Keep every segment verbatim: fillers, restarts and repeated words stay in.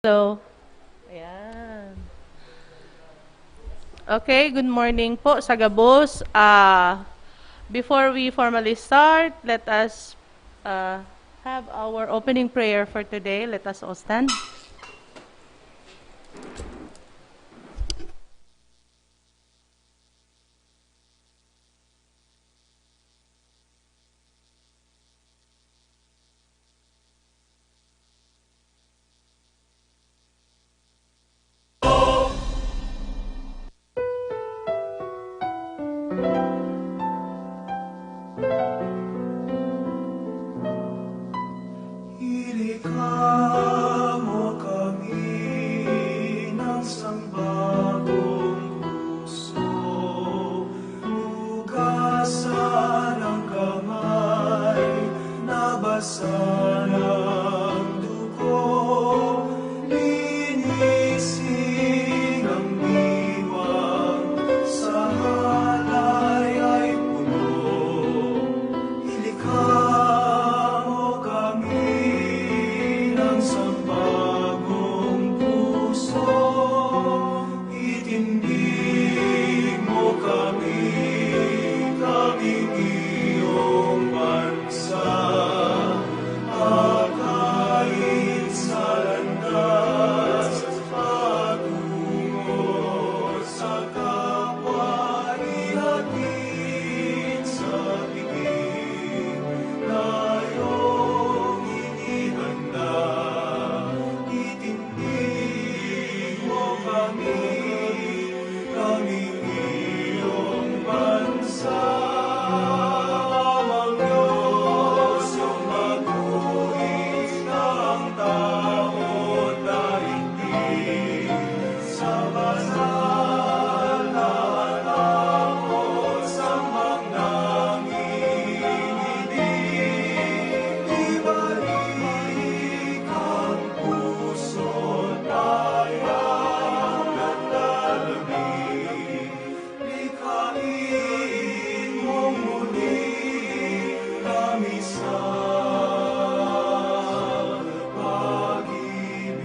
Hello. Ayan. Okay, good morning po sa gabos. Ah, before we formally start, let us, uh, have our opening prayer for today. Let us all stand. Ilikha mo kami ng sambagong puso, hugasan ang kamay, nabasa ng dugo, linisin ang diwa, sa halay ay puno. Ilikha mo kami ng sambagong puso, itindig mo kami, kaming iyong bansa, pagkain sa landas, patungo sa kapwa, ihatid sa tingin na iyong inihanda. Itindig mo kami, kaming iyong bansa. Amang Diyos, iyong maguis na ang taot daigdig. Sa banal na anghel, sambang nanginginig, ibalik ang puso't payag at lalabing. Likhain mong muli kami sa pag-ibig.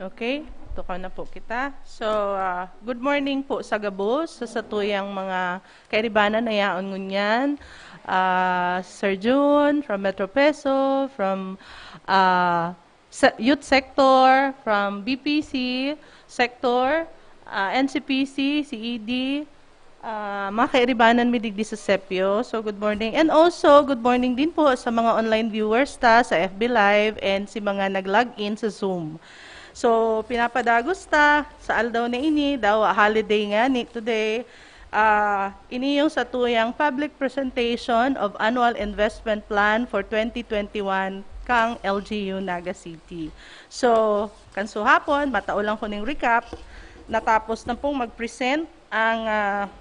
Okay, tukaw na po kita. So, ah, good morning po sa gabos, sa satuyang mga kairibanan na yaon ngunyan. Ah, Sir Jun from Metro Peso, from, ah, se-, youth sector, from B P C sector, ah, N C P C, C E D, ah, mga kairibanan mi digdi sa Sepyo. So, good morning. And also, good morning din po sa mga online viewers ta sa F B Live and si mga nag-log in sa Zoom. So, pinapadagos ta sa aldaw na ini, daw holiday ngani today. Ah, ini yung satuyang public presentation of annual investment plan for twenty twenty-one kang L G U Naga City. So, kan suhapon, matao lang ko ning recap. Natapos na pong mag-present ang, ah,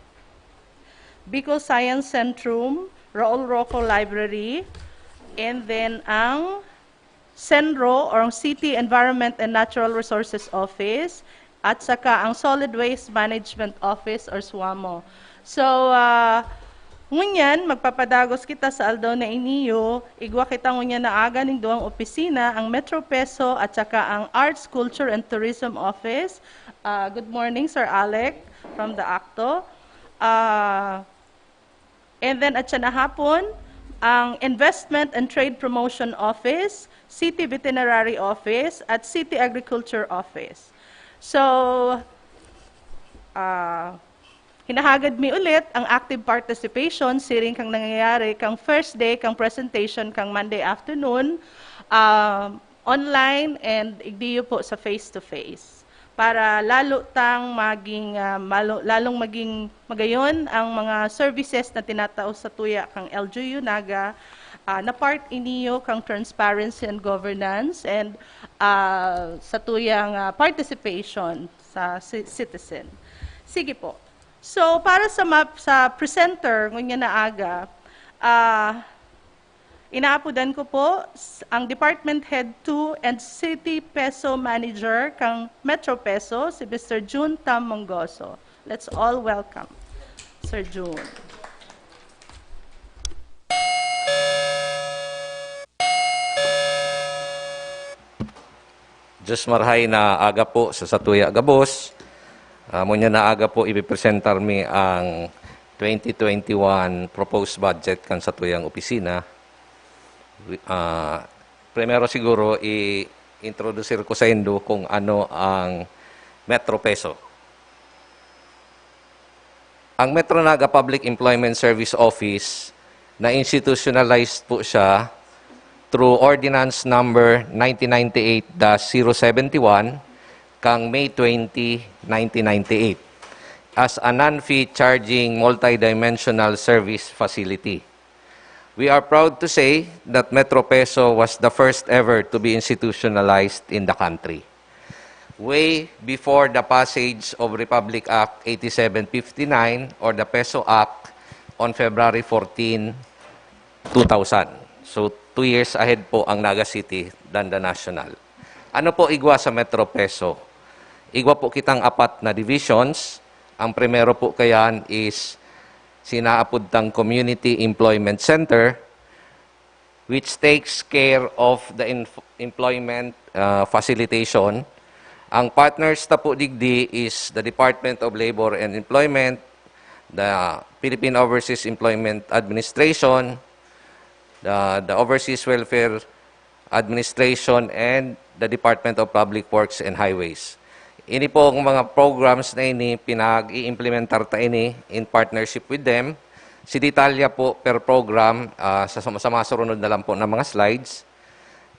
Bicol Science Centrum, Raul Roco Library, and then ang CENRO or City Environment and Natural Resources Office, at saka ang Solid Waste Management Office or SWAMO. So, ah, ngunyan, magpapadagos kita sa aldaw na iniyo. Igwa kita ngunyan na aga ning duwang opisina, ang Metro Peso at saka ang Arts, Culture and Tourism Office. Ah, good morning, Sir Alec, from the ACTO. Ah, And then, at siya na hapon, ang Investment and Trade Promotion Office, City Veterinary Office, at City Agriculture Office. So, ah, hinahagad mi ulit ang active participation siring kang nangyayari kang first day kang presentation kang Monday afternoon, ah, online and igdiyo po sa face-to-face. Para lalo tang maging, ah, malo-, lalong maging magayon ang mga services na tinatao sa tuya kang L G U Naga, ah, na part iniyo kang transparency and governance and, ah, sa tuyang, ah, participation sa ci-, citizen. Sige po. So, para sa map-, sa presenter, ngunyan na aga, ah, Inaapodan ko po s- ang Department Head two and City Peso Manager kang Metro Peso, si Mister Jun Tam Mongoso. Let's all welcome Sir Jun. Diyos marhay na aga po sa satuya gabos. Uh, ngunyan na aga po, ipipresentar mi ang twenty twenty-one proposed budget kan satuyang opisina. Uh, primero siguro, i-introducir ko sa indo kung ano ang Metro Peso. Ang Metro Naga Public Employment Service Office, na-institutionalized po siya through Ordinance Number nineteen ninety-eight dash zero seventy-one kang May twenty, nineteen ninety-eight, as a non-fee charging multidimensional service facility. We are proud to say that Metro Peso was the first ever to be institutionalized in the country, way before the passage of Republic Act eighty-seven fifty-nine or the Peso Act on February fourteen, two thousand. So, two years ahead po ang Naga City than the national. Ano po igwa sa Metro Peso? Igwa po kitang apat na divisions. Ang primero po kayan is sinaapod tang Community Employment Center, which takes care of the inf- employment uh, facilitation. Ang partners ta po digdi is the Department of Labor and Employment, the Philippine Overseas Employment Administration, the, the Overseas Welfare Administration, and the Department of Public Works and Highways. Ini pong mga programs na ini, pinag-iimplementar ta ini in partnership with them. Si detalya po per program ah, sa, sa mga surunod na lang po na mga slides.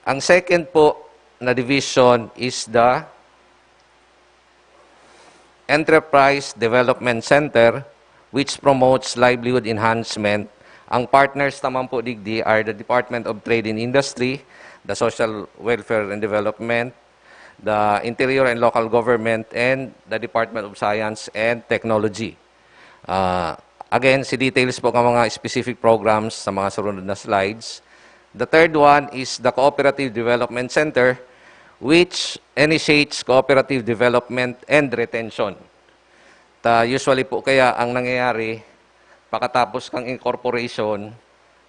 Ang second po na division is the Enterprise Development Center, which promotes livelihood enhancement. Ang partners naman po digdi are the Department of Trade and Industry, the Social Welfare and Development, the Interior and Local Government, and the Department of Science and Technology. Ah, again, si details po ng mga specific programs sa mga surunod na slides. The third one is the Cooperative Development Center, which initiates cooperative development and retention. Ta usually po kaya ang nangyayari, pakatapos kang incorporation,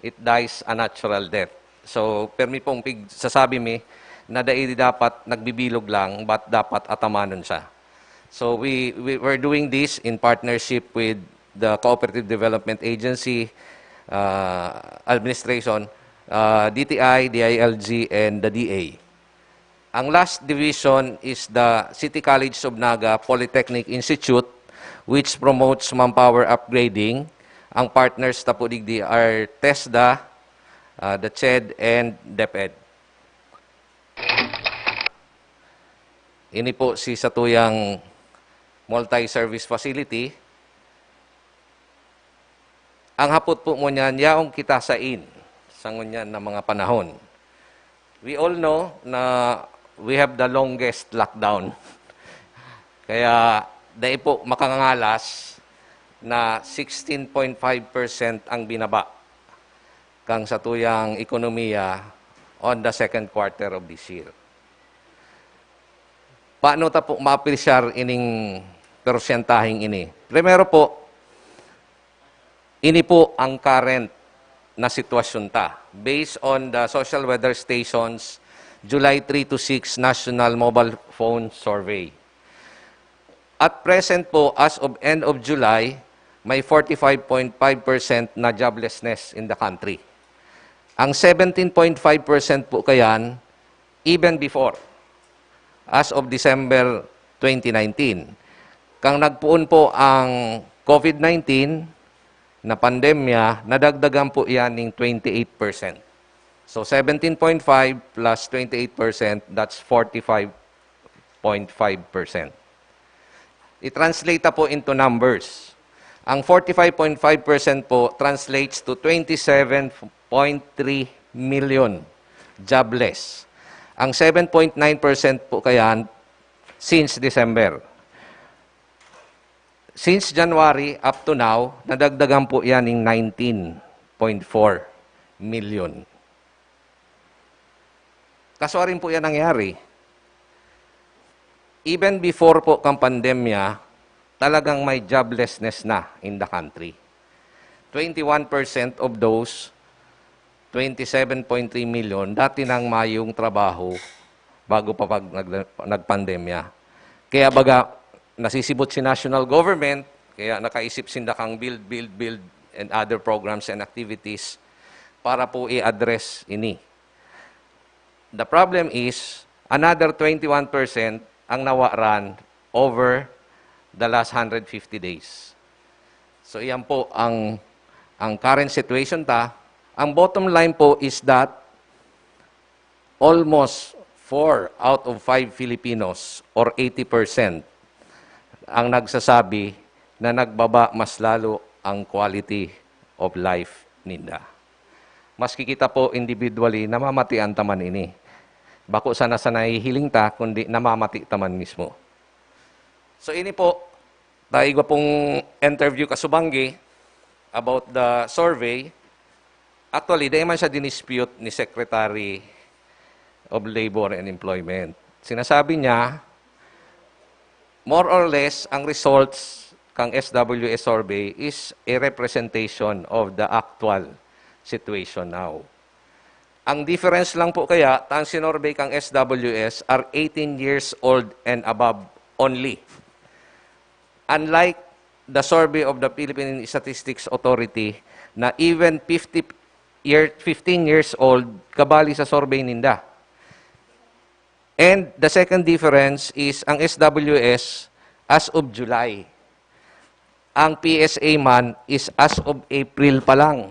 it dies a natural death. So, permi pong pig, sasabi mi na dai dapat nagbibilog lang, but dapat atamanon siya. So, we, we, we're doing this in partnership with the Cooperative Development Agency uh, Administration, uh, D T I, D I L G, and the D A. Ang last division is the City College of Naga Polytechnic Institute, which promotes manpower upgrading. Ang partners ta po digdi are TESDA, uh, the CHED, and DepEd. Ini po si satuyang multi-service facility. Ang hapot po mo niyan, yaong kita sa in, sa ngunyan na mga panahon. We all know na we have the longest lockdown. Kaya dai po makangangalas na sixteen point five percent ang binaba kang satuyang ekonomiya on the second quarter of this year. Paano ta po maapresyar ining porsyentaheng ini? Primero po, ini po ang current na sitwasyon ta. Based on the Social Weather Station's July three to six National Mobile Phone Survey. At present po, as of end of July, may forty-five point five percent na joblessness in the country. Ang seventeen point five percent po kayan, even before, as of December twenty nineteen. Kang nagpoon po ang COVID nineteen na pandemya, nadagdagan po yan ng twenty-eight percent. So seventeen point five plus twenty-eight percent, that's forty-five point five percent. I-translate ta po into numbers. Ang forty-five point five percent po translates to twenty-seven point three million jobless. Ang seven point nine percent po kayan since December. Since January up to now, nadagdagan po yan ng nineteen point four million. Kaso arin po yan nangyari. Even before po kang pandemya, talagang may joblessness na in the country. Twenty-one percent of those twenty-seven point three million dati nang mayong trabaho bago pa pag nag-, nagpandemya. Kaya baga, nasisibot si national government, kaya nakaisip sinda kang build, build, build, and other programs and activities para po i-address ini. The problem is, another twenty-one percent ang nawaran over the last hundred fifty days. So, iyan po ang, ang current situation ta. Ang bottom line po is that almost four out of five Filipinos, or eighty percent, ang nagsasabi na nagbaba mas lalo ang quality of life ninda. Maski kita po individually, namamatian ta man ini. Bako sana sa nahihiling ta, kundi namamati ta man mismo. So, ini po, ta igwa pong interview kasubanggi about the survey. Actually, dai man siya dinispute ni Secretary of Labor and Employment. Sinasabi niya, more or less, ang results kang S W S survey is a representation of the actual situation now. Ang difference lang po kaya, ta ang sinorvey kang S W S are eighteen years old and above only. Unlike the survey of the Philippine Statistics Authority, na even fifty year, fifteen years old, kabali sa survey ninda. And the second difference is ang S W S as of July. Ang P S A man is as of April pa lang.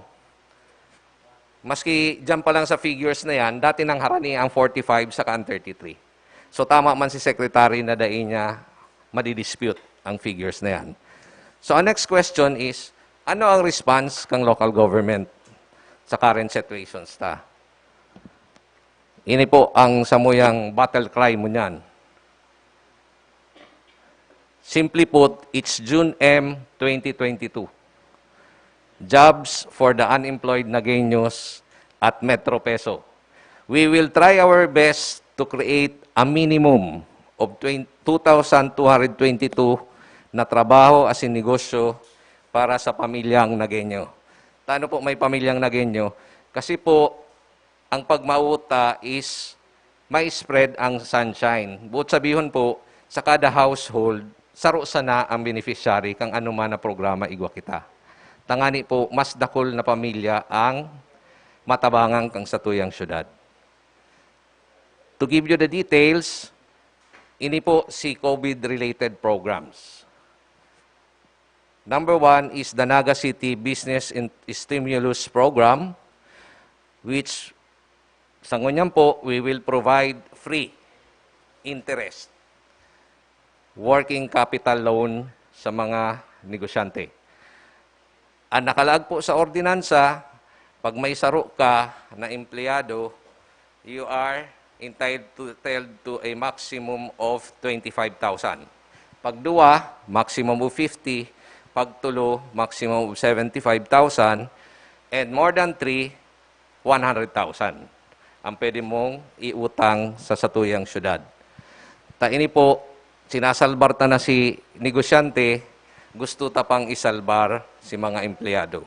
Maski diyan pa lang sa figures na yan, dati nang harani ang forty-five saka ang thirty-three. So, tama man si Secretary na dai niya madidispute ang figures na yan. So, ang next question is, ano ang response kang local government sa current situations ta? Ini po ang samuyang battle cry mo niyan. Simply put, it's June M twenty twenty-two. Jobs for the unemployed Nagueños at Metro Peso. We will try our best to create a minimum of twen-, two thousand two hundred twenty-two na trabaho asin negosyo para sa pamilyang Nagueño. Tano po may pamilyang Nagueño? Kasi po, ang pagmawot ta is ma-spread ang sunshine. Buot sabihon po, sa kada household, saro sana ang beneficiary kang anoman na programa igwa kita. Tangani po, mas dakul na pamilya ang matabangan kang satuyang syudad. To give you the details, ini po si COVID-related programs. Number one is the Naga City Business in-, Stimulus Program, which sa ngunyan po, we will provide free interest working capital loan sa mga negosyante. Ang nakalaag po sa ordinansa, pag may saro ka na empleyado, you are entitled to, entitled to a maximum of twenty-five thousand. Pag duwa, maximum of fifty. Pag tulo, maximum of seventy-five thousand. And more than three, one hundred thousand ang pwede mong iutang sa satuyang syudad. Ta ini po, sinasalbar ta na si negosyante, gusto ta pang isalbar si mga empleyado.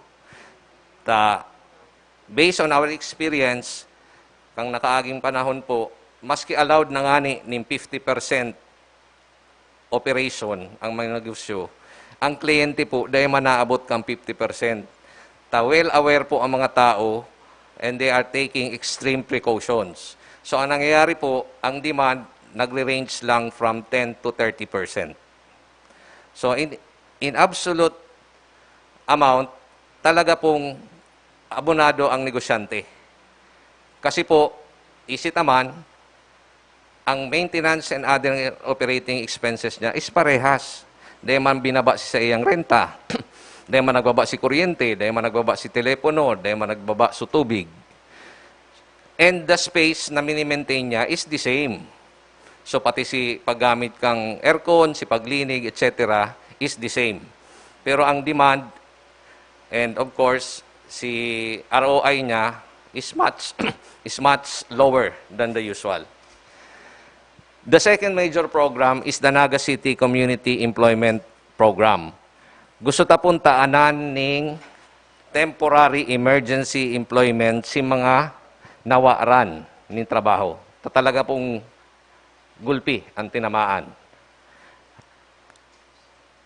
Ta, based on our experience, kang nakaaging panahon po, maski allowed na ngani ning fifty percent operation ang mga negosyo, ang kliyente po, dai man naabot kang fifty percent. Ta well aware po ang mga tao and they are taking extreme precautions. So, ang nangyayari po, ang demand nagre-range lang from ten to thirty percent. So, in, in absolute amount, talaga pong abonado ang negosyante. Kasi po, isip naman, ang maintenance and other operating expenses niya is parehas. Dai man binaba si saiyang renta, dai man nagbaba si kuryente, dai man nagbaba si telepono, dai man nagbaba si tubig. And the space na mini-maintain niya is the same. So, pati si paggamit kang aircon, si paglinig, et cetera is the same. Pero ang demand, and of course, si R O I niya, is much is much lower than the usual. The second major program is the Naga City Community Employment Program. Gusto ta pong taanan ning temporary emergency employment si mga nawaran nin trabaho. Ta talaga pong gulpi ang tinamaan.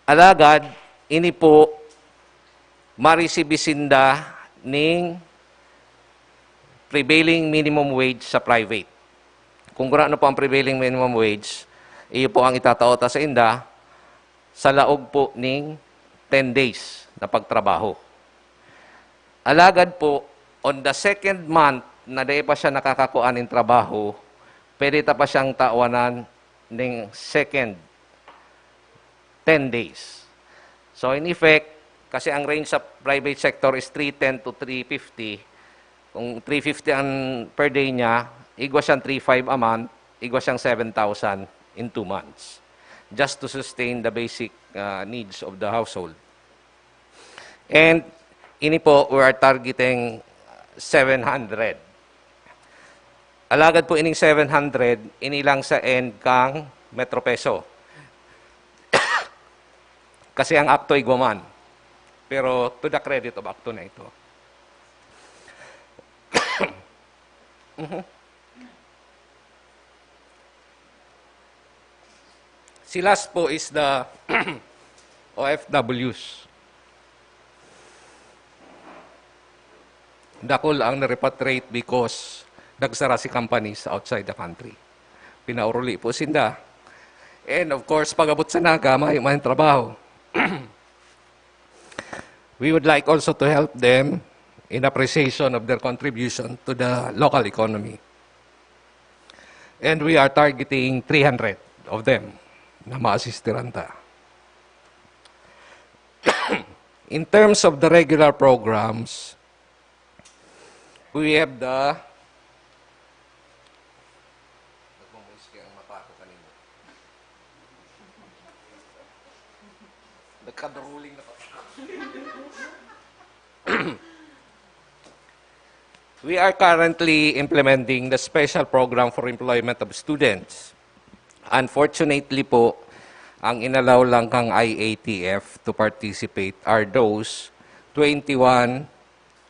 Alagad, ini po, marisibi sinda ning prevailing minimum wage sa private. Kung ano po ang prevailing minimum wage, iyo po ang itatao ta sa inda sa laog po ning ten days na pagtrabaho. Alagad po, on the second month na dai pa siya nakakakua nin trabaho, pwede ta pa siyang tawanan ning second ten days. So, in effect, kasi ang range sa private sector is three ten to three fifty. Kung three fifty ang per day niya, igwa siyang three five a month, igwa siyang seven thousand in two months, just to sustain the basic, ah, needs of the household. And ini po, we are targeting seven hundred. Alagad po ining seven hundred, ini lang sa end kang Metro Peso. Kasi ang ACTO igwa man. Pero to the credit of ACTO na ito. Mhm. Si last po is the O F Ws. Dakul ang na-repatriate because nagsara si companies outside the country. Pinauruli po sinda. And of course, pag-abot sa Naga, may, may trabaho. We would like also to help them in appreciation of their contribution to the local economy. And we are targeting three hundred of them na ma-assistiran ta. In terms of the regular programs, we have the... Nagmamulis kaya ang mata ko kanina. Nagkadaruling na pa. We are currently implementing the special program for employment of students. Unfortunately po, ang inalaw lang kang I A T F to participate are those twenty-one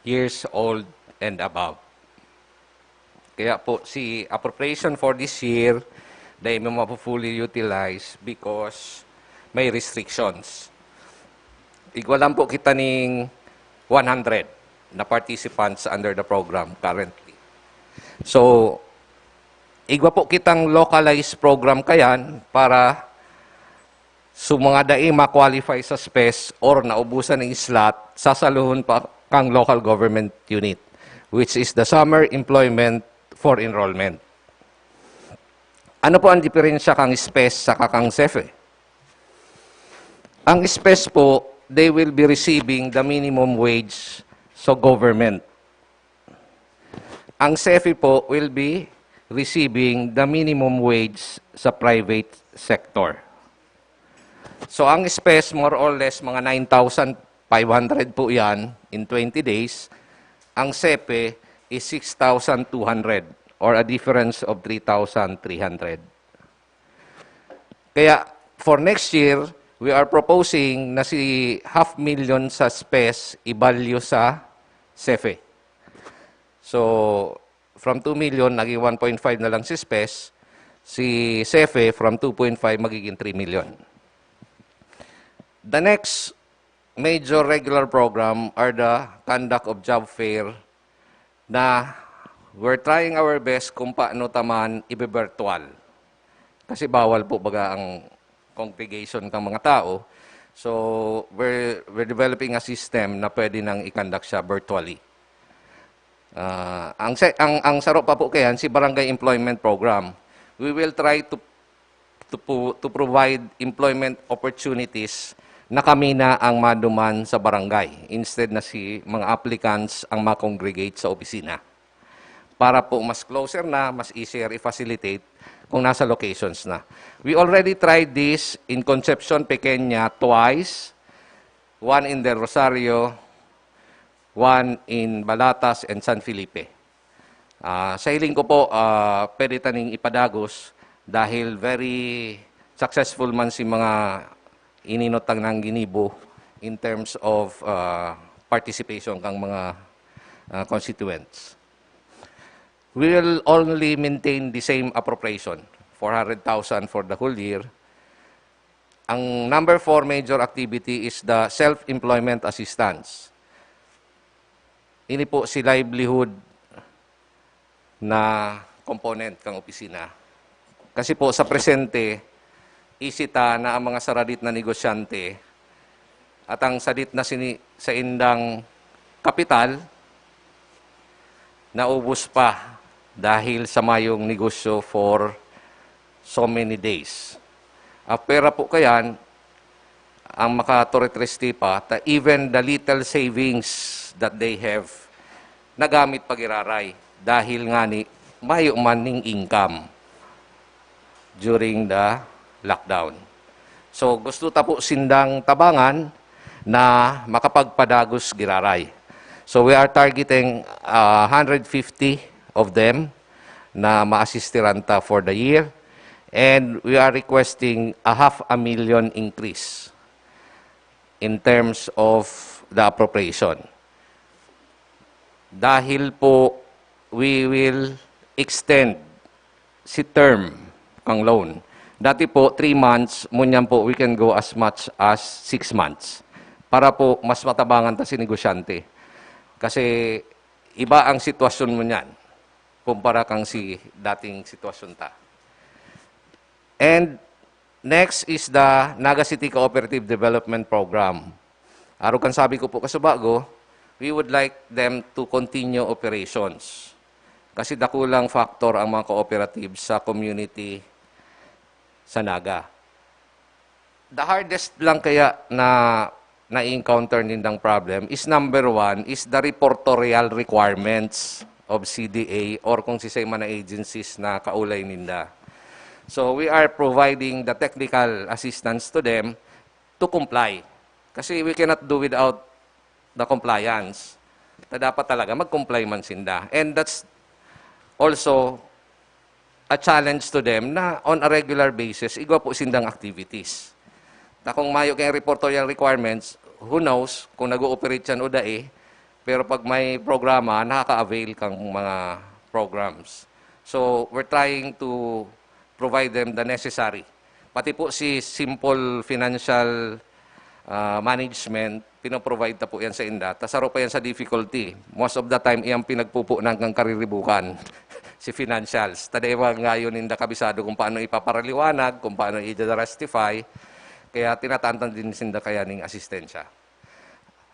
years old and above. Kaya po, si appropriation for this year, dai mo mapu-fully utilize because may restrictions. Igwa lang po kita ning one hundred na participants under the program currently. So, igwa po kitang localized program kayan para sa mga dai ma-qualify sa SPES or naubusan ng slot, sasaluhon pa kang local government unit, which is the Summer Employment for Enrollment. Ano po ang diferensya kang SPES saka kang SEFE? Ang SPES po, they will be receiving the minimum wage sa government. Ang SEFE po will be receiving the minimum wage sa private sector. So, ang SPES, more or less, mga nine thousand five hundred po yan in twenty days. Ang SEFE is six thousand two hundred, or a difference of three thousand three hundred. Kaya, for next year, we are proposing na si half million sa SPES ibalyo sa SEFE. So, from two million, naging one point five na lang si SPES. Si SEFE, from two point five, magiging three million. The next major regular program are the conduct of job fair na we're trying our best kung paano ta man ibe-virtual. Kasi bawal po baga ang congregation kang mga tao. So, we're, we're developing a system na pwede nang i-conduct siya virtually. Ah, ang se-, ang, ang saro pa po kayan, si Barangay Employment Program. We will try to, to po, to provide employment opportunities na kami na ang maduman sa barangay, instead na si mga applicants ang ma-congregate sa opisina. Para po mas closer na, mas easier i-facilitate kung nasa locations na. We already tried this in Concepcion Pequeña twice, one in Del Rosario, one in Balatas and San Felipe. Ah, sa hiling ko po, ah, pwede taning ipadagos dahil very successful man si mga ininot tang nang ginibo in terms of, ah, participation kang mga, ah, constituents. We will only maintain the same appropriation, four hundred thousand for the whole year. Ang number four major activity is the self-employment assistance. Ini po si livelihood na component kang opisina. Kasi po sa presente, isita na ang mga saradit na negosyante at ang sadit na sini, sa indang kapital, naubos pa dahil sa mayong negosyo for so many days. Apera po kayan, ang makatoretreste pa, ta even the little savings that they have, nagamit pa giraray dahil ngani mayo man ning income during the lockdown. So, gusto ta po sindang tabangan na makapagpadagos giraray. So, we are targeting, ah, hundred fifty of them na maasistiran ta for the year. And we are requesting a half a million increase in terms of the appropriation. Dahil po, we will extend si term kang loan. Dati po, three months, ngunyan po, we can go as much as six months. Para po, mas matabangan ta si negosyante. Kasi iba ang sitwasyon mo niyan kumpara kang si dating sitwasyon ta. And next is the Naga City Cooperative Development Program. Arog kan sabi ko po kasubago, we would like them to continue operations. Kasi dakulang factor ang mga cooperatives sa community sa Naga. The hardest lang kaya na na-encounter nindang problem is, number one, is the reportorial requirements of C D A or kung sisay man na agencies na kaulay ninda. So, we are providing the technical assistance to them to comply. Kasi we cannot do without the compliance. Ta dapat talaga mag-comply man sinda. And that's also a challenge to them na on a regular basis, igwa po sindang activities. Ta kung mayo kayong reportorial requirements, who knows kung nag-ooperate yan o dai, pero pag may programa, nakaka-avail kang mga programs. So, we're trying to provide them the necessary. Pati po si simple financial, ah, management, pinoprovide ta po yan sa inda. Ta saro pa yan sa difficulty. Most of the time, iyang pinagpupunan kang kariribukan, si financials. Ta dai ba ngayon ninda kabisado kung paano ipaparaliwanag, kung paano i-justify. Kaya tinatantan din sinda kaya ning asistensya.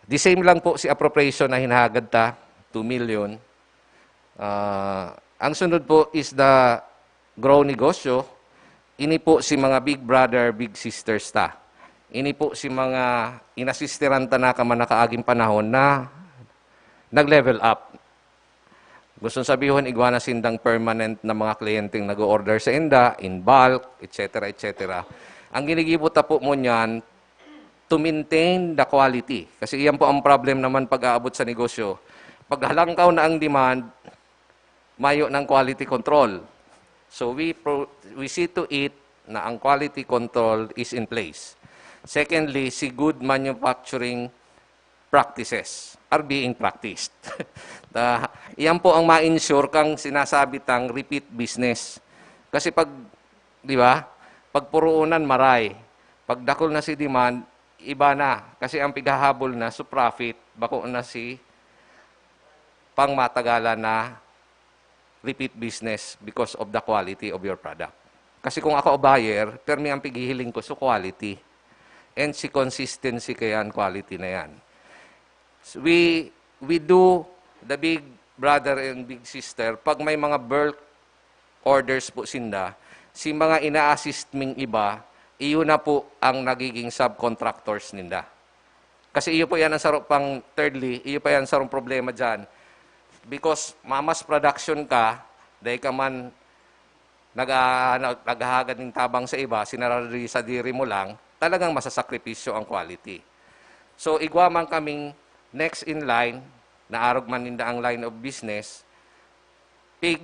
The same lang po si appropriation na hinahagad ta, two million. Ah, ang sunod po is the grow negosyo. Ini po si mga big brother, big sisters ta. Ini po si mga inasistiran ta na ka man nakaaging panahon na nag-level up. Gustong sabihon, igwa na sindang permanent na mga kliyenteng nag-o-order sa inda, in bulk, et cetera, et cetera. Ang ginigibo ta po mo niyan, to maintain the quality. Kasi iyan po ang problem naman pag-aabot sa negosyo. Pag halangkaw na ang demand, mayo ng quality control. So we pro-, we see to it na ang quality control is in place. Secondly, si good manufacturing practices are being practiced. Ta, iyan po ang ma-ensure kang sinasabi tang repeat business. Kasi pag, di ba, pag puruunan, maray. Pag dakul na si demand, iba na. Kasi ang pighahabol na, so profit, bako na si pang matagalan na repeat business because of the quality of your product. Kasi kung ako buyer, permi ang pighihiling ko, so quality. And si consistency kaya ang quality na yan. So we, we do the big brother and big sister pag may mga bulk orders po sinda, si mga ina-assist ming iba, iyo na po ang nagiging subcontractors ninda. Kasi iyo po yan ang saro pang, thirdly, iyo pa yan sarong problema dyan. Because mamas production ka, dahil ka man nag-, naghahagad ng tabang sa iba, sinarili sa diri mo lang, talagang masasakripisyo ang quality. So, igwa man kaming next in line, naarog man ninda ang line of business, pig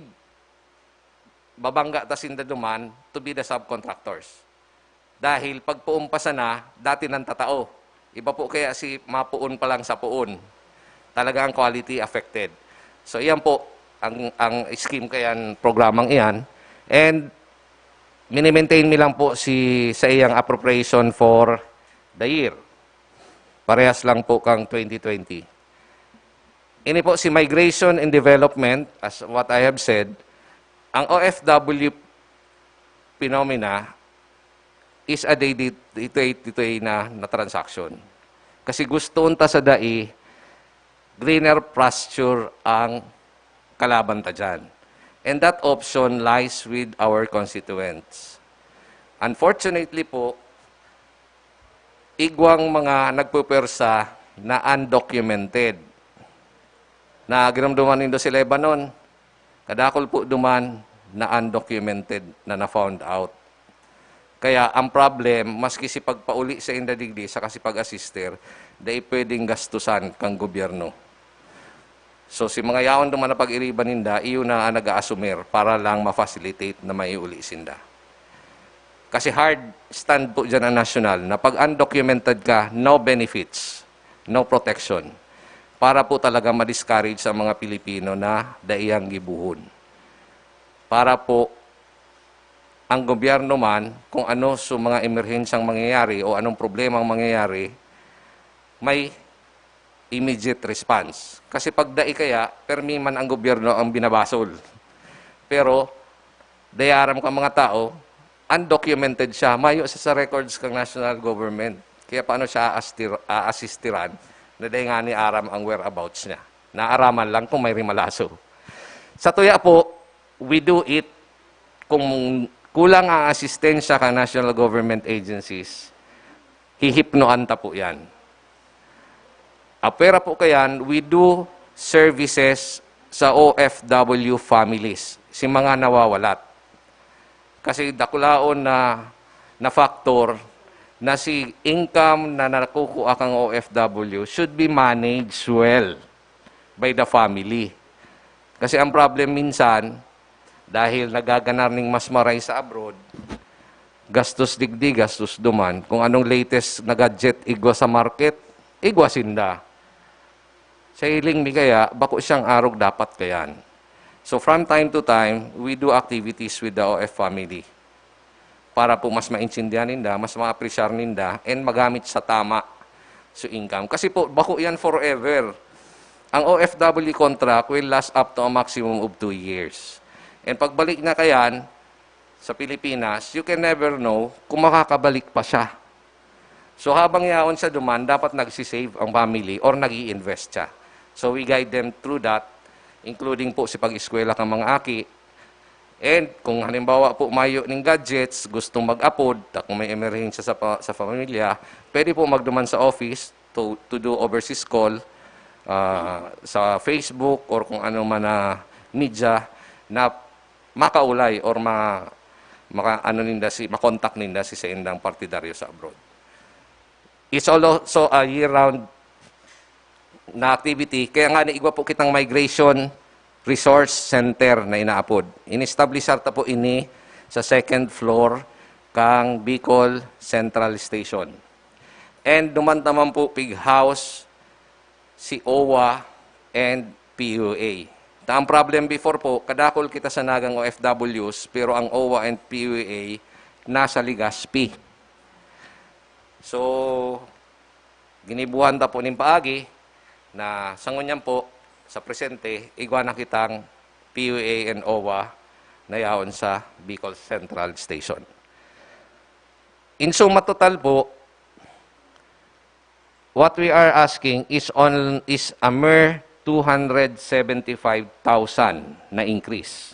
babangga ta sinda duman to be the subcontractors. Dahil pagpoon pa sana, dati nang tatao. Iba po kaya si mapoon pa lang sa poon. Talaga ang quality affected. So, iyan po ang, ang scheme kayan, programang iyan. And minimaintain mi lang po si, sa iyang appropriation for the year. Parehas lang po kang twenty twenty. Ini po si migration and development, as what I have said, ang O F W phenomena is a day-to-day na, na transaction. Kasi gusto unta sa dai, greener pasture ang kalaban ta dyan. And that option lies with our constituents. Unfortunately po, igwang mga nagpupwersa na undocumented. Na ginumduman nindo si Lebanon, kadakol po duman na undocumented na na-found out. Kaya ang problem, maski si pagpauli sa inda digdi, saka si pag-assister, dai pwedeng gastusan kang gobyerno. So, si mga yaon duman na pag-iriba ninda, iyo na ang nag-aasumir para lang ma-facilitate na maiuli sinda. Kasi hard stand po dyan ang nasyonal na pag undocumented ka, no benefits, no protection. Para po talaga ma-discourage ang mga Pilipino na daiyang gibuhon. Para po ang gobyerno man, kung ano sa mga emerhensyang mangyayari o anong problema ang mangyayari, may immediate response. Kasi pag dai kaya, permi man ang gobyerno ang binabasol. Pero, dai aram ka mga tao, undocumented siya, mayo siya sa records kang national government. Kaya paano siya aastir-, aasistiran na dai nga ni aram ang whereabouts niya? Naaraman lang kung may rimalaso. Sa tuya po, we do it kung kulang ang asistensya kan national government agencies, hihipnoan ta po yan. Apwera po kayan, we do services sa O F W families, si mga nawawalat. Kasi dakulaon na, na factor na si income na nakukua kang O F W should be managed well by the family. Kasi ang problem minsan, dahil nagaganar ning mas maray sa abroad, gastos digdi, gastos duman. Kung anong latest na gadget igwa sa market, igwa sinda. Sa hiling mi kaya, bako siyang arog dapat kayan. So from time to time, we do activities with the O F family para po mas maintindihan ninda, mas ma-appreciate ninda, and magamit sa tama so income. Kasi po, bako yan forever. Ang O F W contract will last up to a maximum of two years. And pagbalik na kayan sa Pilipinas, you can never know kung makakabalik pa siya. So habang yaon siya duman, dapat nagsisave ang family or nag-i-invest siya. So we guide them through that, including po si pag-eskwela kang mga aki. And kung halimbawa po mayo ning gadgets, gustong mag-apod, ta kung may emerhensya sa pa-, sa pamilya, pwede po magduman sa office to, to do overseas call, ah, sa Facebook or kung ano man na media na makaulay or ma-, maka-, ano ninda si, makontak ninda si saindang partidaryo sa abroad. It's also a year-round na activity. Kaya nga, igwa po kitang migration resource center na inaapod. In-establish ta po ini sa second floor kang Bicol Central Station. And duman naman po pig-house si O W A and P U A. Ta ang problem before po, kadakol kita sa nagang O F Ws, pero ang O W A and P U A nasa Legazpi. So, ginibuhan ta po nin paagi na sa ngunyan po, sa presente, igwa na kitang P U A and O W A na yaon sa Bicol Central Station. In suma total po, what we are asking is on, is a mere two hundred seventy-five thousand na increase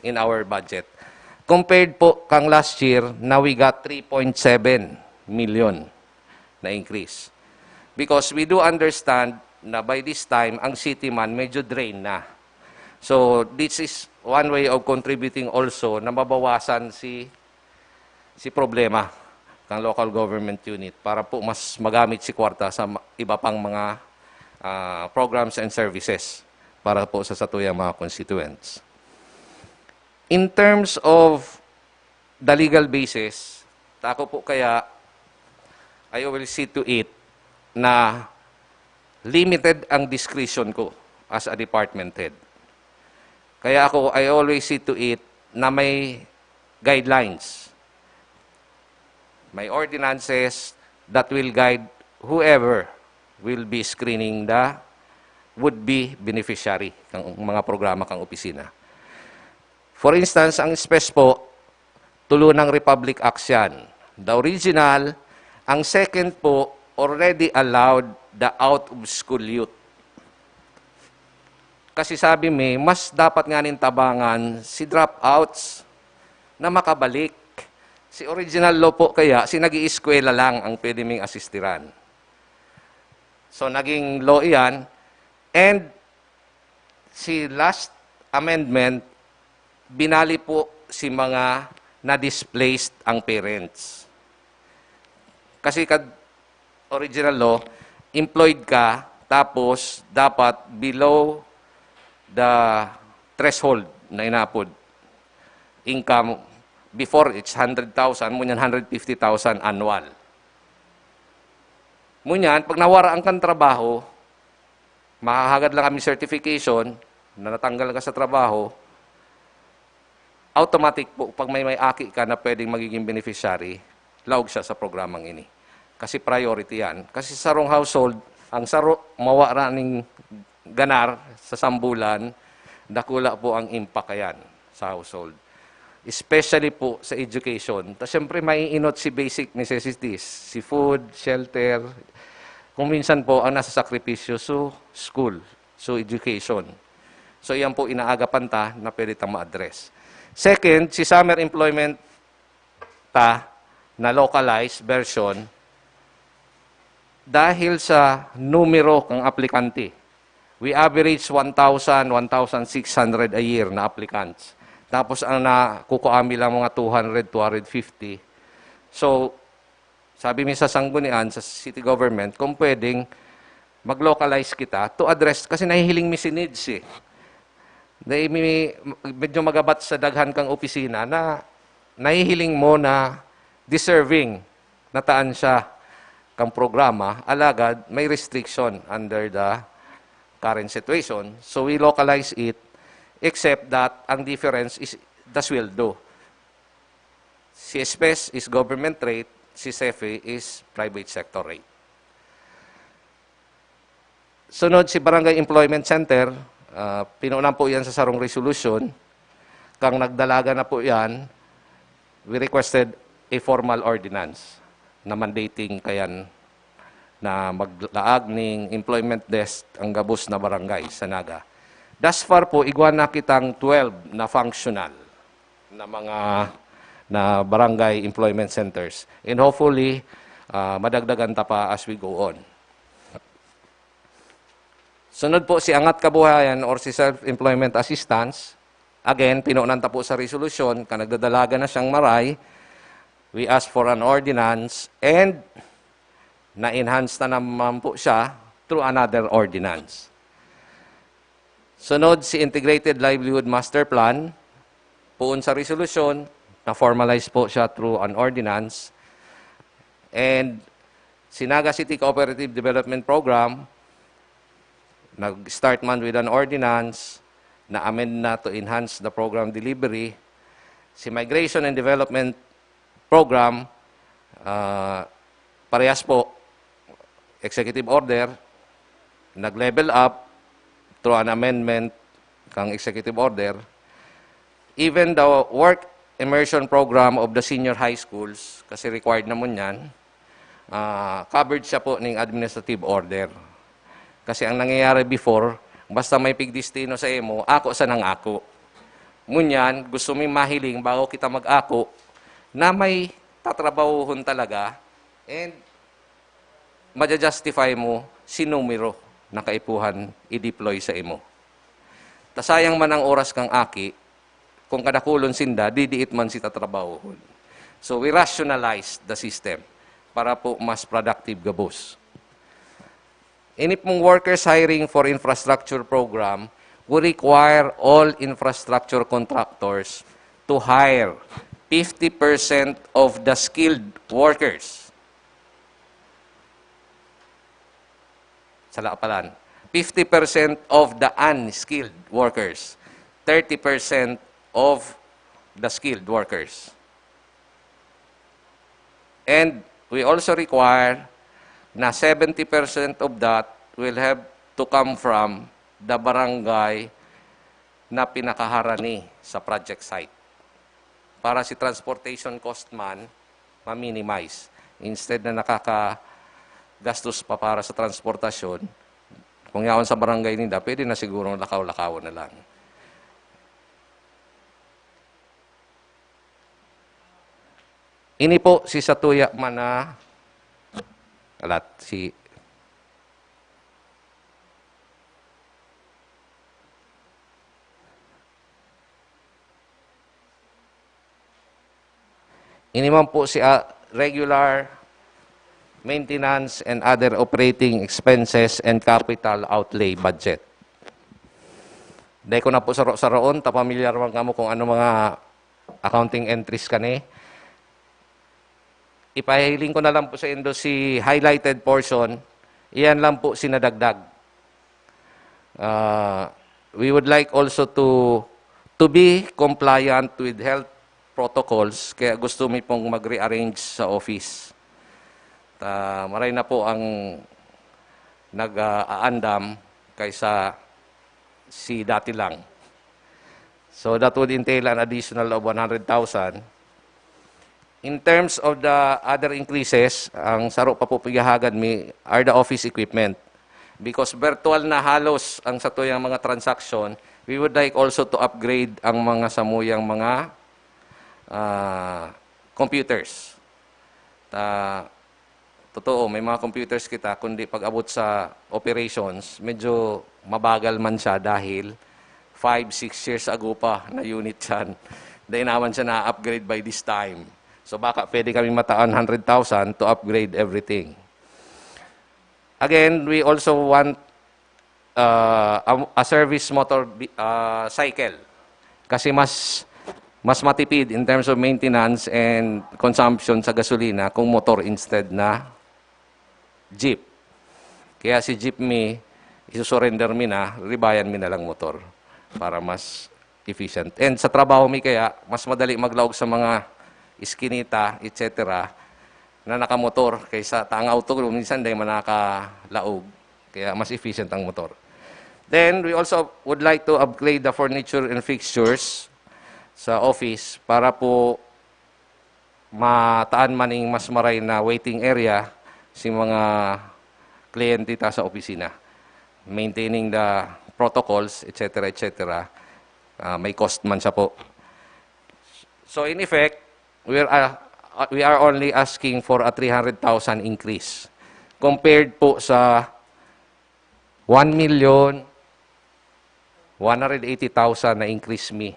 in our budget. Compared po kang last year na we got three point seven million na increase. Because we do understand na by this time, ang city man medyo drain na. So, this is one way of contributing also na mabawasan si, si problema ng local government unit para po mas magamit si kwarta sa ma-, iba pang mga, ah, programs and services para po sa satuyang mga constituents. In terms of the legal basis, tako po kaya, I will see to it na limited ang discretion ko as a department head. Kaya ako, I always see to it na may guidelines, may ordinances that will guide whoever will be screening the would-be beneficiary kan mga programa kan opisina. For instance, ang SPES po, tulo ng Republic Acts yan. The original, ang second po, already allowed the out-of-school youth. Kasi sabi mi, mas dapat nga nin tabangan si dropouts na makabalik. Si original law po kaya, si nag-iiskwela lang ang pwede ming asistiran. So, naging law iyan. And si last amendment, binali po si mga na-displaced ang parents. Kasi kad original law, employed ka, tapos dapat below the threshold na inapod income. Before, it's hundred thousand, ngunyan hundred fifty thousand annual. Ngunyan, pag nawaraan kang trabaho, mahahagad lang kami certification na natanggal ka sa trabaho, automatic po, pag may, may aki ka na pwedeng magiging beneficiary, laog siya sa programang ini. Kasi priority yan. Kasi sarong household, ang saro, mawara ning ganar sa sambulan, dakula po ang impact yan sa household. Especially po sa education. Ta siyempre, maiinot si basic necessities, si food, shelter. Kung minsan po, ang nasa sakripisyo, so school, so education. So, iyan po inaagapan ta na pwede tang ma-address. Second, si summer employment ta na localized version, dahil sa numero ng aplikante. We average one thousand, one thousand six hundred a year na applicants. Tapos ang nakukuha mi lang mga two hundred, two hundred fifty. So, sabi mi sa sanggunian, sa city government, kung pwedeng mag-localize kita to address, kasi nahihiling mi si needs eh. Dahil mi-, medyo magabat sa daghan kang opisina na nahihiling mo na deserving na taan siya kang programa, alagad may restriction under the current situation. So we localize it, except that ang difference is the sweldo. Si SPES is government rate, si SEFE is private sector rate. Sunod, si Barangay Employment Center, ah, pinunan po yan sa sarong resolusyon. Kang nagdalaga na po yan, we requested a formal ordinance na mandating kayan na maglaag ning employment desk ang gabos na barangay sa Naga. Thus far po, igwa na kitang twelve na functional na mga, na barangay employment centers. And hopefully, ah, madagdagan ta pa as we go on. Sunod po, si Angat Kabuhayan or si Self-Employment Assistance. Again, pinunan ta po sa resolusyon, ka nagdadalaga na siyang maray, we ask for an ordinance and na-enhance na naman po siya through another ordinance. Sunod, si Integrated Livelihood Master Plan, poon sa resolusyon, na-formalize po siya through an ordinance. And si Naga City Cooperative Development Program, nag-start man with an ordinance, na-amend na to enhance the program delivery. Si Migration and Development Program, ah, parehas po, executive order, nag-level up through an amendment kang executive order. Even the work immersion program of the senior high schools, kasi required naman yan, ah, covered siya po ning administrative order. Kasi ang nangyayari before, basta may pigdestino sa imo, ako sa nang ako. Ngunyan, gusto mi mahiling bago kita mag-ako na may tatrabahuhon talaga and maja-justify mo si numero na kaipuhan i-deploy sa imo. Ta sayang man ang oras kang aki, kung kadakulon sinda, didiit man si tatrabahohon. So, we rationalize the system para po mas productive gabos. Ini pong workers hiring for infrastructure program, we require all infrastructure contractors to hire fifty percent of the skilled workers. Sala palan. Fifty percent of the unskilled workers. Thirty percent of the skilled workers. And we also require na seventy percent of that will have to come from the barangay na pinakaharani sa project site. Para si transportation cost man, ma-minimize. Instead na nakakagastos pa para sa transportasyon, kung yaon sa barangay ninda, pwede na siguro lakaw-lakaw na lang. Ini po si satuya man na alat, si Ini man po si, ah, regular maintenance and other operating expenses and capital outlay budget. Dai ko na po saro-saroon, ta pamilyar man kamo kung ano mga accounting entries kani. Ipahiling ko na lang po sa indo si highlighted portion. Iyan lang po sinadagdag. Ah, we would like also to, to be compliant with health protocols, kaya gusto mi pong mag-rearrange sa office. Ta, maray na po ang nag-aandam kaysa si dati lang. So that would entail an additional of one hundred thousand. In terms of the other increases, ang saro pa po paghahagad mi are the office equipment. Because virtual na halos ang satuyang mga transaction, we would like also to upgrade ang mga samuyang mga, ah, computers. Ta, totoo, may mga computers kita, kundi pag-abot sa operations, medyo mabagal man siya dahil five, six years ago pa na unit yan. Dai naman siya na-upgrade by this time. So baka pwede kami mataan hundred thousand to upgrade everything. Again, we also want, uh, a, a service motor bi-, uh, cycle. Kasi mas, mas matipid in terms of maintenance and consumption sa gasolina kung motor instead na jeep. Kaya si jeep mi, isusurrender mi na, ribayan mi na lang motor para mas efficient. And sa trabaho mi kaya, mas madali maglaog sa mga iskinita, et cetera, na nakamotor kaysa ta ang auto, minsan dai man nakalaog. Kaya mas efficient ang motor. Then, we also would like to upgrade the furniture and fixtures sa office para po mataan man ning mas maray na waiting area si mga kliyente ta sa opisina. Maintaining the protocols, et cetera, et cetera, ah, may cost man siya po. So, in effect, we are, ah, we are only asking for a three hundred thousand increase compared po sa one million one hundred eighty thousand na increase mi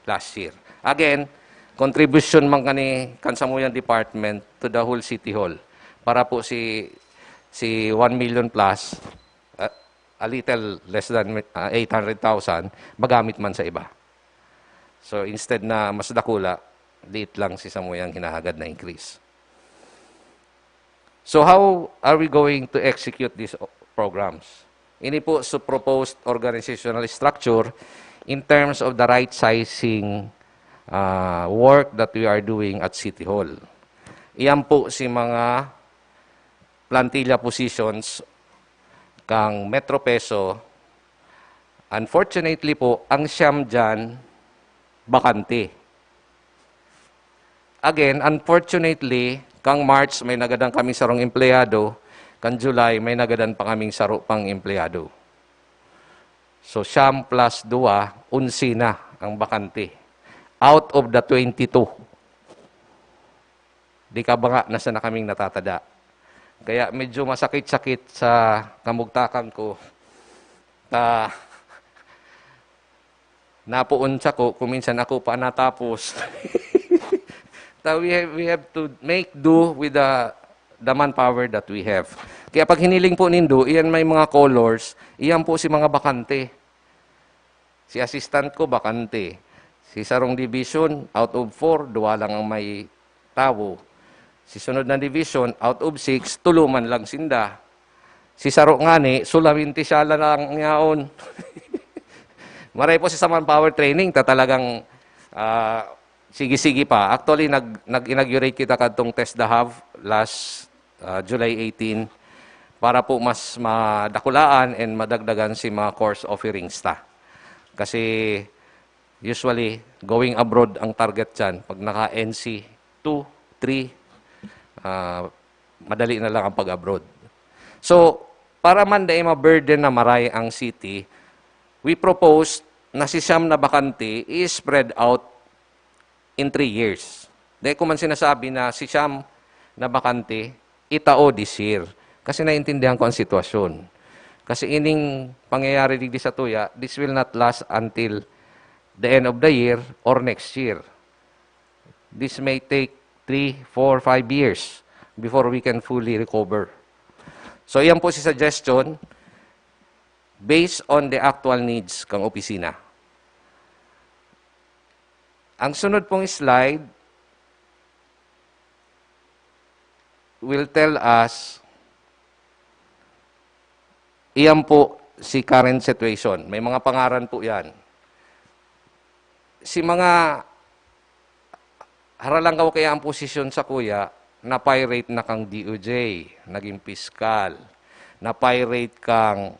last year. Again, contribution man kani kan samuyang department to the whole City Hall. Para po si, si one million plus, ah, a little less than, ah, eight hundred thousand, magamit man sa iba. So, instead na mas dakula, liit lang si samuyang hinahagad na increase. So, how are we going to execute these o-, programs? Ini po sa proposed organizational structure in terms of the right sizing, ah, work that we are doing at City Hall. Iyan po si mga plantilla positions kang Metro Peso. Unfortunately po, ang siyam diyan, bakante. Again, unfortunately, kang March may nagadan kami sarong empleyado, kang July may nagadan pa kaming saro pang empleyado. So, siyam plus dua, onse na ang bakante. Out of the twenty-two. Di ka ba nga, nasa na kaming natatada. Kaya medyo masakit-sakit sa kamugtakan ko. Ta, napoon siya ko, kung minsan ako pa natapos. Ta, we have, we have to make do with the, the manpower that we have. Kaya pag hiniling po nindo, iyan may mga colors, iyan po si mga bakante. Si assistant ko, bakante. Si sarong division, out of four, duwa lang ang may tawo. Si sunod na division, out of six, tulo man lang sinda. Si saro ngani, solamente siya lang ang yaon. Maray po sa manpower training, ta talagang, ah, sige-sige pa. Actually, nag-, nag-inaugurate kita kadtong TESDA Hub last, ah, July eighteen para po mas madakulaan and madagdagan si mga course offerings ta. Kasi usually, going abroad ang target dyan. Pag naka N C two, three, ah, madali na lang ang pag-abroad. So, para man dai ma-burden na maray ang city, we propose na si siyam na bakante i-spread out in three years. Dai ko man sinasabi na si siyam na bakante itao this year. Kasi naintindihan ko ang sitwasyon. Kasi ining pangyayari digdi sa tuya, this will not last until the end of the year or next year. This may take three, four, five years before we can fully recover. So, iyan po si suggestion based on the actual needs kang opisina. Ang sunod pong slide will tell us, iyan po si current situation. May mga pangaran po yan. Si mga haralangkaw kaya ang posisyon sa kuya, na-pirate na kang D O J, naging piskal, na-pirate kang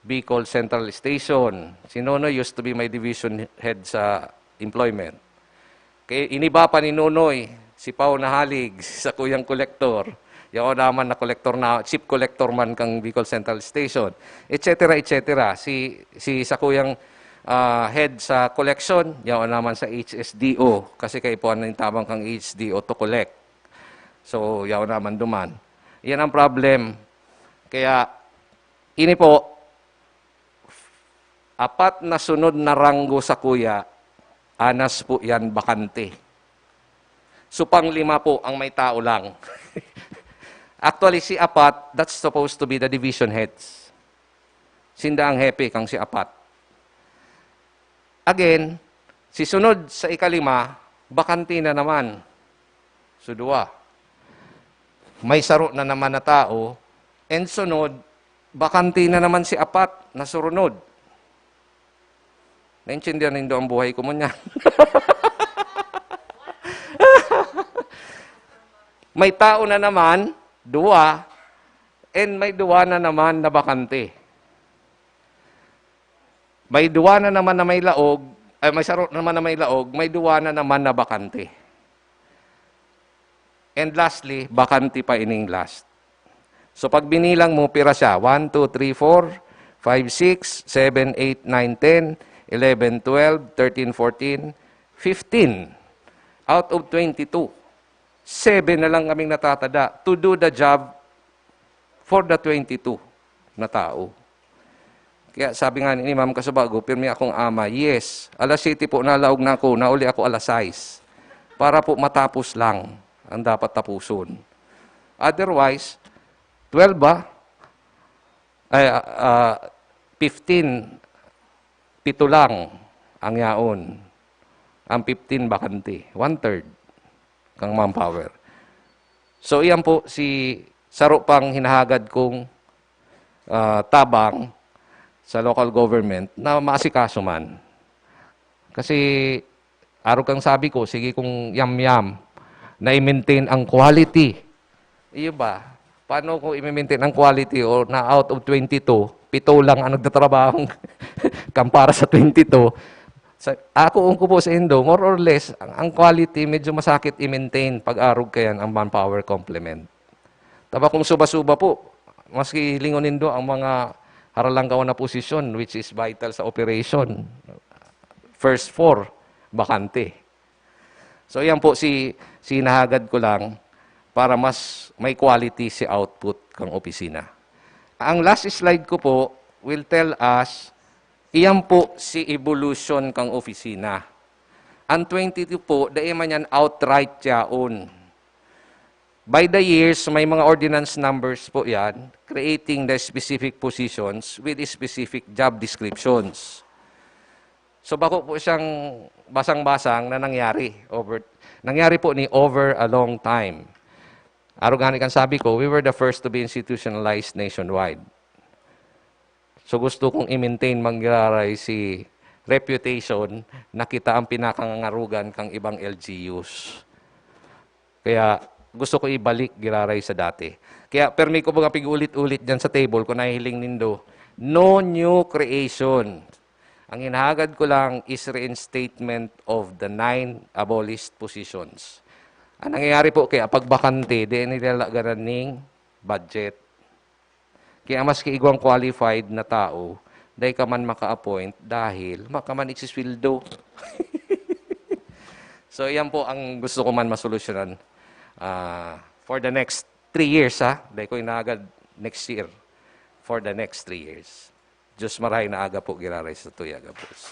Bicol Central Station. Si Nonoy used to be my division head sa employment. Kaya iniba pa ni Nonoy, si Pao Nahalig, sa kuyang kolektor. Yaon naman na kolektor na, chief collector man kang Bicol Central Station, et cetera, et cetera. Si, si sa kuyang, ah, head sa collection, yaon naman sa H S D O. Kasi kaipuhan na yung tabang kang H S D O to collect. So, yaon naman duman. Yan ang problem. Kaya, ini po, apat na sunod na ranggo sa kuya, anas po yan bakante. So, panglima po ang may tao lang. Actually, si apat, that's supposed to be the division heads. Sinda ang hepe kang si apat. Again, si sunod sa ikalima, bakante na naman. So, duwa. May saro na naman na tao, and sunod, bakante na naman si apat na surunod. Naintindihan nindo ang buhay ko, munya? May tao na naman, duwa, and may duwa na naman na bakante. May duwa na naman na may laog, ay, may saro naman na may laog, may duwa na naman na bakante. And lastly, bakante pa ining last. So, pag binilang mo, pira siya? One, two, three, four, five, six, seven, eight, nine, ten, eleven, twelve, thirteen, fourteen, fifteen out of twenty-two. Seven na lang kaming natatada to do the job for the twenty-two na tao. Kaya sabi nga ni Ma'am Kasubago, "Pirmi akong ama." Yes, alas siyete po nalaog na ako, nauli ako alas sais. Para po matapos lang ang dapat tapuson. Otherwise, twelve ba? Ay, ah, ah, fifteen, pito lang ang yaon. Ang fifteen bakante, one-third kang manpower. So, iyan po si saro pang hinahagad kong, ah, tabang sa local government na maasikaso man. Kasi, arog kang sabi ko, sige kong yam-yam na i-maintain ang quality. Iyo ba? Paano ko i-maintain ang quality o na out of twenty-two, pito lang ang nagtatrabaho kampara sa twenty-two? Sa, ako, ko po sa Indo, more or less, ang, ang quality medyo masakit i-maintain pag arog kayan ang manpower complement. Taba kung suba-suba po, maski lingon nindo ang mga haralangkaw na posisyon, which is vital sa operation, first four, bakante. So, yan po si, sinahagad ko lang para mas may quality si output kang opisina. Ang last slide ko po will tell us, iyan po si evolution kang opisina. Ang twenty-two po, dai man yan outright yaon. By the years, may mga ordinance numbers po yan, creating the specific positions with specific job descriptions. So, bako po siyang basang-basang na nangyari over, nangyari po ni over a long time. Arog gani kan sabi ko, we were the first to be institutionalized nationwide. So, gusto kong i-maintain man giraray si reputation na kita ang pinakangangarugan kang ibang L G Us. Kaya gusto ko ibalik giraray sa dati. Kaya permi ko mga pig-ulit-ulit dyan sa table kung nahihiling nindo, no new creation. Ang hinahagad ko lang is reinstatement of the nine abolished positions. Ang nangyayari po kaya, pag bakante, di nilalagaran ning budget. Kaya maski igwang qualified na tao, dai ka man maka-appoint dahil maka man igsisweldo. So, yan po ang gusto ko man masolusyonan, ah, for the next three years, ha? Dai ko inagad next year. For the next three years. Diyos marahay na aga po, giraray sa tuya, gabos.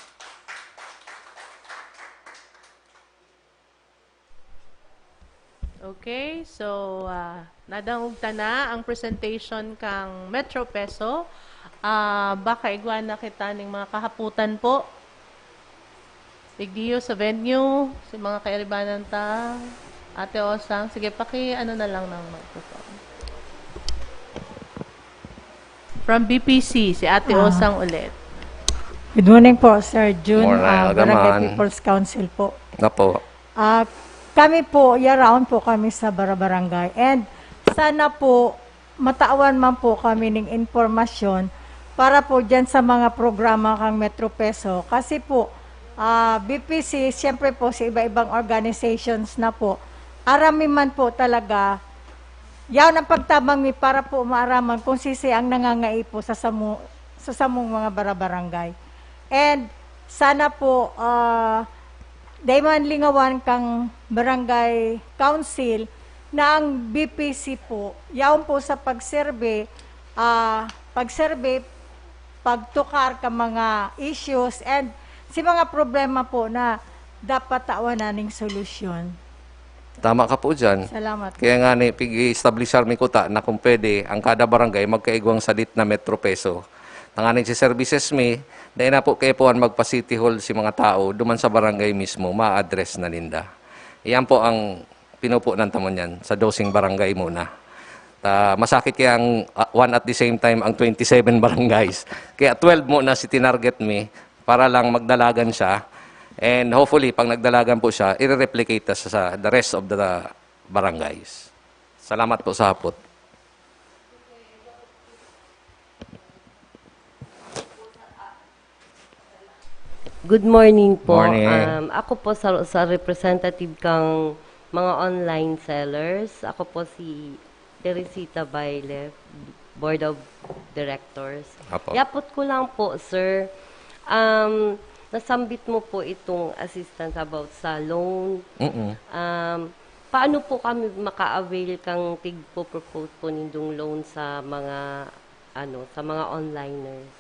Okay, so, ah, nadangog ta na ang presentation kang Metro Peso. Ah, baka igwa na kita ning mga kahaputan po. Igdiyo sa venue, si mga kairibanan ta, Ate Osang. Sige, paki ano na lang ng microphone. From B P C, si Ate Ah. Osang ulit. Good morning po, Sir Jun, Morning, ah, Aga Barangay man. People's Council po. Nga po. Ah, kami po, yaraon po kami sa Barabarangay. And sana po, matawan man po kami ng impormasyon para po dyan sa mga programa kang Metro Peso. Kasi po, ah, B P C, siyempre po sa iba-ibang organizations na po, arami man po talaga, yaon ang pagtabang mi para po maaraman kung sisay ang nangangaipo sa samu, sa samong mga barabarangay. And sana po, ah, dai man lingawan kang barangay council na ang B P C po, yaon po sa pagserbe, ah, pagserbe, pagtukar ka mga issues and si mga problema po na dapat tawan na ning solusyon. Tama ka po dyan. Salamat. Kaya nga ni, pig-establishar mi kuta na kung pwede, ang kada barangay magkaigwang sadit na Metro Peso. Tanganing si services mi, dahil na po kaya po ang magpa-city hall si mga tao, duman sa barangay mismo, ma-address na ninda. Iyan po ang pinupunan ta man yan, sa dosing barangay muna. Ta, masakit kaya ang ah, one at the same time ang twenty-seven barangays. Kaya twelve muna si tinarget mi para lang magdalagan siya. And hopefully, pag nagdalagan po siya, i-replicate ta sa, sa the rest of the barangays. Salamat po sa hapot. Good morning po. Morning. Um, ako po sa, sa representative kang mga online sellers. Ako po si Teresita Baile, Board of Directors. Apo. Yapot ko lang po, sir. Um, nasambit mo po itong assistance about sa loan. Mm-mm. Um, paano po kami maka-avail kang tigpo-propose po nindong loan sa mga ano, sa mga onliners?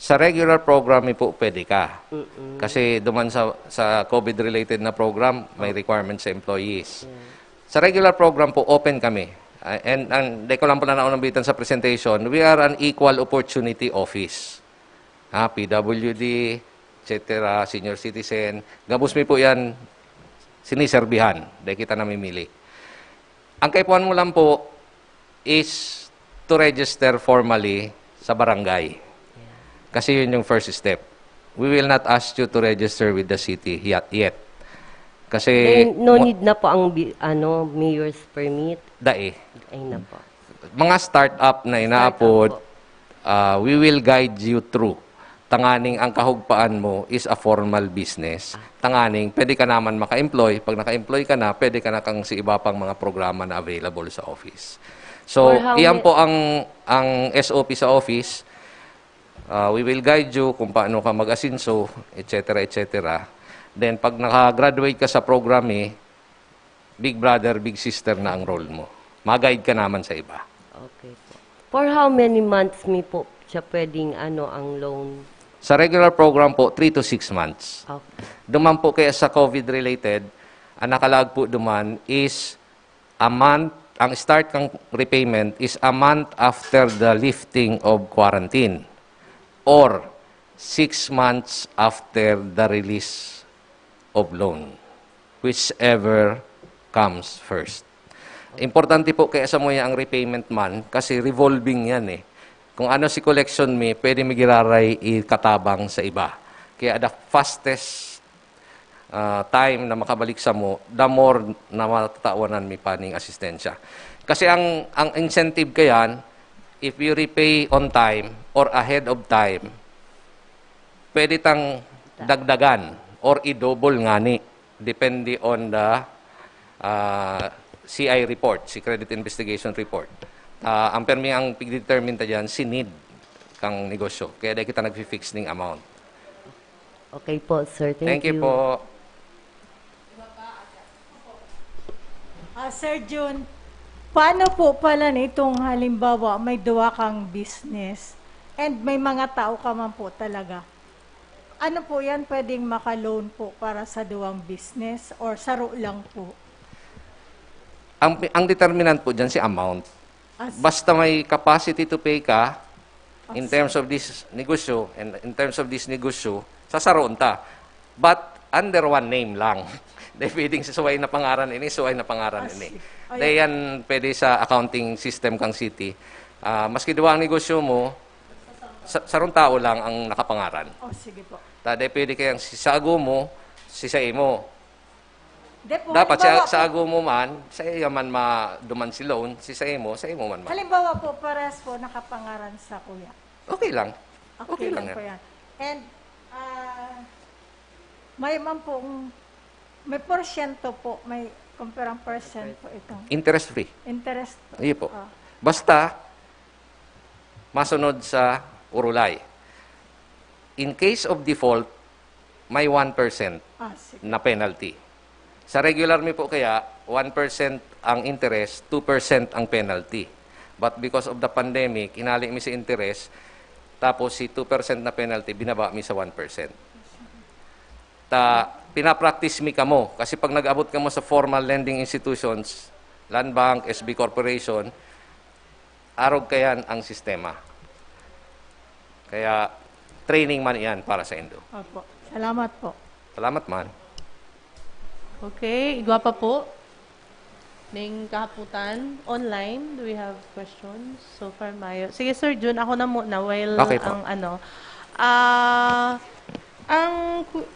Sa regular program mi po, pwede ka. Mm-mm. Kasi duman sa, sa COVID-related na program, may requirement sa employees. Sa regular program po, open kami. Ah, and ang di ko lang pala naunambitan sa presentation, we are an equal opportunity office. Ha, P W D, et cetera, senior citizen. Gabos mi po yan siniserbihan. Dahil kita namimili. Ang kaipuhan mo lang po is to register formally sa barangay. Kasi yun yung first step. We will not ask you to register with the city yet. yet. Kasi Eh, no mo- need na po ang bi- ano, mayor's permit. Dai. Ay na po. Mga startup na inaapod, Startup ah, we will guide you through. Tanganing ang kahugpaan mo is a formal business. Tanganing pwede ka naman maka-employ. Pag naka-employ ka na, pwede ka na kang sa iba pang mga programa na available sa office. So, For how iyan many- po ang, ang S O P sa office. Ah, we will guide you kung paano ka mag-asenso, et cetera, et cetera. Then, pag naka-graduate ka sa program eh, big brother, big sister na ang role mo. Mag-guide ka naman sa iba. Okay po. For how many months mi po siya pwedeng ano ang loan? Sa regular program po, three to six months. Okay. Duman po kaya sa COVID-related, ang nakalaag po duman is a month, ang start ng repayment is a month after the lifting of quarantine. Or Six months after the release of loan, whichever comes first. Importante po kaya sa muya ang repayment man kasi revolving yan eh. Kung ano si collection mi, pwede mi giraray ikatabang sa iba. Kaya the fastest ah, time na makabalik samo, the more na matatawanan mi pa ning asistensya. Kasi ang, ang incentive kayan, if you repay on time or ahead of time, pwede tang dagdagan or i-double ngani, depende on the ah, C I report, si Credit Investigation Report. Ah, ang permi ang pigdetermine ta dyan, si need kang negosyo. Kaya dahil kita nag-fix ning amount. Okay po, sir. Thank, Thank you po. Ah, Sir Jun, paano po pala nitong halimbawa may duwa kang business and may mga tao ka man po talaga? Ano po yan pwedeng maka-loan po para sa duwang business or saro lang po? Ang, ang determinant po dyan si amount. As, Basta may capacity to pay ka in As- terms of this negosyo and in terms of this negosyo, sasaroon ta. But under one name lang. Dahil pwedeng sa suway na pangaran ini, suway na pangaran Ah, ini. si- ay- Dahil yan pwede sa accounting system kang city. Ah, maski duwa ang negosyo mo, sa, sarong tao lang ang nakapangaran. Oh, sige po. Ta, dahil pwede kayang si sago mo, si sa imo. Di po, Dapat sa, halimbawa sa po, ago mo man, sa iya man maduman si loan, si sa imo, sa imo man man. Halimbawa po, parehas po nakapangaran sa kuya. Okay lang. Okay, Okay lang lang po yan. Yan. And ah, may man pong, may porsyento po, may kumperang percent po itong Interest free. Interest. Iyo po. Ah. Basta, masunod sa urulay. In case of default, may one percent Ah, sige. na penalty. Sa regular mi po kaya, one percent ang interest, two percent ang penalty. But because of the pandemic, hinali mi sa interest, tapos si two percent na penalty, binaba mi sa one percent. Ta, pinapractice mi kamo. Kasi pag nag-abot kamo sa formal lending institutions, Land Bank, S B Corporation, arog kayan ang sistema. Kaya, training man yan para sa indo. Opo. Salamat po. Salamat man. Okay, igwa pa po. Ning kahaputan, online, do we have questions? So far, mayo. Sige, Sir Jun, ako na muna while Okay po. ang ano. Ah, ang ku-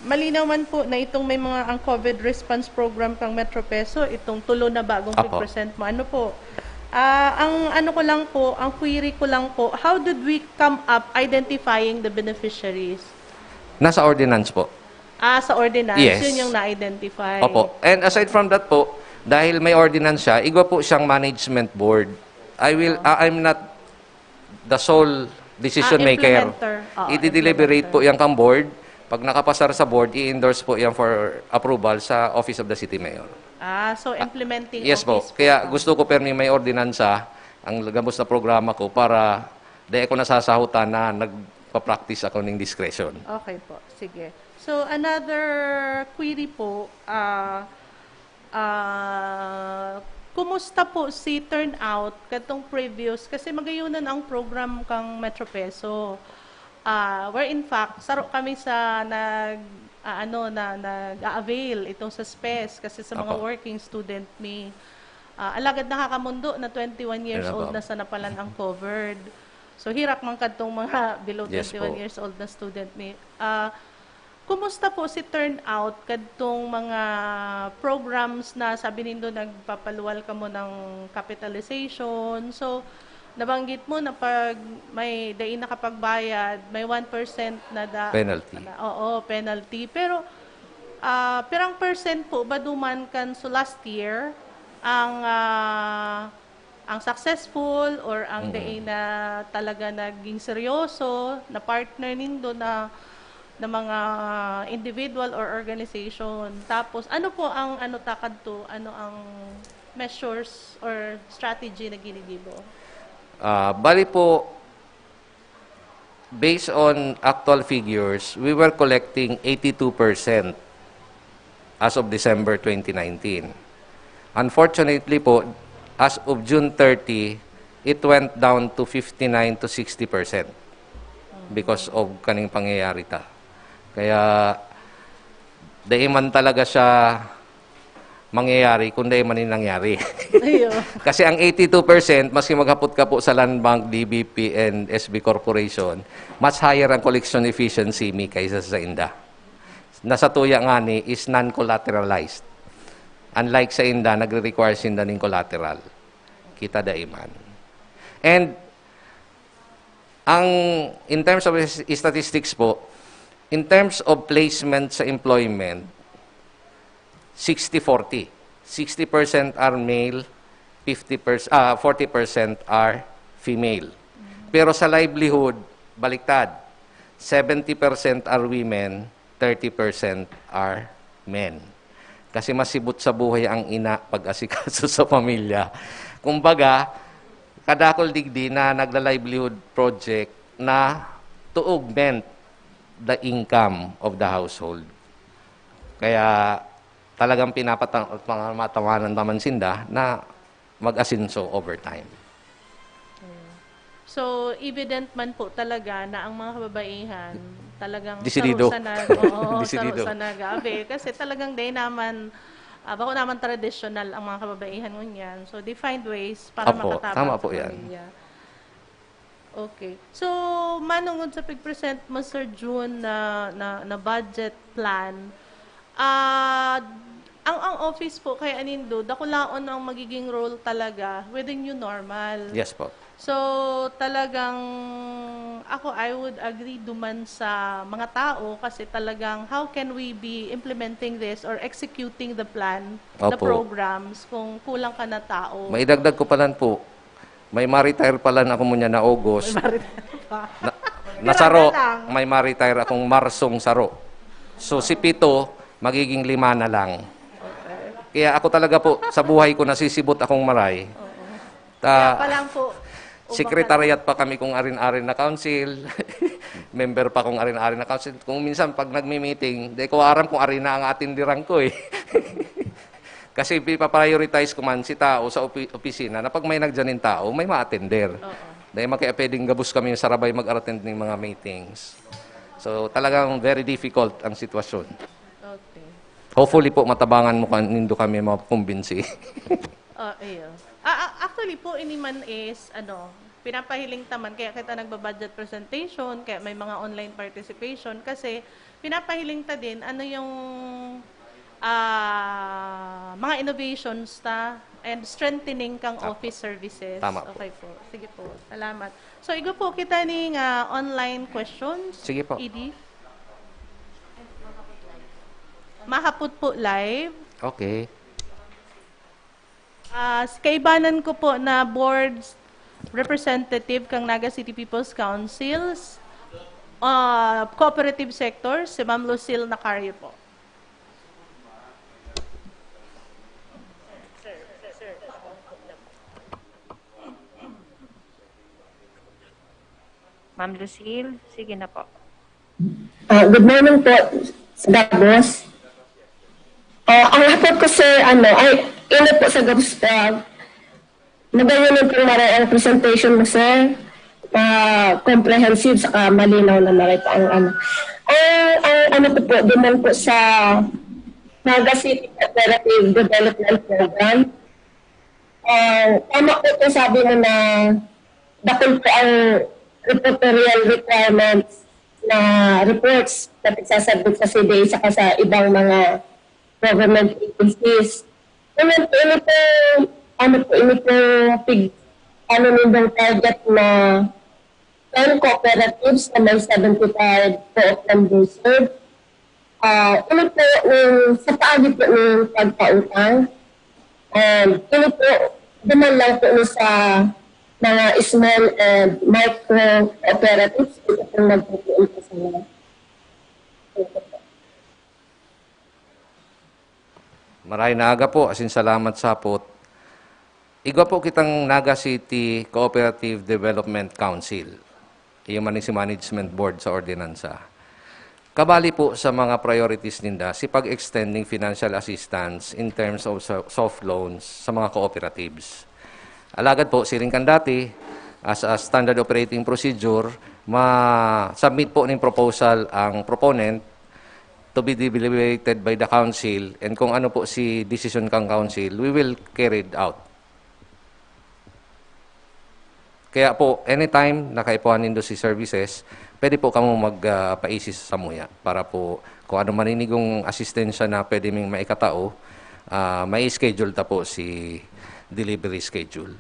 malinaw man po na itong may mga ang COVID response program kang Metro Peso, itong tulo na bagong Apo. present mo. Ano po? Ah, ang ano ko lang po, ang query ko lang po, how did we come up identifying the beneficiaries? Nasa ordinance po. Ah, sa ordinance, Yes. Yun yung na-identify. Opo. And aside from that po, dahil may ordinance siya, igwa po siyang management board. I will, ah, I'm not the sole decision Ah, maker. implementer. Oo, I-deliberate implementer. po yan kang board. Pag nakapasar sa board, i-endorse po yan for approval sa Office of the City Mayor. Ah, so implementing Yes po. office Kaya ka. Gusto ko permi may ordinansa ang gabos na programa ko para di ako nasasahutan na nagpa-practice ako ng discretion. Okay po. Sige. So, another query po, ah, ah, kumusta po si turnout katong previous? Kasi magayunan ang program kang Metro Peso. Ah, where in fact, saro kami sa nag, ah, ano, na nag-a-avail itong sa SPES kasi sa mga Apo. Working student mi. Ah, alagad nakakamundo na twenty-one years Yun na old po. Na sana palan ang covered. So, hirak man kadtong mga below Yes twenty-one po. Years old na student mi. Ah, kumusta po si turnout kadtong mga programs na sabi nindo nagpapaluwal kamo ng capitalization? So, nabanggit mo na pag may dai nakapagbayad, may one percent na da- Penalty. na- oo, penalty. Pero, ah, pirang percent po ba duman kan so last year ang ah, ang successful or ang Mm. dai na talaga naging seryoso na partner nindo na na mga individual or organization? Tapos ano po ang ano ta kadto? Ano ang measures or strategy na ginigibo? Ah, bali po, based on actual figures, we were collecting eighty-two percent as of December twenty nineteen. Unfortunately po, as of June thirty, it went down to fifty-nine to sixty percent. because of kaning pangyayari ta. Kaya, dai man talaga siya mangyayari kung dai man yung nangyari. Iyo. Kasi ang eighty-two percent, maski maghapot ka po sa Land Bank, D B P, and S B Corporation, mas higher ang collection efficiency mi kaysa sa inda. Nasa tuya ngani is non-collateralized. Unlike sa inda, nagre-require sinda ning collateral. Kita dai man. And ang, in terms of is- statistics po, in terms of placement sa employment, sixty forty. Sixty percent are male, fifty percent, ah, forty percent are female. Pero sa livelihood, baliktad. Seventy percent are women, thirty percent are men. Kasi masibot sa buhay ang ina pag-asikaso sa pamilya. Kumbaga, kadakol digdi na nagla-livelihood project na to augment the income of the household. Kaya talagang pinapata-, pangatawanan naman sinda na mag-asenso over time. So, evident man po talaga na ang mga kababaihan talagang Desidido. saro sa nag, oo, Desidido. saro sa nag-aabi. Kasi talagang day naman, ah, bako naman tradisyonal ang mga kababaihan ngunyan. So, they find ways para Apo, makatabang tama sa po yan. Pamilya. Okay. So, manungod sa pag-present mo, Sir Jun, na, na, na budget plan, ah, ang, ang office po kay Anindo, dakulaon ang magiging role talaga with the new normal. Yes po. So, talagang ako, I would agree duman sa mga tao kasi talagang how can we be implementing this or executing the plan, the Opo. programs, kung kulang ka na tao? Maidagdag ko palan po, may ma-retire palan ako munya na August. May ma-retire pa. Na, nasaro, na lang. May ma-retire akong Marsong saro. So si pito, magiging lima na lang. Kaya ako talaga po, sa buhay ko, nasisibot akong maray. Ta, Kaya pa lang po, secretariat pa kami kung arin-arin na council. Member pa kung arin-arin na council. Kung minsan, pag nagmi-meeting, di ko aram kung arin na ang atindiran ko eh. Kasi ipaprioritize ko man si tao sa opi- opisina na pag may nagdyan yung tao, may ma-attender. Oo. Dahil makiapeding gabos kami sa rabay mag-attend ng mga meetings. So, talagang very difficult ang sitwasyon. Okay. Hopefully po, matabangan mo kan-, nindo kami makumbinsi. Oh, iyo. Ah, ah, actually po, ini man is, ano, pinapahiling ta man, kaya kita nagba-budget presentation, kaya may mga online participation, kasi pinapahiling ta din, ano yung ah, mga innovations ta and strengthening kang Apo. Office services. Tama po. Okay po. Sige po. Salamat. So, igwa po kita ning ah, online questions. Sige po. E D. Mahapot po live. Okay. Ah, kaibanan ko po na board representative kang Naga City People's Councils, ah, cooperative sector, si Ma'am Lucille Nacario po. Ma'am Lucille, sige na po. Ah, good morning po sa gabos. Ah, ang hapot ko, sir, ano, ay, ino po sa gabos, ah, magayon pong maray ang presentation mo, sir. Ah, comprehensive saka malinaw na narita ang ano. Ang, ang ano ko po, duman po sa Naga City Cooperative Development Program. Ah, tama po itong sabi mo na dakul po ang reportorial requirements na reports na nagsasubmit sa C D A saka sa ibang mga government agencies. Ngayon po, ini po, ano po, ini po, pig, ano nindong target na ten cooperatives na may seventy-five co-op members. Ah, ini po, yung sa paagi po ng pagpautang, and ini po, duman lang po ni sa mga small and micro cooperatives, ito pong nagpupuon po sila. Maray na aga po, asin salamat sa hapot. Igwa po kitang Naga City Cooperative Development Council. Iyo man si Management Board sa ordinansa. Kabali po sa mga priorities ninda, si pag-extending financial assistance in terms of so- soft loans sa mga cooperatives. Alagad po, siring kan dati, as a standard operating procedure, Ma-submit po ning proposal ang proponent to be deliberated by the council, and kung ano po si decision kang council, we will carry it out. Kaya po, anytime na kaipuhan nindo si services, pwede po kamo mag, ah, paisi sa samuya para po kung ano maninigong asistensya na pwede ming maikatao, ah, may schedule ta po si delivery schedule.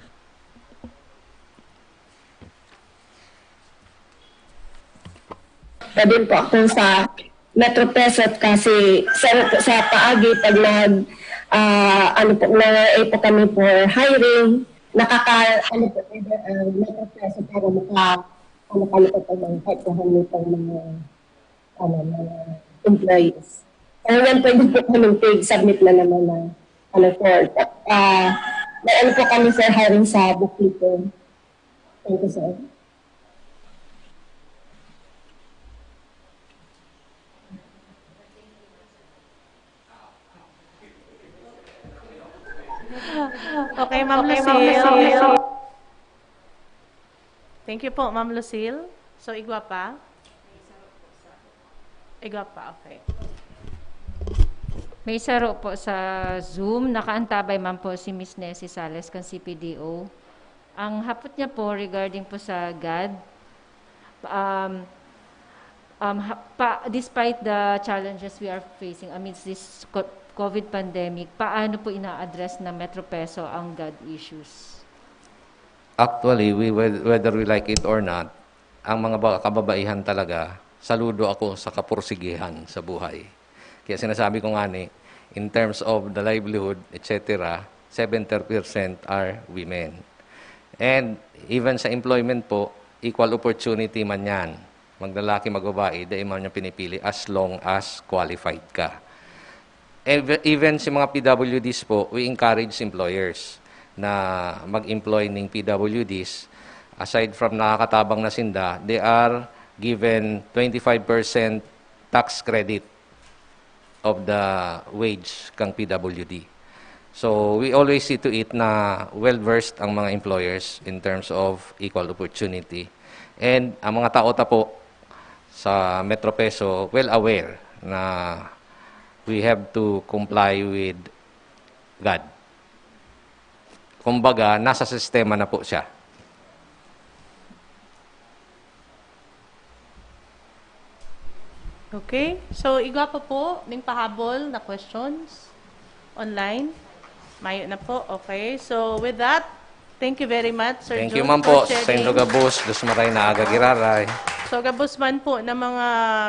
Pwede po ako sa Metro Peso kasi sa, sa paagi pag nag, ah, ano po, nag po kami for hiring, nakaka, ano po, either, ah, Metro Peso para maka, ano kami po pag mga kahit kung ano pang mga, ano, mga employees. So, yan pwede po kami pag-submit na naman na, ano, for, ah, may ano po kami for hiring sa bookkeeper. Thank you, sir. Okay, Ma'am Lucille. Thank you po, Ma'am Lucille. So, igwa pa? Igwa pa, okay. May saro po sa Zoom, nakaantabay man po si Miss Nessie Sales kan C P D O. Ang hapot niya po regarding po sa GAD, um, um, ha- pa, despite the challenges we are facing amidst this co- COVID pandemic, paano po ina-address ng Metro Peso ang GAD issues? Actually, we, whe- whether we like it or not, ang mga ba- kababaihan talaga, saludo ako sa kapursigihan sa buhay. Kaya sinasabi ko nga ni, in terms of the livelihood, et cetera, seventy percent are women. And even sa employment po, equal opportunity man yan. Maglalaki, magbabae, dai man niya pinipili as long as qualified ka. Ev- Even si mga P W Ds po, we encourage employers na mag-employ ning P W Ds. Aside from nakakatabang na sinda, they are given twenty-five percent tax credit of the wage kang P W D. So, we always see to it na well-versed ang mga employers in terms of equal opportunity. And ang mga tao ta po sa Metro Peso, well aware na we have to comply with GAD. Kumbaga, nasa sistema na po siya. Okay. So, igwa pa po ning pahabol na questions online? Mayo na po. Okay. So, with that, thank you very much, Sir Thank Jun, you, ma'am for po. sharing. Sendo gabos, dos maray na aga giraray. So, gabos man po na mga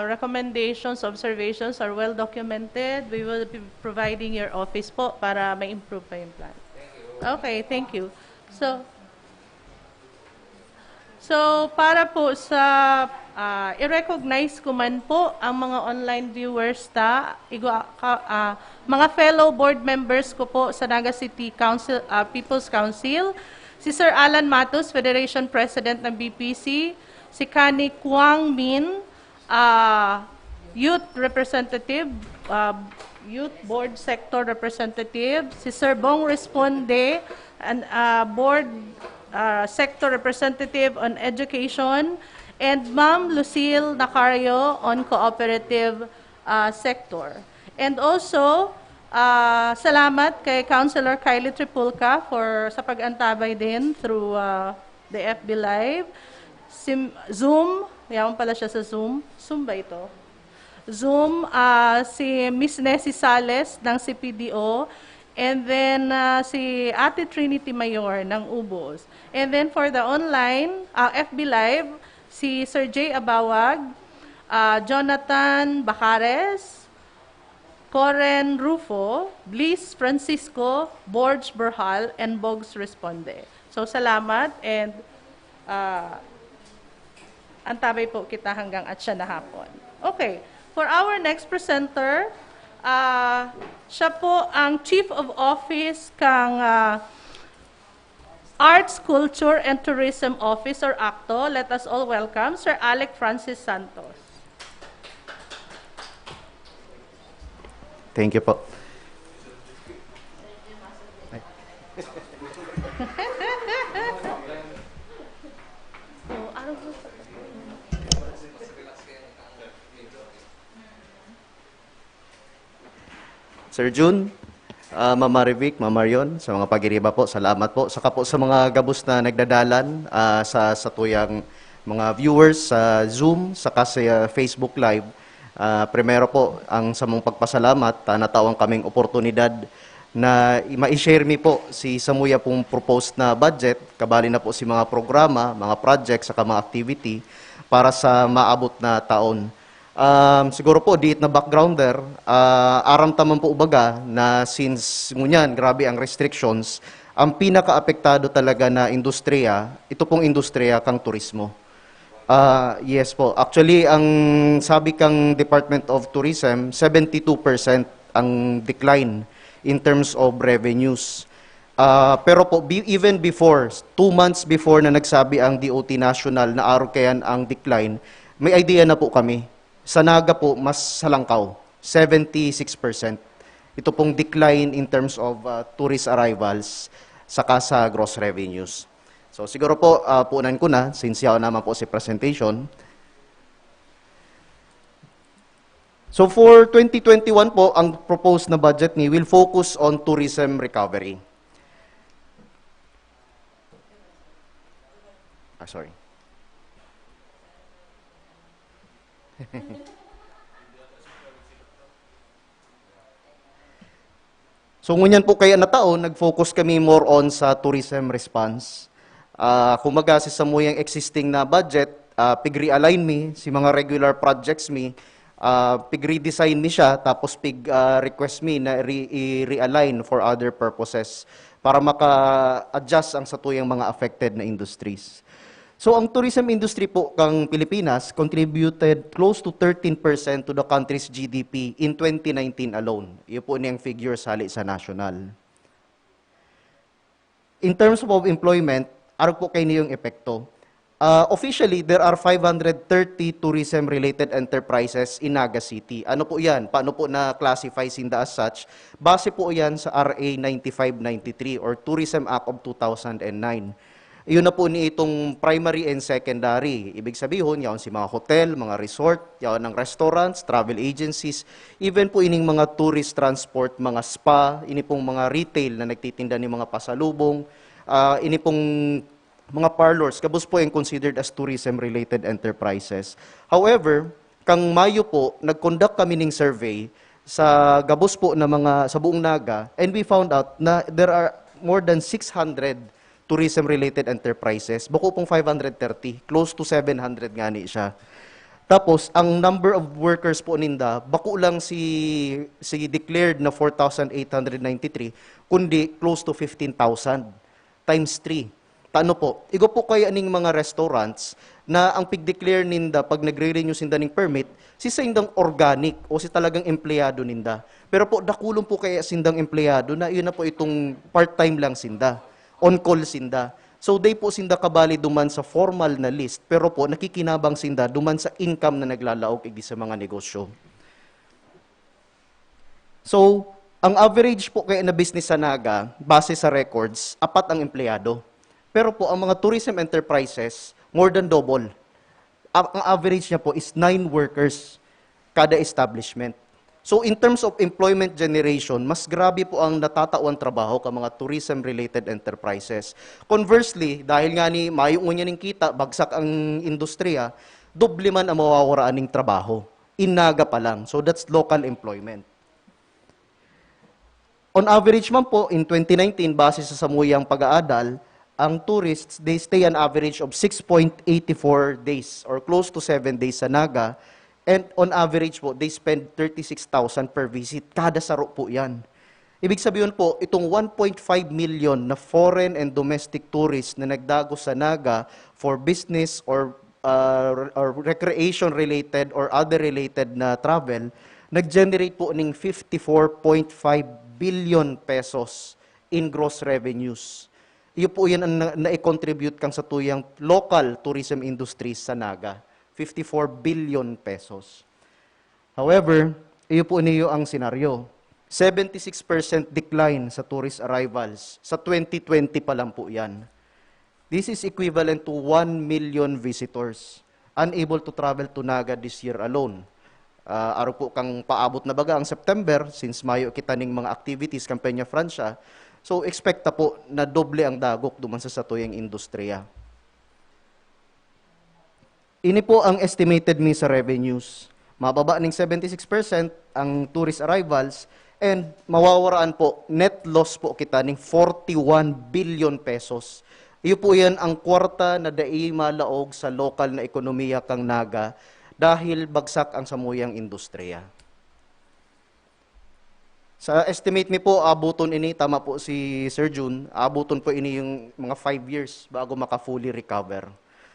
recommendations, observations are well documented. We will be providing your office po para ma-improve pa yung plan. Okay, thank you. So, so para po sa ah, i-recognize ko man po ang mga online viewers ta, igwa, ka, ah, mga fellow board members ko po sa Naga City Council, ah, People's Council, si Sir Alan Matos, Federation President ng B P C, si Kani Kwang Min, ah, Youth Representative, ah, Youth Board Sector Representative, si Sir Bong Responde, an, ah, Board ah, Sector Representative on Education, and Ma'am Lucille Nacario on Cooperative ah, Sector. And also, ah, salamat kay Councilor Kylie Tripulca for sa pag-antabay din through ah, the F B Live. Sim- Zoom, yaman pala siya sa Zoom. Zoom ba ito? Zoom, ah, si Miss Nessie Sales ng C P D O, and then ah, si Ate Trinity Mayor ng Ubos. And then for the online, ah, F B Live, si Sir Jay Abawag, ah, Jonathan Bacares, Coren Rufo, Bliss Francisco, Borge Berhal, and Bogs Responde. So, salamat and ah, antabay po kita hanggang atya na hapon. Okay, for our next presenter, ah, siya po ang Chief of Office kang ah, Arts, Culture, and Tourism Office or ACTO. Let us all welcome Sir Alec Francis Santos. Thank you po. Oh, ano po sa Sir Jun, ah, Ma'am Marivic, Ma'am Marion, sa mga pagiriba po, salamat po. Saka po sa mga gabos na nagdadalan, ah, sa, sa tuyang mga viewers sa Zoom, saka sa, ah, Facebook Live. Ah, primero po, ang samong pagpasalamat, ah, natawan kaming oportunidad na i-, ma-share mi po si samuya pong proposed na budget, kabali na po si mga programa, mga project, saka mga activity para sa maabot na taon. Um, siguro po, diit na backgrounder, ah, aram ta man po ubaga na since ngunyan, grabe ang restrictions, ang pinakaapektado talaga na industriya, ito pong industriya kang turismo. Ah, yes po. Actually, ang sabi kang Department of Tourism, seventy two percent ang decline in terms of revenues. Ah, pero po, be-, even before, two months before na nagsabi ang D O T National na arog kayan ang decline, may idea na po kami. Sa Naga po, mas halangkaw, seventy six percent. Ito pong decline in terms of, ah, tourist arrivals saka sa gross revenues. So, siguro po, ah, punan ko na, since yaon naman po si presentation. So, for twenty twenty-one po, ang proposed na budget ni will focus on tourism recovery. Ah, sorry. So, ngunyan po kaya na taon, nag-focus kami more on sa tourism response. Ah, kumbaga, si samuyang existing na budget, ah, pig-realign mi, si mga regular projects mi, ah, pig-redesign mi siya, tapos pig, ah, request mi na re-, i-realign for other purposes para maka-adjust ang satuyang mga affected na industries. So, ang tourism industry po kang Pilipinas contributed close to thirteen percent to the country's G D P in twenty nineteen alone. Iyo po niyang figures hali sa national. In terms of employment, arog po kayo niyong epekto. Ah, officially, there are five hundred thirty tourism-related enterprises in Naga City. Ano po yan? Paano po na-classify sinda as such? Base po yan sa R A ninety-five ninety-three or Tourism Act of two thousand and nine. Yun na po ni itong primary and secondary. Ibig sabihin, yaon si mga hotel, mga resort, yaon ang restaurants, travel agencies, even po ining mga tourist transport, mga spa, ini pong mga retail na nagtitinda ng mga pasalubong, ah, ini pong mga parlors, gabos po yung considered as tourism-related enterprises. However, kang Mayo po, nag-conduct kami ning survey sa gabos po na mga, sa buong Naga, and we found out na there are more than six hundred tourism-related enterprises. Bako pong five hundred thirty, close to seven hundred ngani siya. Tapos, ang number of workers po ninda, bako lang si, si declared na four thousand eight hundred ninety-three, kundi close to fifteen thousand times three. Tano po, igo po kaya ning mga restaurants na ang pig-declare ninda pag nagre-renew sinda ning permit, si saindang organic o si talagang empleyado ninda. Pero po, dakulon po kaya sindang empleyado na yun na po itong part-time lang sinda, on call sinda. So, they po sinda kabali duman sa formal na list, pero po, nakikinabang sinda duman sa income na naglalaog igdi sa mga negosyo. So, ang average po kaya na business sa Naga, base sa records, apat ang empleyado. Pero po, ang mga tourism enterprises, more than double. A-, ang average niya po is nine workers kada establishment. So, in terms of employment generation, mas grabe po ang natatawan trabaho ka mga tourism-related enterprises. Conversely, dahil nga ni mayo ngunyan ning kita, bagsak ang industriya, doble man ang mawawaraan ning trabaho. In Naga pa lang. So, that's local employment. On average man po, in twenty nineteen, base sa samuyang pag-aadal, ang tourists, they stay an average of six point eighty four days or close to seven days sa Naga. And on average po, they spend thirty six thousand per visit. Kada saro po yan. Ibig sabihin po, itong one point five million na foreign and domestic tourists na nagdagos sa Naga for business or, uh, or recreation-related or other related na travel, nag-generate po ning fifty four point five billion pesos in gross revenues. Iyo po yan ang na-, na-contribute kang sa tuyang local tourism industries sa Naga, fifty four billion pesos. However, iyo po niyo ang senaryo. Seventy six percent decline sa tourist arrivals sa twenty twenty pa lang po yan. This is equivalent to one million visitors unable to travel to Naga this year alone. Ah, arog po kan paabot na baga ang September, since mayo kita ning mga activities kan Peñafrancia. So, expect ta po na doble ang dagok duman sa satuyang industriya. Ini po ang estimated mi sa revenues. Mababa ning seventy-six percent ang tourist arrivals and mawawaraan po, net loss po kita ning forty-one billion pesos. Iyo po yan ang kwarta na dai malaog sa lokal na ekonomiya kan Naga dahil bagsak ang samuyang industriya. Sa estimate mi po, abuton ini, tama po si Sir Jun, abuton po ini yung mga five years bago maka-fully recover.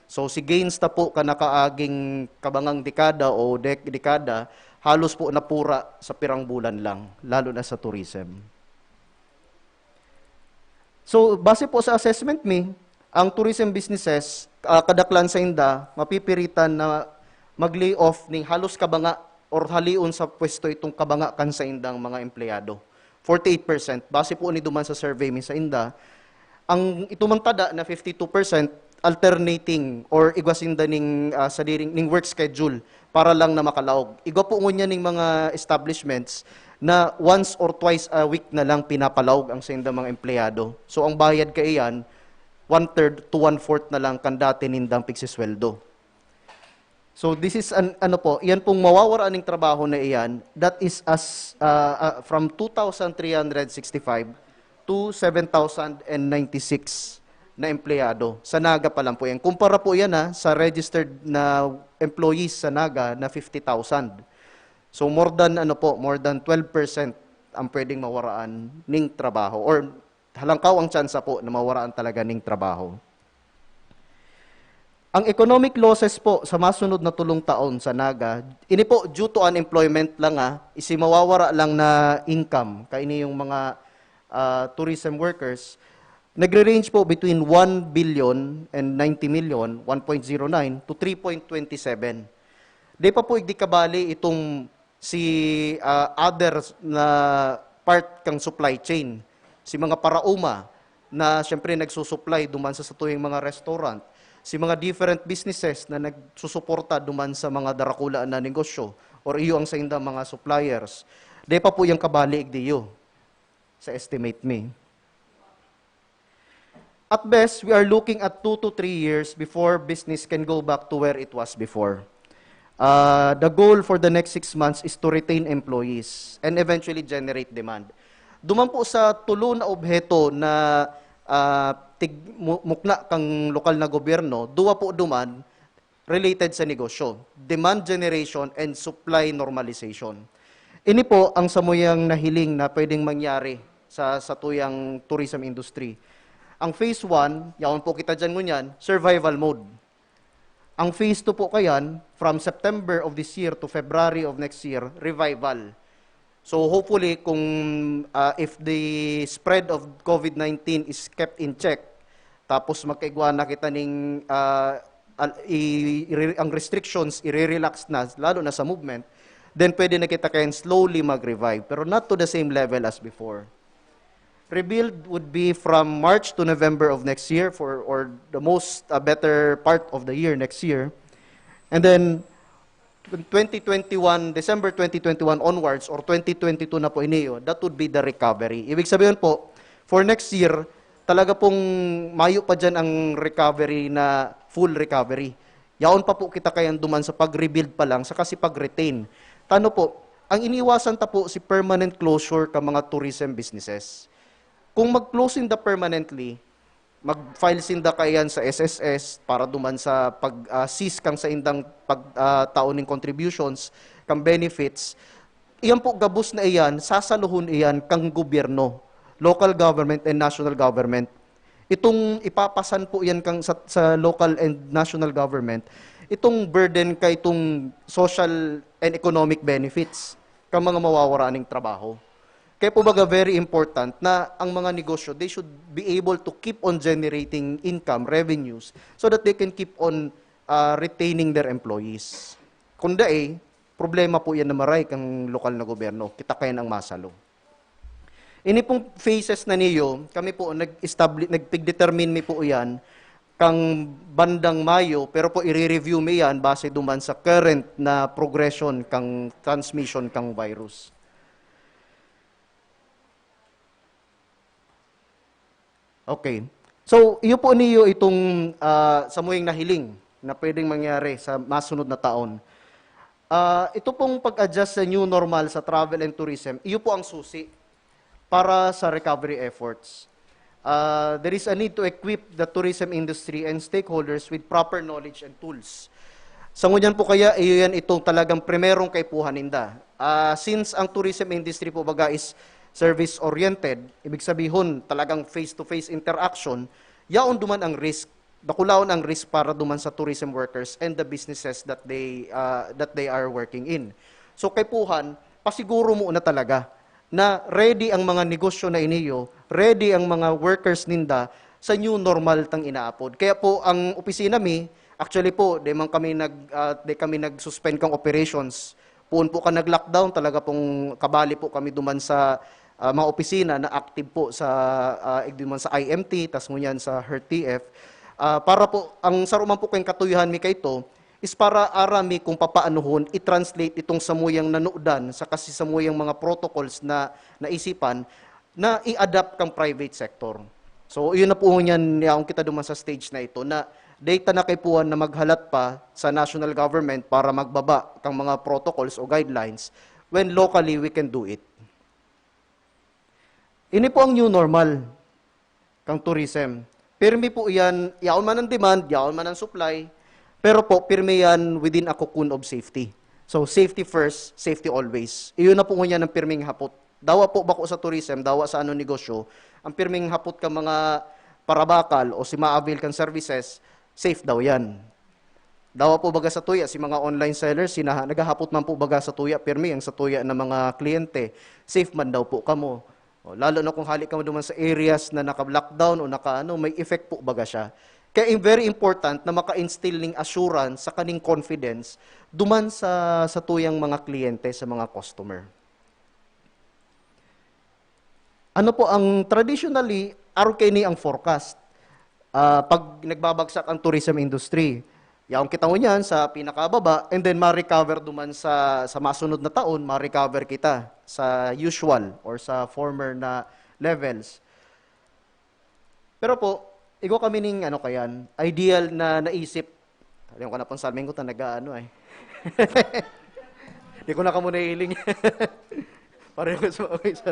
So, si gains ta po kan nakaaging kabangang dekada o dek-, dekada, halos po napura sa pirang bulan lang, lalo na sa tourism. So, base po sa assessment mi, ang tourism businesses, ah, kadaklan sa inda, mapipiritan na mag-lay off ning halos kabanga or halion sa pwesto itong kabanga kan sa indang mga empleyado. Forty-eight percent. Base po ni duman sa survey mi sa inda, ang ito man tada na fifty-two percent alternating or igwa sinda ning, ah, sadiring, ning work schedule para lang na makalaog. Igwa po ngunyan ning mga establishments na once or twice a week na lang pinapalaog ang saindang mga empleyado. So, ang bayad kaiyan, one-third to one-fourth na lang kan dati nindang pigsisweldo. So, this is an, ano po, iyan pong mawawara ning trabaho na iyan, that is as, ah, ah, from two thousand three hundred sixty-five to seven thousand ninety-six na empleyado. Sa Naga pa lang po yan. Kumpara po yan, ha, sa registered na employees sa Naga na fifty thousand. So, more than, ano po, more than twelve percent ang pwedeng mawaraan ning trabaho or halangkaw ang tsansa po na mawaraan talaga ning trabaho. Ang economic losses po sa masunod na tulong taon sa Naga, ini po due to unemployment lang, ah, isi mawawara lang na income, kaini yung mga, ah, tourism workers, nagre-range po between one billion and ninety million, one point zero nine to three point twenty seven. Di pa po igdi kabali itong si, ah, others na part kang supply chain, si mga paraoma na siyempre nagsusupply duman sa satuyang mga restaurant, si mga different businesses na nagsusuporta duman sa mga darakula na negosyo or iyo ang saindang mga suppliers. Di pa po yung kabali igdiyo sa estimate mi. At best, we are looking at two to three years before business can go back to where it was before. Uh, the goal for the next six months is to retain employees and eventually generate demand. Duman po sa tulo na obheto na, ah, tig-, mu-, mukna kang lokal na gobyerno, duwa po duman related sa negosyo, demand generation and supply normalization. Ini po ang samuyang nahiling na pwedeng mangyari sa satuyang tourism industry. Ang phase one, yaon po kita diyan ngunyan, survival mode. Ang phase two po kayan, from September of this year to February of next year, revival. So hopefully, kung, ah, if the spread of COVID nineteen is kept in check, tapos magkaigwa na kita ning, ah, al-, i-, i-, ang restrictions, i-relax na, lalo na sa movement, then pwede na kita kayan slowly mag-revive, pero not to the same level as before. Rebuild would be from March to November of next year for, or the most, uh, better part of the year next year. And then, twenty twenty-one, December twenty twenty-one onwards or twenty twenty-two na po iniyo, that would be the recovery. Ibig sabihin po, for next year, talaga pong mayo pa dyan ang recovery na full recovery. Yaon pa po kita kayan duman sa pag-rebuild pa lang, saka si pag-retain. Tano po, ang iniwasan ta po si permanent closure ka mga tourism businesses. Kung mag-close sinda permanently, mag-file sinda kaiyan sa S S S para duman sa pag, ah, cease kang saindang pag, ah, tao ning contributions, kang benefits, iyan po gabos na iyan, sasaluhon iyan kang gobyerno, local government and national government. Itong ipapasan po iyan kang sa, sa local and national government, itong burden kay itong social and economic benefits kang mga mawawara ning trabaho. Kaya po baga very important na ang mga negosyo, they should be able to keep on generating income, revenues, so that they can keep on, ah, retaining their employees. Kung dai, problema po yan na maray kang lokal na gobyerno. Kita kayan ang masalo. Ini pong phases na niyo, kami po nag-establi-, nagpigdetermine mi po yan kang bandang Mayo, pero po i-review mi yan base duman sa current na progression kang transmission kang virus. Okay. So, iyo po niyo itong, ah, samuyang nahiling na pwedeng mangyari sa masunod na taon. Ah, ito pong pag-adjust sa new normal sa travel and tourism, iyo po ang susi para sa recovery efforts. Ah, there is a need to equip the tourism industry and stakeholders with proper knowledge and tools. Sa ngunyan po kaya, iyo yan itong talagang primerong kaipuhan ninda. Ah, since ang tourism industry po baga is service-oriented, ibig sabihon talagang face-to-face interaction, yaon duman ang risk, dakulaon ang risk para duman sa tourism workers and the businesses that they, ah, that they are working in. So, kaipuhan, pasiguro mo na talaga na ready ang mga negosyo na iniyo, ready ang mga workers ninda sa new normal tang inaapod. Kaya po, ang opisina mi, actually po, di man kami nag-, ah, di kami nag-suspend kang operations. Poon po ka nag-lockdown, talaga pong kabali po kami duman sa, ah, mga opisina na active po sa, ah, duman sa I M T, tas ngunyan sa HERT-T F. Ah, para po, ang saro man po kayong katuyohan mi kaito, is para aram mi kung papaanohon i-translate itong samuyang nanudan sa kasi samuyang mga protocols na naisipan na i-adapt kang private sector. So, iyon na po ngunyan, yaon kita duman sa stage na ito na data na kaipuhan na maghalat pa sa national government para magbaba kang mga protocols o guidelines when locally we can do it. Ini po ang new normal kang tourism. Pirmi po iyan, yaon man ang demand, yaon man ang supply, pero po, pirmi yan within a cocoon of safety. So, safety first, safety always. Iyon na po ngunyan ang pirming hapot. Dawa po bako sa tourism, dawa sa ano negosyo, ang pirming hapot ka mga parabakal o si ma-avail kang services, safe daw yan. Dawa po baga sa tuya, si mga online sellers, sinaha, naghahapot man po baga sa tuya, pirmi ang sa tuya na mga kliyente, safe man daw po kamo. O, lalo na kung hali kamo duman sa areas na naka-lockdown o naka-ano, may effect po baga siya. Kaya im-, very important na maka-instill ning assurance sa kaning confidence duman sa, sa tuyang mga kliyente, sa mga customer. Ano po ang traditionally, R K ni ang forecast? Ah, pag nagbabagsak ang tourism industry, yaon kita ngunyan sa pinakababa, and then ma-recover duman sa, sa masunod na taon, ma-recover kita sa usual or sa former na levels. Pero po, igo kami ning ano kayan, ideal na naisip. Alam ko na pong salming ko ta nag-aano eh. Di ko na kamo nahiling. Pareho sa mga isa.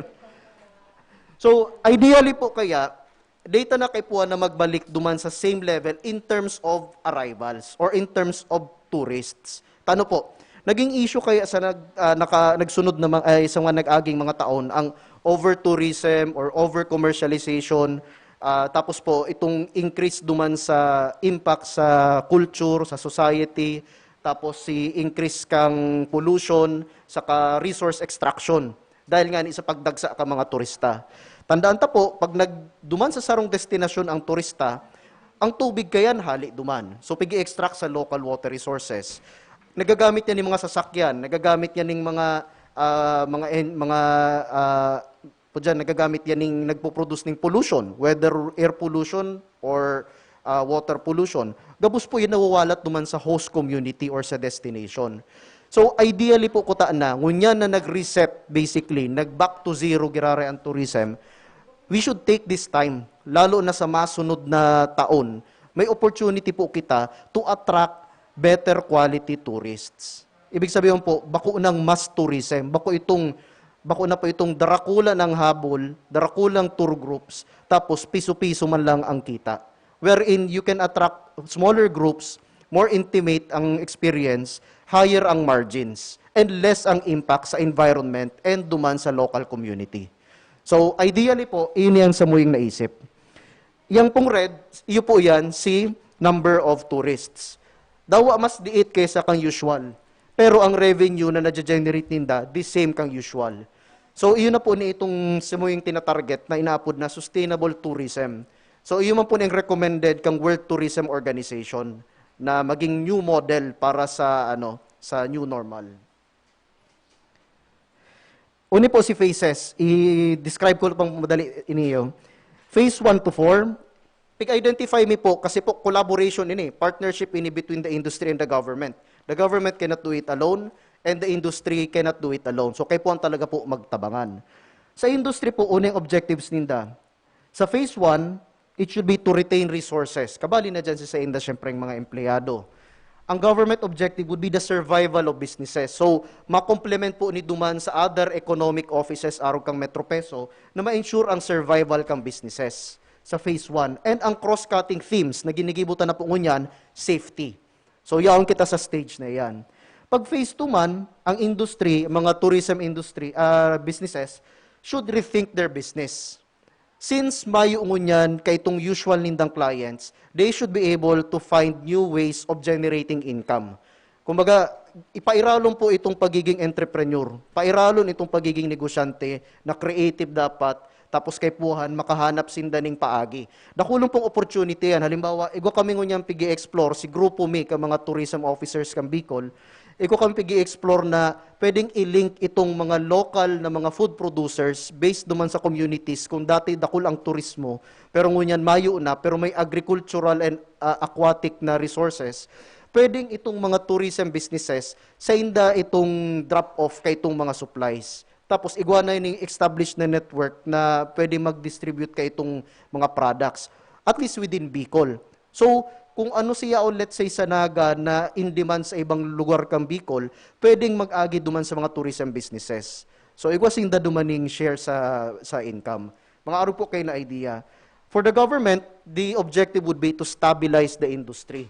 So, ideally po kaya, data na kaipuhan na magbalik duman sa same level in terms of arrivals or in terms of tourists. Tano po, naging issue kaya sa nag-, ah, naka-, nagsunod na mga, ay, sa mga nag-aging mga taon ang over-tourism or over-commercialization, ah, tapos po itong increase duman sa impact sa culture, sa society, tapos si increase kang pollution, saka resource extraction. Dahil nga ni sa pagdagsa ka mga turista. Tandaan ta po, pag nagduman sa sarong destinasyon ang turista, ang tubig kayan hali duman. So, pigi-extract sa local water resources. Nagagamit niya ning mga sasakyan, nagagamit niya ning mga, ah, mga en-, mga, ah, po dyan, nagagamit yan ning nagpo-produce ning pollution, whether air pollution or, ah, water pollution. Gabos po yan nawawalat duman sa host community or sa destination. So, ideally po, kuta na, ngunyan na nag-reset, basically, nag-back to zero giraray ang tourism, we should take this time, lalo na sa masunod na taon, may opportunity po kita to attract better quality tourists. Ibig sabihin po, bako nang mass tourism, bako itong, bako na po itong darakula ng habol, darakulang tour groups, tapos piso-piso man lang ang kita. Wherein you can attract smaller groups, more intimate ang experience, higher ang margins, and less ang impact sa environment and duman sa local community. So, ideally po, ini ang samuyang naisip. Yang pong red, iyo po yan, si number of tourists. Dawa mas diit kaysa kang usual. Pero ang revenue na nadya-generate ninda, the same kang usual. So, iyo na po ni itong samuyang tinatarget na inaapod na sustainable tourism. So, iyo man po na yung recommended kang World Tourism Organization na maging new model para sa, ano, sa new normal. Uni po si phases. I-describe ko pang madali iniyo. Phase one to four, Pig-identify mi po, kasi po collaboration ini, partnership ini between the industry and the government. The government cannot do it alone, and the industry cannot do it alone. So, kaipuhan talaga po magtabangan. Sa industry po, unang objectives ninda. Sa phase one, it should be to retain resources. Kabali na dyan si sainda, syempre, ang mga empleyado. Ang government objective would be the survival of businesses. So, makomplement po ni duman sa other economic offices arog kang Metro Peso na ma-ensure ang survival kang businesses sa phase one. And ang cross-cutting themes na ginigibutan na po ngunyan, safety. So, yaon kita sa stage na iyan. Pag phase two man, ang industry, mga tourism industry, ah, businesses, should rethink their business. Since mayo ngunyan kaitong usual nindang clients, they should be able to find new ways of generating income. Kumbaga, ipairalon po itong pagiging entrepreneur, pairalon itong pagiging negosyante na creative dapat, tapos kaipuhan, makahanap sinda ning paagi. Dakulon pong opportunity yan. Halimbawa, igwa kami ngunyan pigi-explore, si grupo mi ka mga tourism officers kang Bicol, igwa kami pigi-explore na pwedeng i-link itong mga local na mga food producers based duman sa communities. Kung dati dakul ang turismo, pero ngunyan mayo na, pero may agricultural and, ah, aquatic na resources, pwedeng itong mga tourism businesses, sainda itong drop-off kaitong mga supplies. Tapos, igwa na yung established na network na pwede mag-distribute kaitong mga products, at least within Bicol. So, kung ano siya o, let's say, sa Naga na in demand sa ibang lugar kang Bicol, pwedeng mag-agi duman sa mga tourism businesses. So, igwa sinda duman ning share sa, sa income. Mga arog po kayo na idea. For the government, the objective would be to stabilize the industry.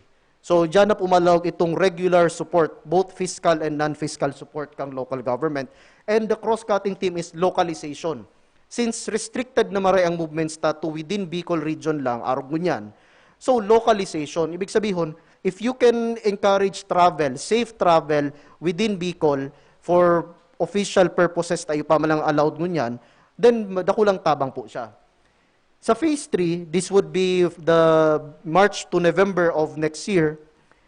So, diyan na pumalawag itong regular support, both fiscal and non-fiscal support kang local government. And the cross-cutting theme is localization. Since restricted na maray ang movements ta to within Bicol region lang, arog ngunyan. So, localization, ibig sabihon, if you can encourage travel, safe travel within Bicol for official purposes tayo pa man lang allowed ngunyan, then dakulang tabang po siya. Sa phase three, this would be the March to November of next year.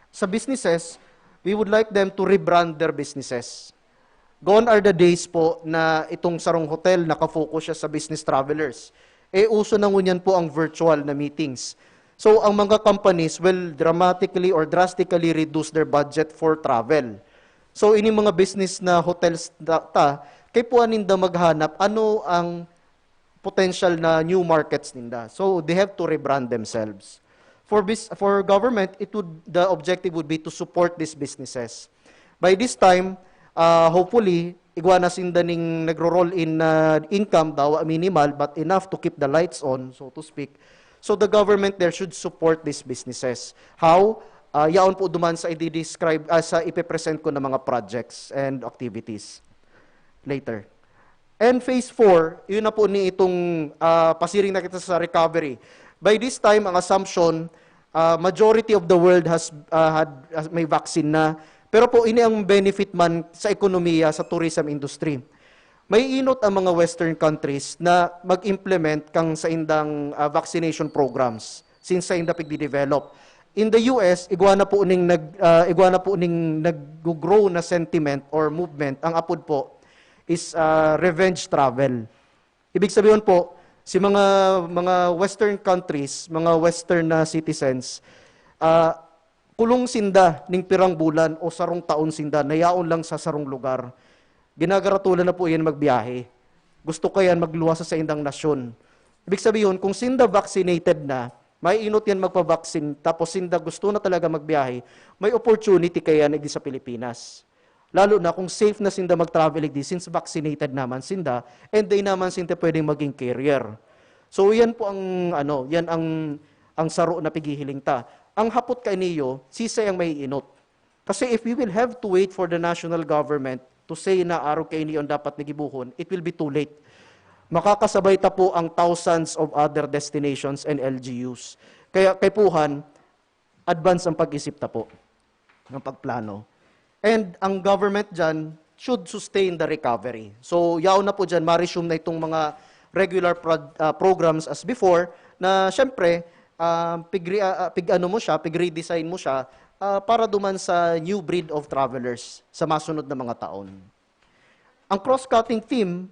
Sa businesses, we would like them to rebrand their businesses. Gone are the days po na itong sarong hotel nakafocus siya sa business travelers. Eh, uso na ngunyan po ang virtual na meetings. So, ang mga companies will dramatically or drastically reduce their budget for travel. So, ini mga business na hotels ta, ta kaipuhan ninda maghanap ano ang potential na new markets ninda. So, they have to rebrand themselves. For bus-, for government, it would, the objective would be to support these businesses. By this time, uh, hopefully, igwa na sinda ning nagro-roll in na income, dawa minimal, but enough to keep the lights on, so to speak. So the government there should support these businesses. How? Uh, yaon po duman sa i-describe, uh, sa ipe-present ko na mga projects and activities later. And phase four, yun na po ni itong, ah, pasiring na kita sa recovery. By this time, ang assumption, ah, majority of the world has, ah, had, has, may vaccine na. Pero po, ini ang benefit man sa ekonomiya, sa tourism industry. May inot ang mga Western countries na mag-implement kang saindang, ah, vaccination programs since sainda pigdi-develop. In the U S, igwa na po ning nag-, ah, igwa na po ning nag-grow na sentiment or movement, ang apod po is, ah, revenge travel. Ibig sabihin po, si mga, mga Western countries, mga Western na citizens, ah, kulong sinda ning pirang bulan o sarong taon sinda, nayaon lang sa sarong lugar. Ginagaratulan na po yan magbiyahe. Gusto ko yan magluwas sa saindang nasyon. Ibig sabihin, kung sinda vaccinated na, may inot yan magpa-vaccine, tapos sinda gusto na talaga magbiyahe, may opportunity kaya na sa Pilipinas. Lalo na kung safe na sinda mag-travel digdi since vaccinated naman sinda, and di naman sinda pwedeng maging carrier. So, yan po ang, ano, yan ang, ang saro na pighihiling ta. Ang hapot kainiyo, sisay ang may inot. Kasi if we will have to wait for the national government to say na arog kaini an dapat na gibohon, it will be too late. Makakasabay ta po ang thousands of other destinations and L G Us. Kaya kaipuhan, advance ang pag-isip ta po, ang pagplano. And ang government dyan should sustain the recovery. So, yaon na po dyan, ma-resume na itong mga regular prod-, ah, programs as before, na siyempre, ah, pigre-, ah, ah, pig-ano mo siya, pig-redesign mo siya, ah, para duman sa new breed of travelers sa masunod na mga taon. Ang cross-cutting theme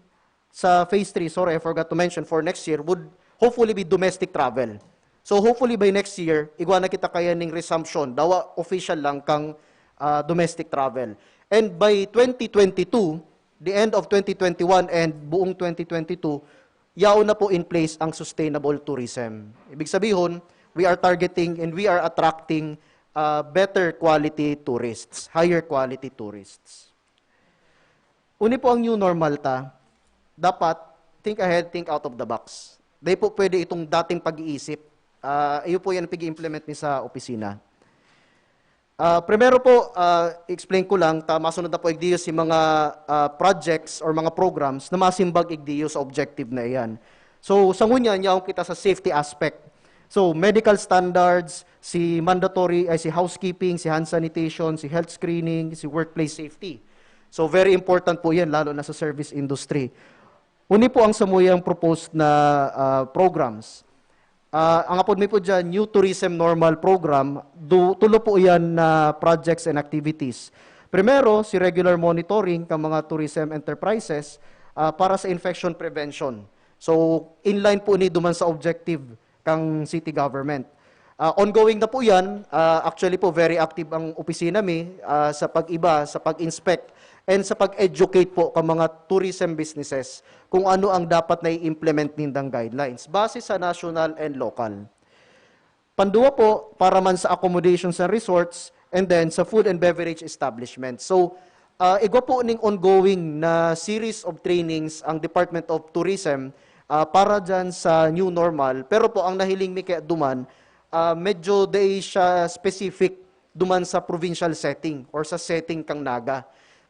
sa phase three, sorry, I forgot to mention, for next year would hopefully be domestic travel. So hopefully by next year, igwa na kita kaya ning resumption, dawa official lang kang ah, domestic travel. And by twenty twenty-two, the end of twenty twenty-one and buong twenty twenty-two, yaon na po in place ang sustainable tourism. Ibig sabihin, we are targeting and we are attracting uh, better quality tourists, higher quality tourists. Uni po ang new normal ta, dapat think ahead, think out of the box. Dahil po pwede itong dating pag-iisip. Uh, iyo po yan pag-implement ni sa opisina. Uh, primero po, uh, explain ko lang, ta masunod na po igdiyo si mga uh, projects or mga programs na masimbag igdiyo sa objective na iyan. So, sa ngunyan, yaon kita sa safety aspect. So, medical standards, si mandatory, ay si housekeeping, si hand sanitation, si health screening, si workplace safety. So, very important po yan, lalo na sa service industry. Uni po ang samuyang proposed na uh, programs. Uh, ang apod mi po dyan, New Tourism Normal Program, do, tulo po yan na projects and activities. Primero, si regular monitoring ng mga tourism enterprises uh, para sa infection prevention. So, inline po ni duman sa objective kang city government. Uh, ongoing na po yan. Uh, actually po, very active ang opisina mi uh, sa pag-iba, sa pag-inspect, and sa pag-educate po ka mga tourism businesses kung ano ang dapat na i-implement nindang guidelines base sa national and local. Panduwa po, para man sa accommodations and resorts, and then sa food and beverage establishment. So, uh, igwa po ning ongoing na series of trainings ang Department of Tourism uh, para dyan sa new normal. Pero po, ang nahiling mi kaya duman, uh, medyo day siya specific duman sa provincial setting or sa setting kang Naga.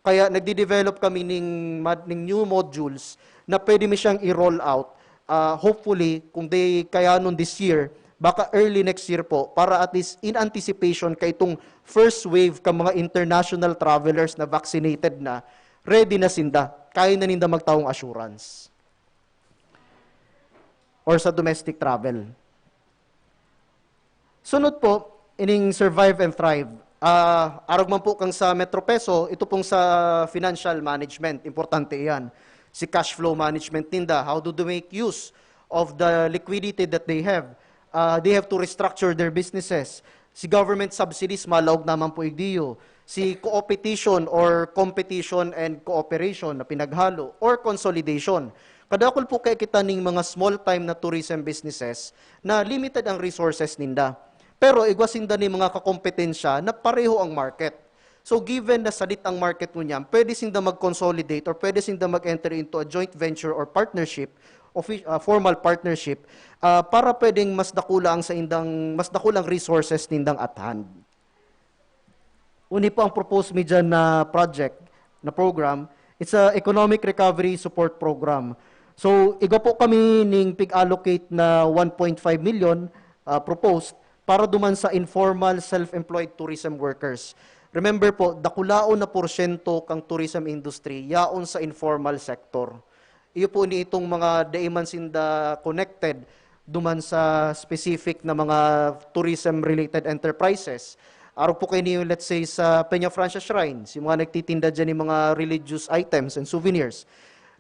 Kaya nagde-develop kami ning, ning new modules na pwede mi siyang i-roll out. Uh, hopefully, kung di kaya nun this year, baka early next year po, para at least in anticipation ka itong first wave ka mga international travelers na vaccinated na, ready na sinda. Kaya na ninda magtaong assurance. Or sa domestic travel. Sunod po, ining survive and thrive. Uh, arog man po kang sa Metro Peso, ito pong sa financial management, importante iyan. Si cash flow management ninda, how do they make use of the liquidity that they have? Uh, they have to restructure their businesses. Si government subsidies, malaog naman po igdiyo. Si coopetition or competition and cooperation na pinaghalo or consolidation. Kadakul po kaya kita ning mga small-time na tourism businesses na limited ang resources ninda. Pero igwa sinda ni mga kakompetensya na pareho ang market. So given na sadit ang market ngunyan, pwede sinda mag-consolidate or pwede sinda mag-enter into a joint venture or partnership, offi- uh, formal partnership, uh, para pwedeng mas dakula ang sa indang mas dakulang resources nindang at hand. Uni po ang proposed mi dyan na project, na program, it's a economic recovery support program. So, igwa po kami ning pig-allocate na one point five million uh, proposed para duman sa informal self-employed tourism workers. Remember po, dakulaon na porsyento kang tourism industry yaon sa informal sector. Iyo po ni itong mga daiman sinda connected duman sa specific na mga tourism-related enterprises. Arog po kayo niyo, let's say, sa Peña Francia Shrine, si mga nagtitinda dyan ng mga religious items and souvenirs.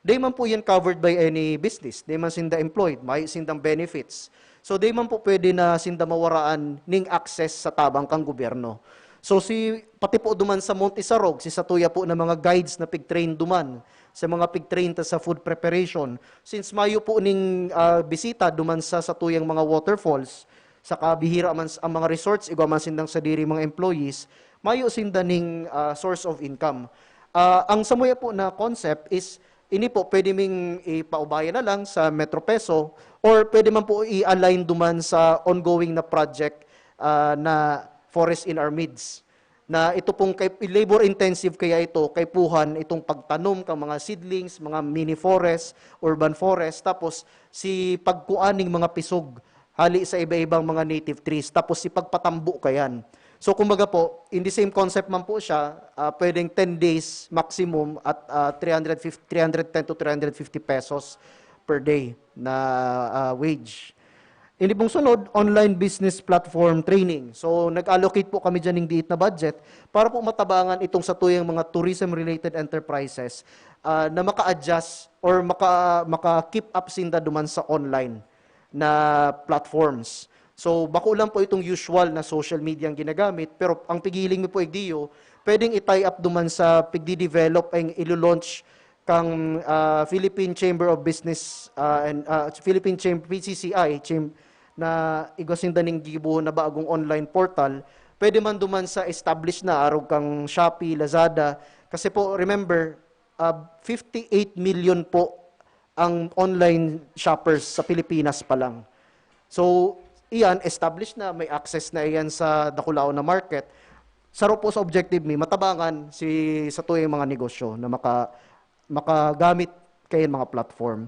Di man po yan covered by any business. Di man sinda employed. May sindang benefits. So, di man po pwede na sinda mawaraan ning access sa tabang kang gobyerno. So, si, pati po duman sa Monte Sarog, si satuya po na mga guides na pig-train duman, sa mga pig-train ta sa food preparation. Since mayo po ning uh, bisita duman sa satuyang mga waterfalls, sa kabihira man ang mga resorts, igwa man sindang sadiri mga employees, mayo sinda ning uh, source of income. Uh, ang samuya po na concept is, ini po, pwede ming ipaubaya na lang sa Metro Peso or pwede man po i-align duman sa ongoing na project uh, na Forest in Our Midst. Na ito pong kay, labor-intensive kaya ito, kaipuhan itong pagtanom kang mga seedlings, mga mini forest, urban forest, tapos si pagkuaning mga pisog hali sa iba-ibang mga native trees, tapos si pagpatambo kayan. So, kumbaga po, in the same concept man po siya, uh, pwedeng ten days maximum at uh, three hundred fifty, three hundred ten to three hundred fifty pesos per day na uh, wage. Ini pong sunod, online business platform training. So, nag-allocate po kami dyan ng diit na budget para po matabangan itong sa tuyang mga tourism-related enterprises uh, na maka-adjust or maka, maka-keep up sinda duman sa online na platforms. So, bako lang po itong usual na social media ang ginagamit, pero ang pigiling mi po igdiyo, pwedeng i-tie up duman sa pigdi-develop ay ilo-launch kang ah, Philippine Chamber of Business ah, and ah, Philippine Chamber, P C C I, Cham- na igwa sinda ning gigibohon na bagong online portal, pwede man duman sa established na, arog kang Shopee, Lazada. Kasi po, remember, ah, fifty-eight million po ang online shoppers sa Pilipinas pa lang. So, iyan, established na, may access na iyan sa dakulaon na market. Saro po sa objective mi, matabangan si sa tuyang mga negosyo na maka, makagamit kayan mga platform.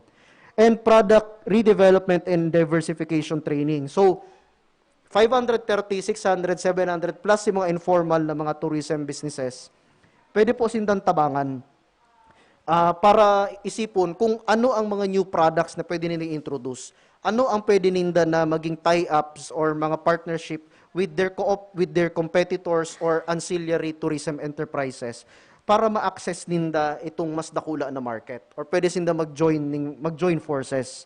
And product redevelopment and diversification training. So, five hundred thirty, six hundred, seven hundred plus yung mga informal na mga tourism businesses. Pwede po sindang tabangan ah, para isipon kung ano ang mga new products na pwede nilang introduce. Ano ang pwede ninda na maging tie-ups or mga partnership with their co-op, with their competitors or ancillary tourism enterprises para ma-access ninda itong mas dakula na market or pwede sinda mag-join, ning- mag-join forces.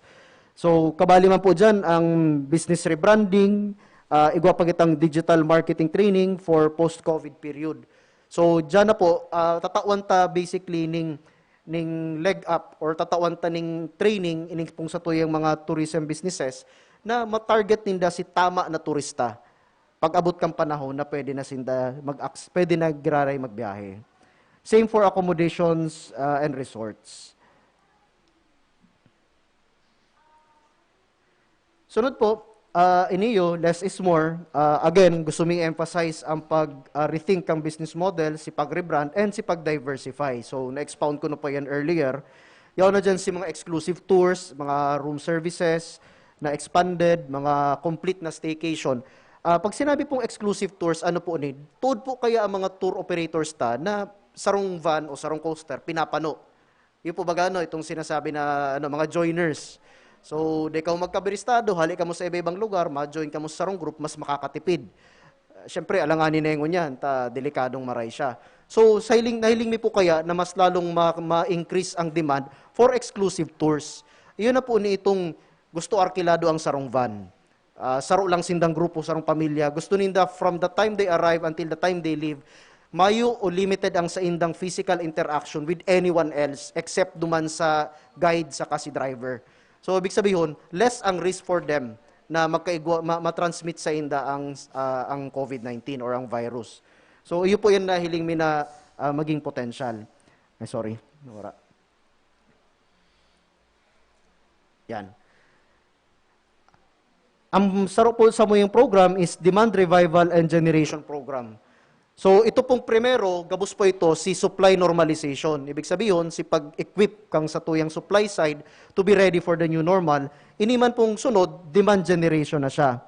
So, kabali man po dyan ang business rebranding, ah, igwa pa kitang digital marketing training for post-COVID period. So, dyan na po, ah, tatawan ta basically ning, ning leg up or tatawan ta ning training ining pong satuyang mga tourism businesses na matarget ninda si tama na turista pag abot kang panahon na pwede na sinda mag pwede na giraray magbiyahe. Same for accommodations ah, and resorts. Sunod po, ah, iniyo, less is more. Ah, again, gusto mi emphasize ang pag ah, rethink ang business model, si pag-rebrand, and si pag-diversify. So, na-expound ko na po yan earlier. Yaw na dyan si mga exclusive tours, mga room services na expanded, mga complete na staycation. Ah, pag sinabi pong exclusive tours, ano po ni? Tuod po kaya ang mga tour operators ta na sarong van o sarong coaster, pinapano? Yun po baga, ano, itong sinasabi na ano, mga joiners. So, di ka magkabiristado, hali ka mo sa iba-ibang lugar, ma-join ka mo sa sarong group, mas makakatipid. Ah, Siyempre, alanganin na yung ngunyan, ta delikadong maray siya. So, sa hiling, nahiling mi po kaya na mas lalong ma- ma-increase ang demand for exclusive tours. Iyon na po ni itong gusto arkilado ang sarong van. Ah, saro lang sindang grupo, sarong pamilya. Gusto ninda from the time they arrive until the time they leave, mayo o limited ang saindang physical interaction with anyone else except duman sa guide saka si driver. So, ibig sabihon, less ang risk for them na magkaigwa, ma- matransmit sa inda ang ah, ang COVID nineteen or ang virus. So, iyo po yan na hiling mi na ah, maging potential. Ay, sorry. Nawara. Yan. Ang saro po sa muyong program is Demand Revival and Generation Program. So, ito pong primero, gabos po ito, si supply normalization. Ibig sabihin, si pag-equip kang sa tuyang supply side to be ready for the new normal. Ini man pong sunod, demand generation na siya.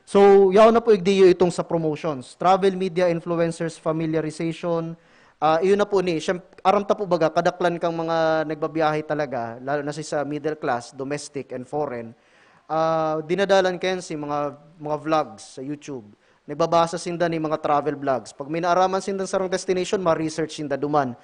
So, yaon na po igdiyo itong sa promotions. Travel media influencers familiarization. Ah, iyon na po ni, siyem- aram ta po baga, kadaklan kang mga nagbabiyahe talaga, lalo na si sa middle class, domestic and foreign. Ah, dinadalan kayan si mga mga vlogs sa YouTube. Nagbabasa sinda ni mga travel vlogs. Pag may naaraman sinda sarong destination, ma-research sinda duman.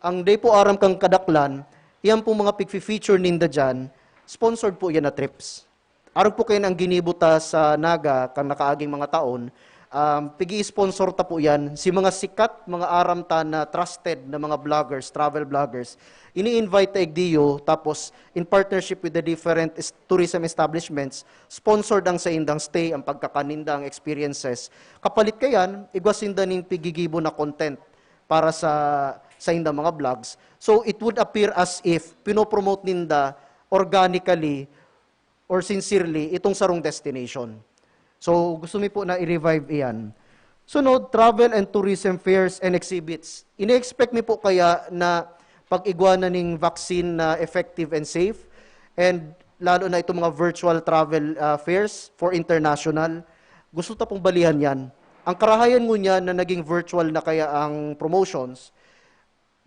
Ang day po aram kang kadaklan, iyan po mga pigfi-feature ninda dyan, sponsored po yan na trips. Arog po kayo ang ginibo ta sa Naga kan nakaaging mga taon, um, pigi-sponsor ta po yan si mga sikat, mga aram ta na trusted na mga vloggers, travel vloggers. Ini-invite ta igdiyo, tapos in partnership with the different is- tourism establishments, sponsored ang saindang stay, ang pagkakaninda, ang experiences. Kapalit kayan, igwa sinda ning pigigibo na content para sa saindang mga vlogs. So it would appear as if pinopromote ninda organically or sincerely itong sarong destination. So, gusto mi po na i-revive iyan. Sunod, travel and tourism fairs and exhibits. Ini-expect mi po kaya na pag-igwa na ning vaccine na effective and safe, and lalo na itong mga virtual travel ah, fairs for international, gusto ta pong balihan yan. Ang karahayan ngunyan na naging virtual na kaya ang promotions,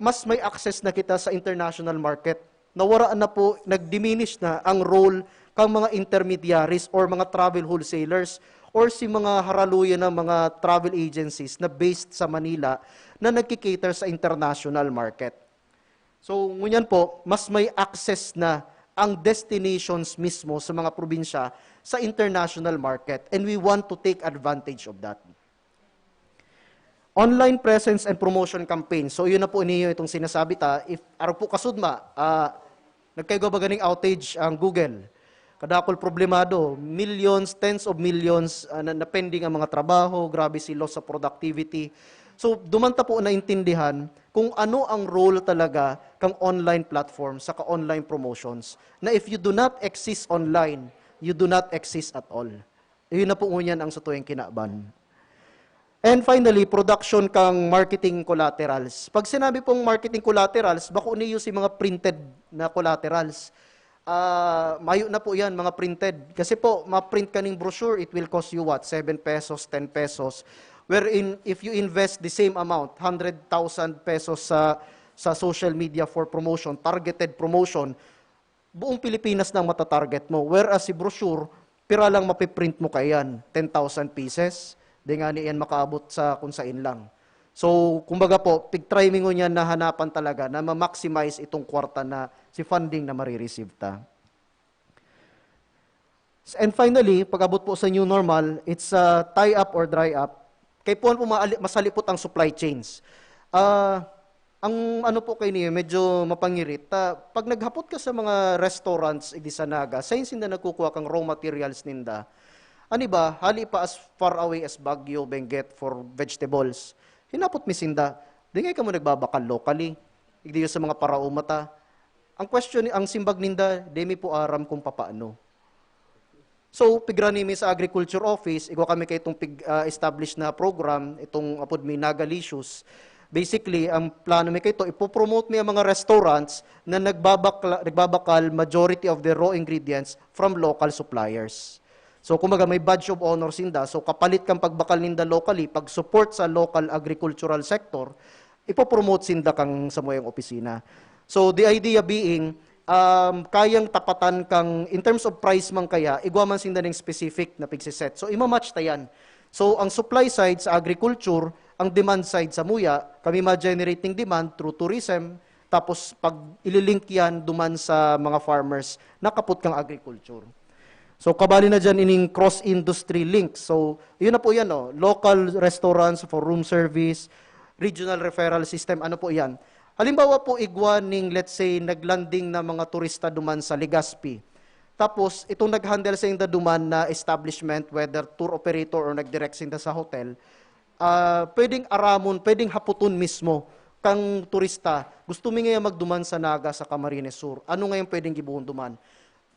mas may access na kita sa international market. Nawara na po, nag-diminish na ang role kang mga intermediaries or mga travel wholesalers or si mga haraluyan ng mga travel agencies na based sa Manila na nagki-cater sa international market. So, ngunyan po, mas may access na ang destinations mismo sa mga probinsya sa international market, and we want to take advantage of that. Online presence and promotion campaign. So, yun na po niyo itong sinasabi ta. If, araw po kasudma, ah, nagkaigwa ba ganing outage ang Google? Kadakol problemado, millions, tens of millions, ah, na, na pending ang mga trabaho, grabe si loss sa productivity. So, duman ta po naintindihan kung ano ang role talaga kang online platform saka online promotions. Na if you do not exist online, you do not exist at all. Yun na po ngunyan ang satuyang kinaban. And finally, production kang marketing collaterals. Pag sinabi pong marketing collaterals, bako niyo si mga printed na collaterals. Ah, mayo na po yan, mga printed. Kasi po, ma-print ka ning brochure, it will cost you what? Seven pesos, ten pesos. Wherein, if you invest the same amount, hundred thousand pesos sa, sa social media for promotion, targeted promotion, buong Pilipinas na ang matatarget mo. Whereas si brochure, pira lang mapiprint mo kaiyan? Ten thousand pieces? Di nga ni yan makaabot sa kung sain lang. So, kumbaga po, pig-try mi ngunyan na hanapan talaga na ma-maximize itong kwarta na si funding na marireceive ta. And finally, pag-abot po sa new normal, it's a tie up or dry up. Kay puwan po maali-, masalipot ang supply chains. Ah, ang ano po kay niyo, medyo mapangirit. Ta, pag naghapot ka sa mga restaurants, igdi sa Naga, sain sinda nagkukuha kang raw materials ninda? Ani ba, hali pa as far away as Baguio, Benguet for vegetables. Hinapot mi sinda, "Di ngay kamo nagbabakal locally? Igdi sa mga paraoma ta." Ang question, ang simbag ninda, "Di mi po aram kung papaano." So, pigrani mi sa agriculture office, igwa kami kay itong pig-, ah, established na program, itong apod mi Nagalicious. Basically, ang plano mi kay ito, ipopromote mi ang mga restaurants na nagbabakla-, nagbabakal majority of the raw ingredients from local suppliers. So, kumbaga, may badge of honor sinda. So, kapalit kang pagbakal ninda locally, pag-support sa local agricultural sector, ipopromote sinda kang samuyang opisina. So, the idea being, um, kayang tapatan kang, in terms of price man kaya, igwa man sinda ning specific na pigsiset. So, imamatch ta yan. So, ang supply side sa agriculture, ang demand side samuya, kami ma-generate ning demand through tourism, tapos pag ililink yan duman sa mga farmers, nakapot kang agriculture. So, kabali na dyan ining cross-industry links. So, yun na po yan, oh. Local restaurants for room service, regional referral system, ano po yan. Halimbawa po, igwa ning, let's say, naglanding na mga turista duman sa Legazpi. Tapos, itong nag-handle sa inda duman na establishment, whether tour operator or nag-direct sinda sa hotel, ah, pwedeng aramon, pwedeng haputon mismo kang turista, "Gusto mi ngayon magduman sa Naga sa Camarines Sur. Ano ngayon pwedeng gibohon duman?"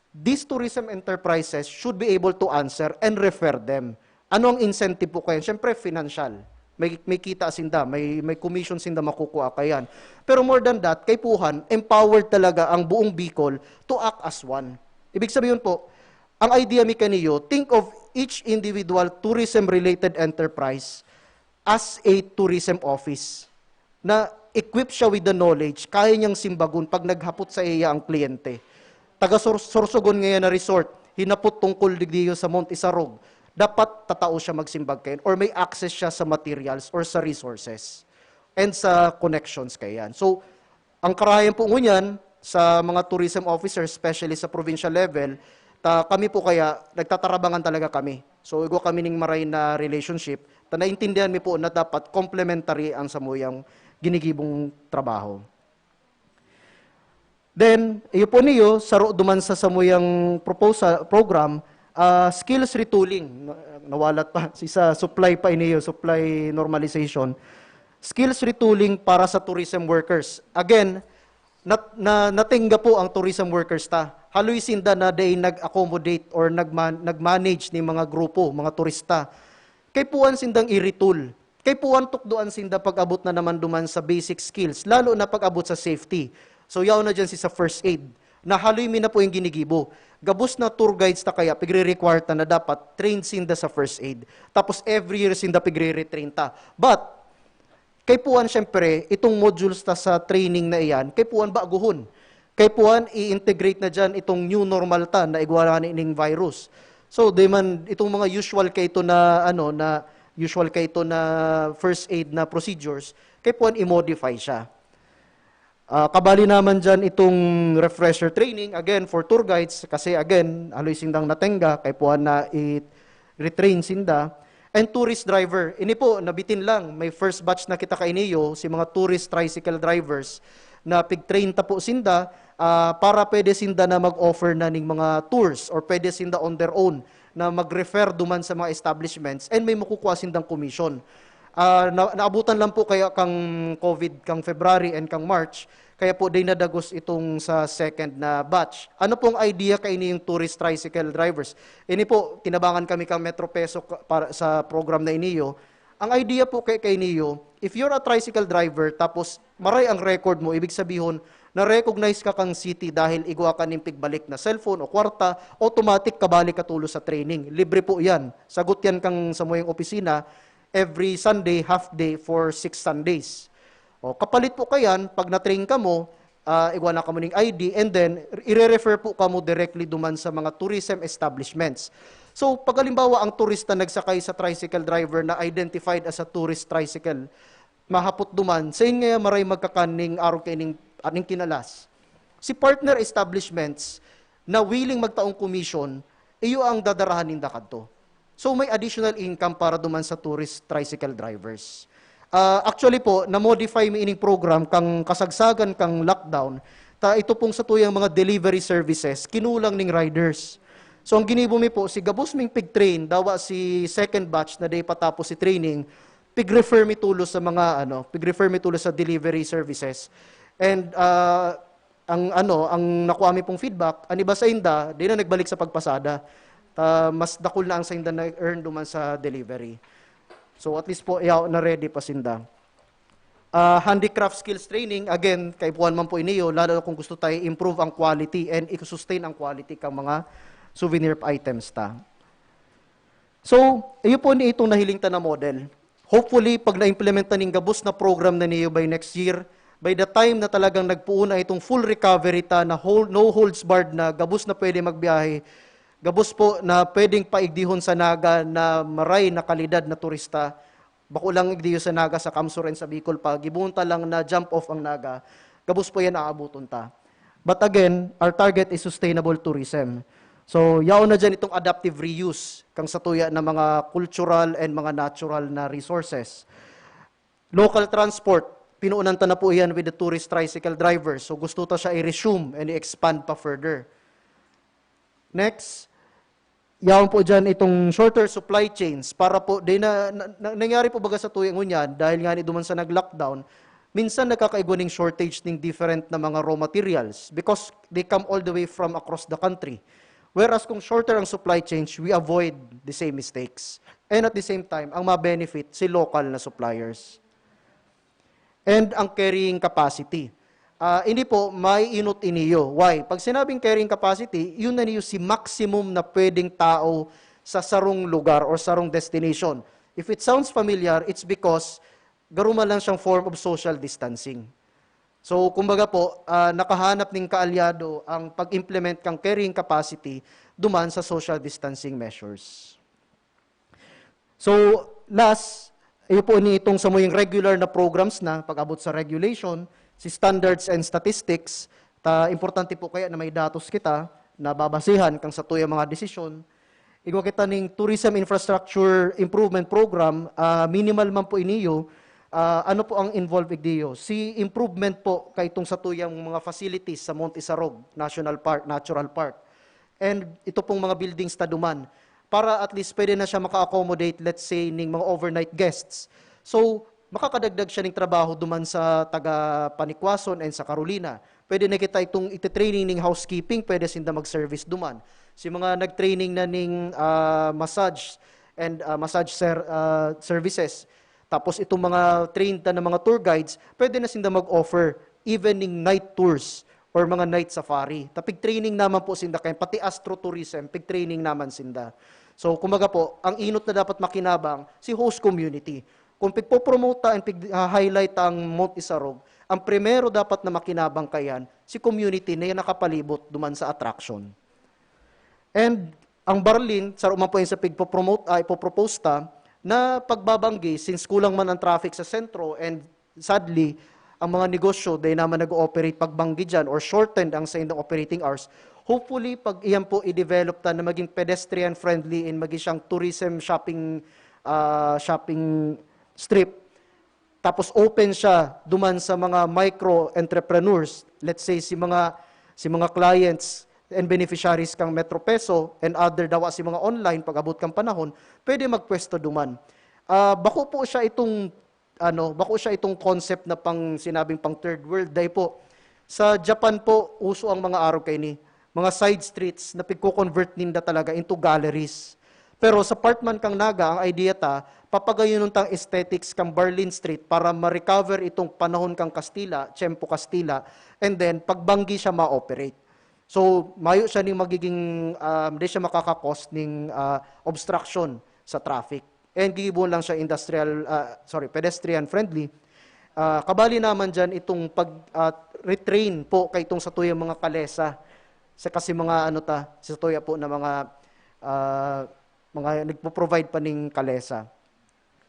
These tourism enterprises should be able to answer and refer them. Ano ang incentive po kayo? Siyempre, financial. May, may kita sinda, may, may commission sinda makukuha kayan. Pero more than that, kay puhan, empowered talaga ang buong Bicol to act as one. Ibig sabihin po, ang idea mi kaniyo, think of each individual tourism-related enterprise as a tourism office na equipped siya with the knowledge, kaya niyang simbagon pag naghapot sa iya ang kliyente. Taga Sor-, Sorsogon ngayon na resort, hinapot tungkol digdiyo sa Mount Isarog, dapat tatao siya magsimbag kayan or may access siya sa materials or sa resources and sa connections kayan. So, ang karahayan po ngunyan sa mga tourism officers, especially sa provincial level, ta, kami po kaya, nagtatarabangan talaga kami. So, igwa kami ning maray na relationship, ta naintindihan mi po na dapat complementary ang samuyang ginigibong trabaho. Then, iyo po niyo, saro duman sa samuyang proposal, program, ah, skills retooling. Na-, nawalat pa. Si sa supply pa iniyo, supply normalization. Skills retooling para sa tourism workers. Again, nat-, na, natingga po ang tourism workers ta. Haloy sinda na dai nag-accommodate or nagman-, nag-manage ni mga grupo, mga turista. Kay puan sindang i-retool. Kay puan tukdoan sinda pag-abot na naman duman sa basic skills, lalo na pag-abot sa safety. So, yaon na dyan si sa first aid. Nahaloy mi na po yung ginigibo. Gabos na tour guides ta kaya, pigre-require ta na dapat trained sinda sa first aid. Tapos every year sinda pigre-retrain ta. But, kay puan, syempre, itong modules ta sa training na iyan, kay puan baguhon. Kay puan, i-integrate na dyan itong new normal ta na igwa na ning virus. So, di man, itong mga usual kay ito na, ano, na usual kay ito na first aid na procedures, kay puan i-modify siya. Ah, kabali naman dyan itong refresher training, again, for tour guides, kasi again, haloy sindang natenga, kaipuhan na i-retrain sinda. And tourist driver, ini po, nabitin lang, may first batch na kita kainiyo, si mga tourist tricycle drivers, na pig-train ta po sinda, ah, para pwede sinda na mag-offer na ning mga tours or pwede sinda on their own na mag-refer duman sa mga establishments and may makukuha sindang commission. Ah, na-, naabutan lang po kaya kang COVID, kang February and kang March, kaya po di nadagos itong sa second na batch. Ano pong idea kaini yung tourist tricycle drivers? Ini po, tinabangan kami kang Metro Peso ka-, para sa program na iniyo. Ang idea po kay, kay Neo, if you're a tricycle driver, tapos maray ang record mo, ibig sabihon, na-recognize ka kang city dahil igwa ka ning pigbalik na cellphone o kwarta, automatic kabali ka tulos sa training. Libre po yan. Sagot yan kang sa muyang opisina, every Sunday, half day for six Sundays. O, kapalit po kayan, pag na-train ka mo, ah, igwa na kamo ning I D, and then, ire-refer po kamo directly duman sa mga tourism establishments. So, pag halimbawa, ang turista nagsakay sa tricycle driver na identified as a tourist tricycle, mahapot duman, sain ngaya maray magkakan ning arog kaining, aning kinalas. Si partner establishments na willing magtaong commission, iyo ang dadarahan ninda kadto. So, may additional income para duman sa tourist tricycle drivers. Ah, actually po, na-modify mi ining program kang kasagsagan kang lockdown, ta ito pong satuyang mga delivery services, kinulang ning riders. So, ang ginibo mi po, si gabos ming pig-train, dawa si second batch na di pa tapos si training, pig-refer mi tulos sa mga, ano, pig-refer mi tulos sa delivery services. And, ah, ang, ano, ang nakuha mi pong feedback, ang iba sa inda, di na nagbalik sa pagpasada. Ta, mas dakul na ang sainda na-earn duman sa delivery. So, at least po, yaw, na-ready pa sinda. Ah, handicraft skills training, again, kaipuhan man po iniyo, lalo na kung gusto tayo improve ang quality and i-sustain ang quality kang mga souvenir items ta. So, iyo po ni itong nahiling ta na model. Hopefully, pag na-implement na ning gabos na program na niyo by next year, by the time na talagang nagpuon na itong full recovery ta na hold, no holds barred na, gabos na pwede magbiyahe, gabos po na pwedeng paigdihon sa Naga na maray na kalidad na turista, bako lang igdiyo sa Naga, sa Kamsur and sa Bicol pa, gibohon ta lang na jump off ang Naga, gabos po yan aaboton ta. But again, our target is sustainable tourism. So, yaon na dyan itong adaptive reuse, kang satuya na mga cultural and mga natural na resources. Local transport, pinuunan ta na po yan with the tourist tricycle drivers. So, gusto ta siya i-resume and i-expand pa further. Next, yaon po dyan itong shorter supply chains para po, di na, na, na- nangyari po baga sa tuyang ngunyan, dahil nga ni duman sa nag-lockdown, minsan nagkakaigwa ning shortage ning different na mga raw materials because they come all the way from across the country. Whereas kung shorter ang supply chains, we avoid the same mistakes. And at the same time, ang ma-benefit si local na suppliers. And ang carrying capacity. Ah, hindi po, may inot iniyo. Why? Pag sinabing carrying capacity, yun na niyo si maximum na pwedeng tao sa sarong lugar or sarong destination. If it sounds familiar, it's because garuma lang siyang form of social distancing. So, kumbaga po, ah, nakahanap ning kaalyado ang pag-implement kang carrying capacity duman sa social distancing measures. So, last, iyo po ni itong samuyang regular na programs na pag-abot sa regulation, si standards and statistics, ta importante po kaya na may datos kita na babasihan kang satuyang mga desisyon. Igwa kita ning Tourism Infrastructure Improvement Program, ah, minimal man po iniyo, ah, ano po ang involved igdiyo? Si improvement po kay itong satuyang mga facilities sa Mount Isarog National Park, Natural Park. And ito pong mga buildings ta duman, para at least pwede na siya maka-accommodate, let's say, ning mga overnight guests. So, makakadagdag siya ning trabaho duman sa taga Panikwason and sa Carolina. Pwede na kita itong iti-training ning housekeeping, pwede sinda mag-service duman. Si mga nag-training na ning, ah, massage and, ah, massage ser-, ah, services, tapos itong mga trained na, na mga tour guides, pwede na sinda mag-offer even ning night tours or mga night safari. Ta pig-training naman po sinda kaya, pati astrotourism, pig-training naman sinda. So, kumbaga po, ang inot na dapat makinabang, si host community. Kung pigpopromote ta and pig-highlight ta ang Mount Isarog, ang primero dapat na makinabang kayan, si community na yan nakapalibot duman sa attraction. And ang Barlin, saro man po yan sa pigpopromote, ah, ipopropose ta, na pagbabanggi, since kulang man ang traffic sa sentro, and sadly, ang mga negosyo, dai naman nag-ooperate pagbanggi dyan or shortened ang saindang operating hours. Hopefully, pag iyan po i-develop ta na maging pedestrian-friendly and maging siyang tourism shopping, ah, shopping strip, tapos open siya duman sa mga micro entrepreneurs, let's say, si mga, si mga clients and beneficiaries kang Metro Peso and other dawa si mga online, pag-abot kang panahon, pwede magpwesto duman. Ah, bako po siya itong, ano, bako siya itong concept na pang sinabing pang third world. Dai po. Sa Japan po, uso ang mga arog kaini. Mga side streets na pigko-convert ninda talaga into galleries. Pero sa part man kang Naga, ang idea ta, papagayonon tang aesthetics kang Barlin Street para ma-recover itong panahon kang Kastila, tiyempo Kastila, and then pagbanggi siya ma-operate. So, mayo siya ning magiging, um, di siya makaka-cause ning, ah, obstruction sa traffic. And gigibohon lang siya industrial, ah, sorry, pedestrian friendly. Ah, kabali naman dyan itong pag, ah, retrain po kay itong satuyang mga kalesa. Sa kasi mga ano ta, sa tuya po na mga, ah, mga nagpo-provide pa ning kalesa.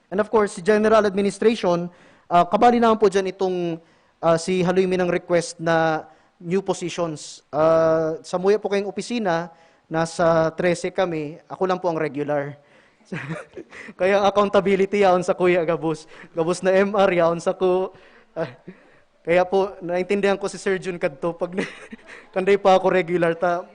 And of course, si General Administration, ah, kabali naman po dyan itong, ah, si haloy mi ng request na new positions. Ah, samuya po kayong opisina, nasa trese kami, ako lang po ang regular. Kaya ang accountability yaon sa kuya gabos. Gabos na M R yaon sa ku-, ah, kaya po, naintindihan ko si Sir Jun kadto, pag na-, kanday pa ako regular ta,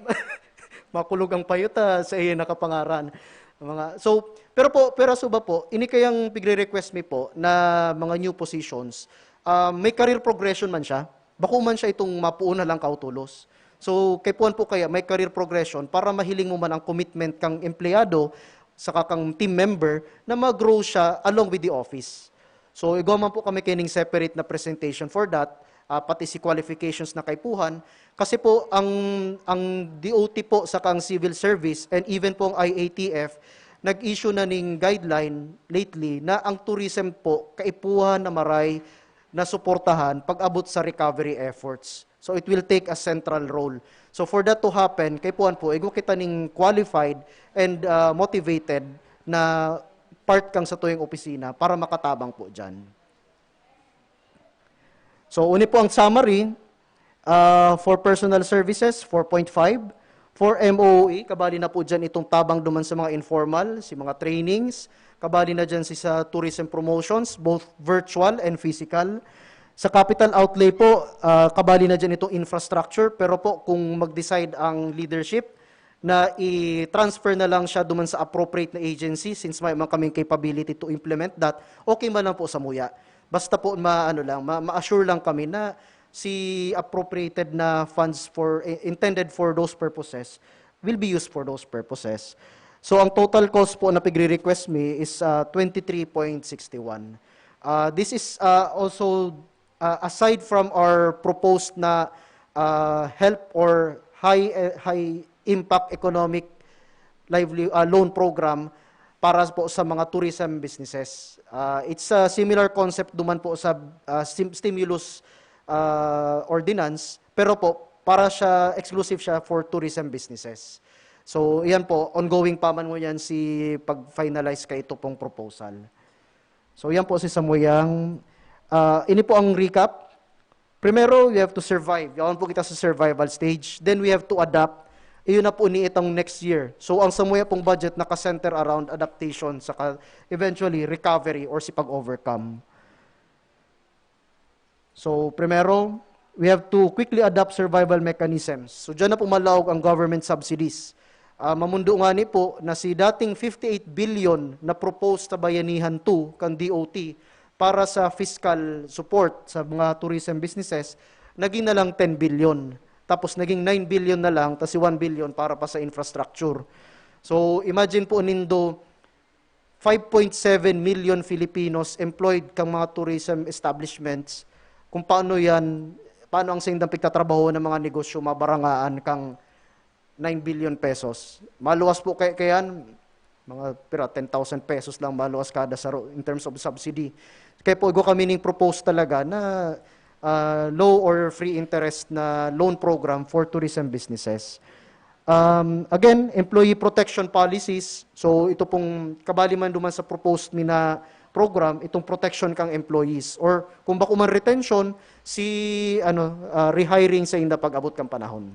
makulog ang payo ta, sa iya nakapangaran. Mga, so, pero po, pero suba po, ini kayang pigre-request mi po na mga new positions, ah, may career progression man siya, bako man siya itong mapuon na lang kautulos. So, kay puan po kaya may career progression para mahiling mo man ang commitment kang empleyado saka kang team member na mag-grow siya along with the office. So, igwa man po kami kining separate na presentation for that, ah, pati si qualifications na kaipuhan. Kasi po, ang, ang D O T po saka ang civil service and even po ang I A T F, nag-issue na ning guideline lately na ang tourism po kaipuhan na maray na suportahan pag-abot sa recovery efforts. So, it will take a central role. So, for that to happen, kay puan po, igwa kita ning qualified and, ah, motivated na part kang satuyang opisina para makatabang po dyan. So, uni po ang summary, ah, for personal services, four point five. For M O O E, kabali na po dyan itong tabang duman sa mga informal, si mga trainings, kabali na dyan si sa tourism promotions, both virtual and physical. Sa capital outlay po, ah, kabali na dyan itong infrastructure, pero po kung mag-decide ang leadership na i-transfer na lang siya duman sa appropriate na agency, since may man kaming capability to implement that, okay man lang po samuya. Basta po ma-, ano lang, ma-, ma-assure lang kami na si appropriated na funds for, eh, intended for those purposes will be used for those purposes. So, ang total cost po na pigre-request mi is, ah, twenty-three point six one. Ah, this is, ah, also, ah, aside from our proposed na, ah, help or high, eh, high impact economic lively-, ah, loan program para po sa mga tourism businesses. Ah, it's a similar concept duman po sa, ah, stim-, stimulus, ah, ordinance, pero po, para siya, exclusive siya for tourism businesses. So, iyan po, ongoing pa man ngunyan si pag-finalize kay ito pong proposal. So, yan po si samuyang, ah, ini po ang recap. Primero, we have to survive. Yaon po kita sa survival stage. Then, we have to adapt. Iyon na po ni itong next year. So, ang samuya pong budget naka-center around adaptation, saka eventually recovery or si pag-overcome. So, primero, we have to quickly adapt survival mechanisms. So, dyan na po malaog ang government subsidies. Ah, mamundo nga ni po na si dating fifty-eight billion na proposed sa Bayanihan two kan D O T para sa fiscal support sa mga tourism businesses, naging na lang ten billion. Tapos naging nine billion na lang, tas si one billion para pa sa infrastructure. So, imagine po nindo, five point seven million Filipinos employed kang mga tourism establishments. Kung paano yan, paano ang saindang pagtatrabaho ng mga negosyo mabarangaan kang nine billion pesos? Maluwas po kay, kayan, mga pira, ten thousand pesos lang maluwas kada saro in terms of subsidy. Kaya po, igo kami ning propose talaga na, ah, low or free interest na loan program for tourism businesses. Um, again, employee protection policies. So, ito pong kabali man duman sa proposed mi na program, itong protection kang employees, or kung bako man retention, si, ano, ah, rehiring sa inda pag-abot kang panahon.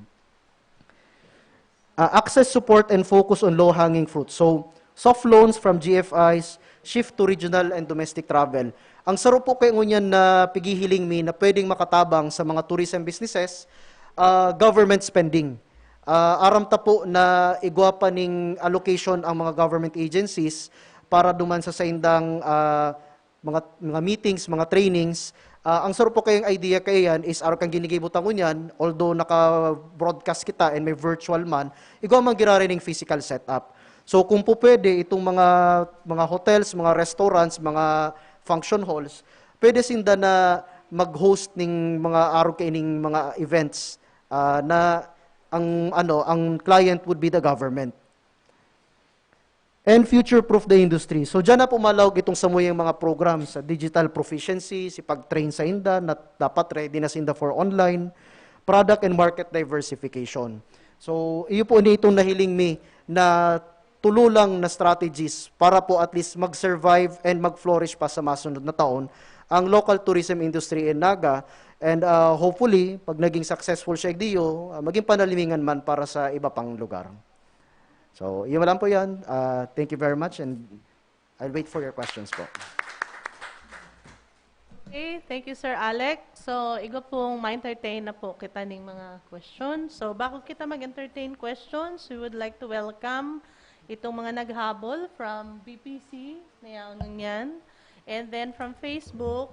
Ah, access, support, and focus on low-hanging fruit. So, soft loans from G F Is, shift to regional and domestic travel. Ang saro po kay ngunyan na pigihiling mi na pwedeng makatabang sa mga tourism businesses, ah, government spending. Ah, aram ta po na igwa pa ning allocation ang mga government agencies para duman sa saindang, ah, mga, mga meetings, mga trainings. Ah, ang saro po kayong idea kaiyan is arog kan ginigibo ta ngunyan, although naka-broadcast kita and may virtual man, igwa man giraray ning physical setup. So, kung po pwede, itong mga, mga hotels, mga restaurants, mga function halls, pwede sinda na mag-host ning mga arog kaining mga events, ah, na ang, ano, ang client would be the government. And future-proof the industry. So, diyan na pumalaog itong samuyang mga program sa digital proficiency, si pag-train sa inda, na dapat ready na sinda for online, product and market diversification. So, iyo po ni itong nahiling mi na tulo lang na strategies para po at least mag-survive and mag-flourish pa sa masunod na taon ang local tourism industry in Naga. And, ah, hopefully, pag naging successful siya, igdiyo, ah, maging panalimingan man para sa iba pang lugar. So, yun lang po yan. Ah, thank you very much and I'll wait for your questions po. Okay, thank you, Sir Alec. So, igwa pong ma-entertain na po kita ning mga questions. So, bago kita mag-entertain questions, we would like to welcome itong mga naghabol from B P C na yaon ngunyan. And then from Facebook,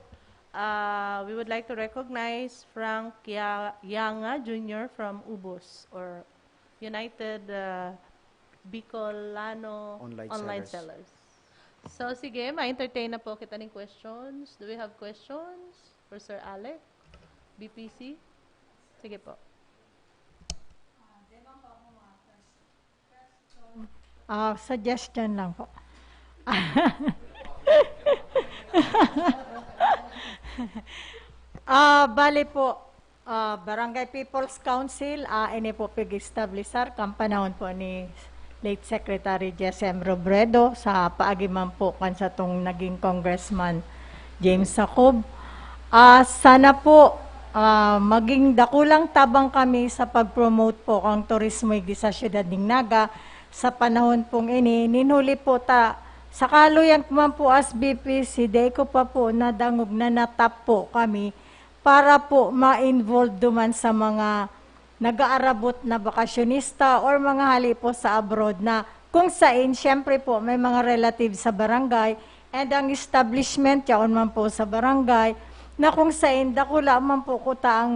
uh, we would like to recognize Frank Ya- Yanga Junior from Ubos or United uh, Bicolano Online Online Sellers. Sellers. So, sige, ma-entertain na po kita ning questions. Do we have questions for Sir Alec? B P C? Sige po. Ah, suggestion lang po. Ah, bali po, ah, Barangay People's Council, ah, ini po pig-establisar kan panahon po ni late Secretary Jesse M. Robredo sa paagi man po kan satong naging Congressman James Sacob. Ah, sana po, ah, maging dakulang tabang kami sa pag-promote po kan turismo igdi sa siyudad ning Naga. Sa panahon pong ini, nin huli po ta, sa kaluyan ko man po as B P C, dai ko pa po nadangog na natap po kami para po ma-involve duman sa mga nag-aarabot na bakasyonista or mga hali po sa abroad na kung sain, siyempre po, may mga relatives sa barangay and ang establishment, yaon man po sa barangay, na kung sain, dakula man po kuta ang,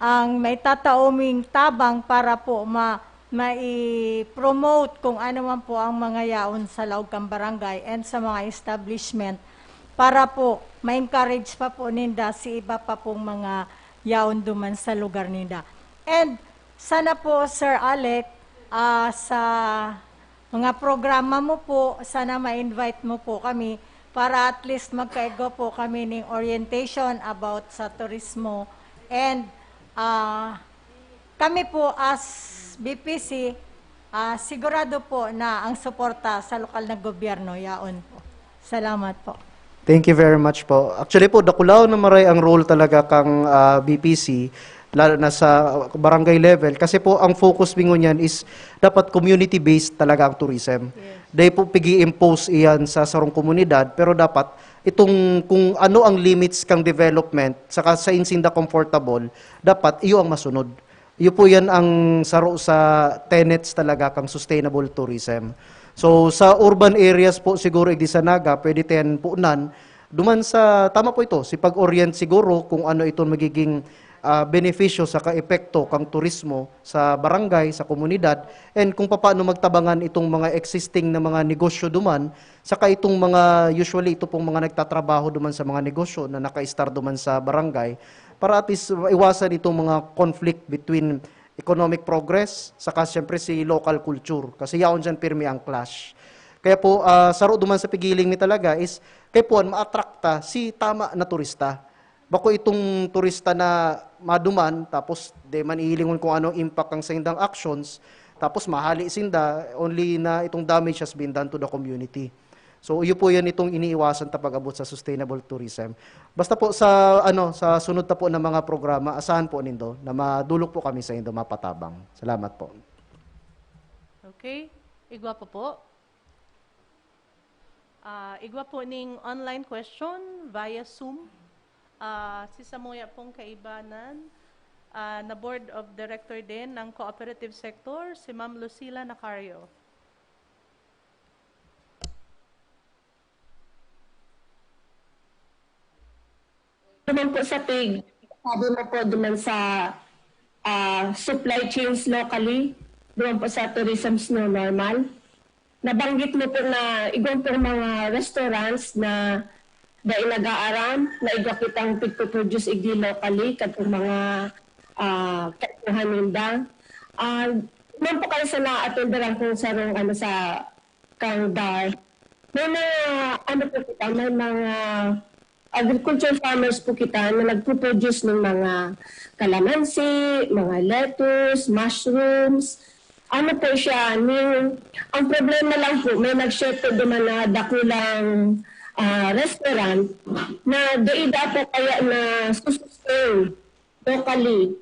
ang may tataoming tabang para po ma, mai-promote kung ano man po ang mga yaon sa laog kan barangay and sa mga establishment para po ma-encourage pa po ninda si iba pa pong mga yaon duman sa lugar ninda. And sana po, Sir Alec, ah, sa mga programa mo po, sana ma-invite mo po kami para at least magkaigwa po kami ning orientation about sa turismo. And ah, kami po as B P C, ah, sigurado po na ang suporta sa lokal na gobyerno yaon po. Salamat po. Thank you very much po. Actually po, dakulaw na maray ang role talaga kang ah, B P C, lalo na sa barangay level. Kasi po, ang focus bingo niyan is dapat community-based talaga ang tourism. Dai po pigi-impose iyan sa sarong komunidad, pero dapat itong kung ano ang limits kang development, saka sain sinda comfortable, dapat iyo ang masunod. Iyo po yan ang saro sa tenets talaga kang sustainable tourism. So, sa urban areas po siguro, igdi sa Naga, pwede tayan punan. Duman sa, tama po ito, si pag-orient siguro kung ano itong magiging ah, benepisyo saka epekto kang turismo sa barangay, sa komunidad, and kung papaano magtabangan itong mga existing na mga negosyo duman, saka itong mga, usually ito pong mga nagtatrabaho duman sa mga negosyo na naka-star duman sa barangay, para at least iwasan itong mga conflict between economic progress, saka siyempre si local culture. Kasi yaon dyan pirmi ang clash. Kaya po, ah, saro duman sa pigiling mi talaga is kay puan maatrakta si tama na turista. Bako itong turista na maduman, tapos di man ihilingon kung anong impact ang saindang actions, tapos mahali sinda, only na itong damage has been done to the community. So, iyo po yan itong iniiwasan ta pag-abot sa sustainable tourism. Basta po sa, ano, sa sunod ta po na mga programa, asahan po nindo na madulok po kami sa indo mapatabang. Salamat po. Okay. Igwa pa po. Ah, igwa po ning online question via Zoom. Ah, si samuya pong kaibanan, ah, na Board of Director din ng Cooperative Sector, si Ma'am Lucila Nacario. Naman po sa pig, sabi mo po duman sa ah, supply chains locally, duman po sa tourism's new normal. Nabanggit mo po na igwang pong mga restaurants na dai nag-aaram, na igwa kitang pigpo-produce igdi locally, kadtong mga ah, kaipuhan ninda. Ah, man po kayo sa naatenderan kong sarong ano sa kang DAR. May mga ano po kita, may mga agriculture farmers po kita na nagpo-produce ng mga kalamansi, mga lettuce, mushrooms. Ano po siya, ning, ang problema lang po, may nag-share po duman na dakulang ah, restaurant na dai da po kaya na susustain locally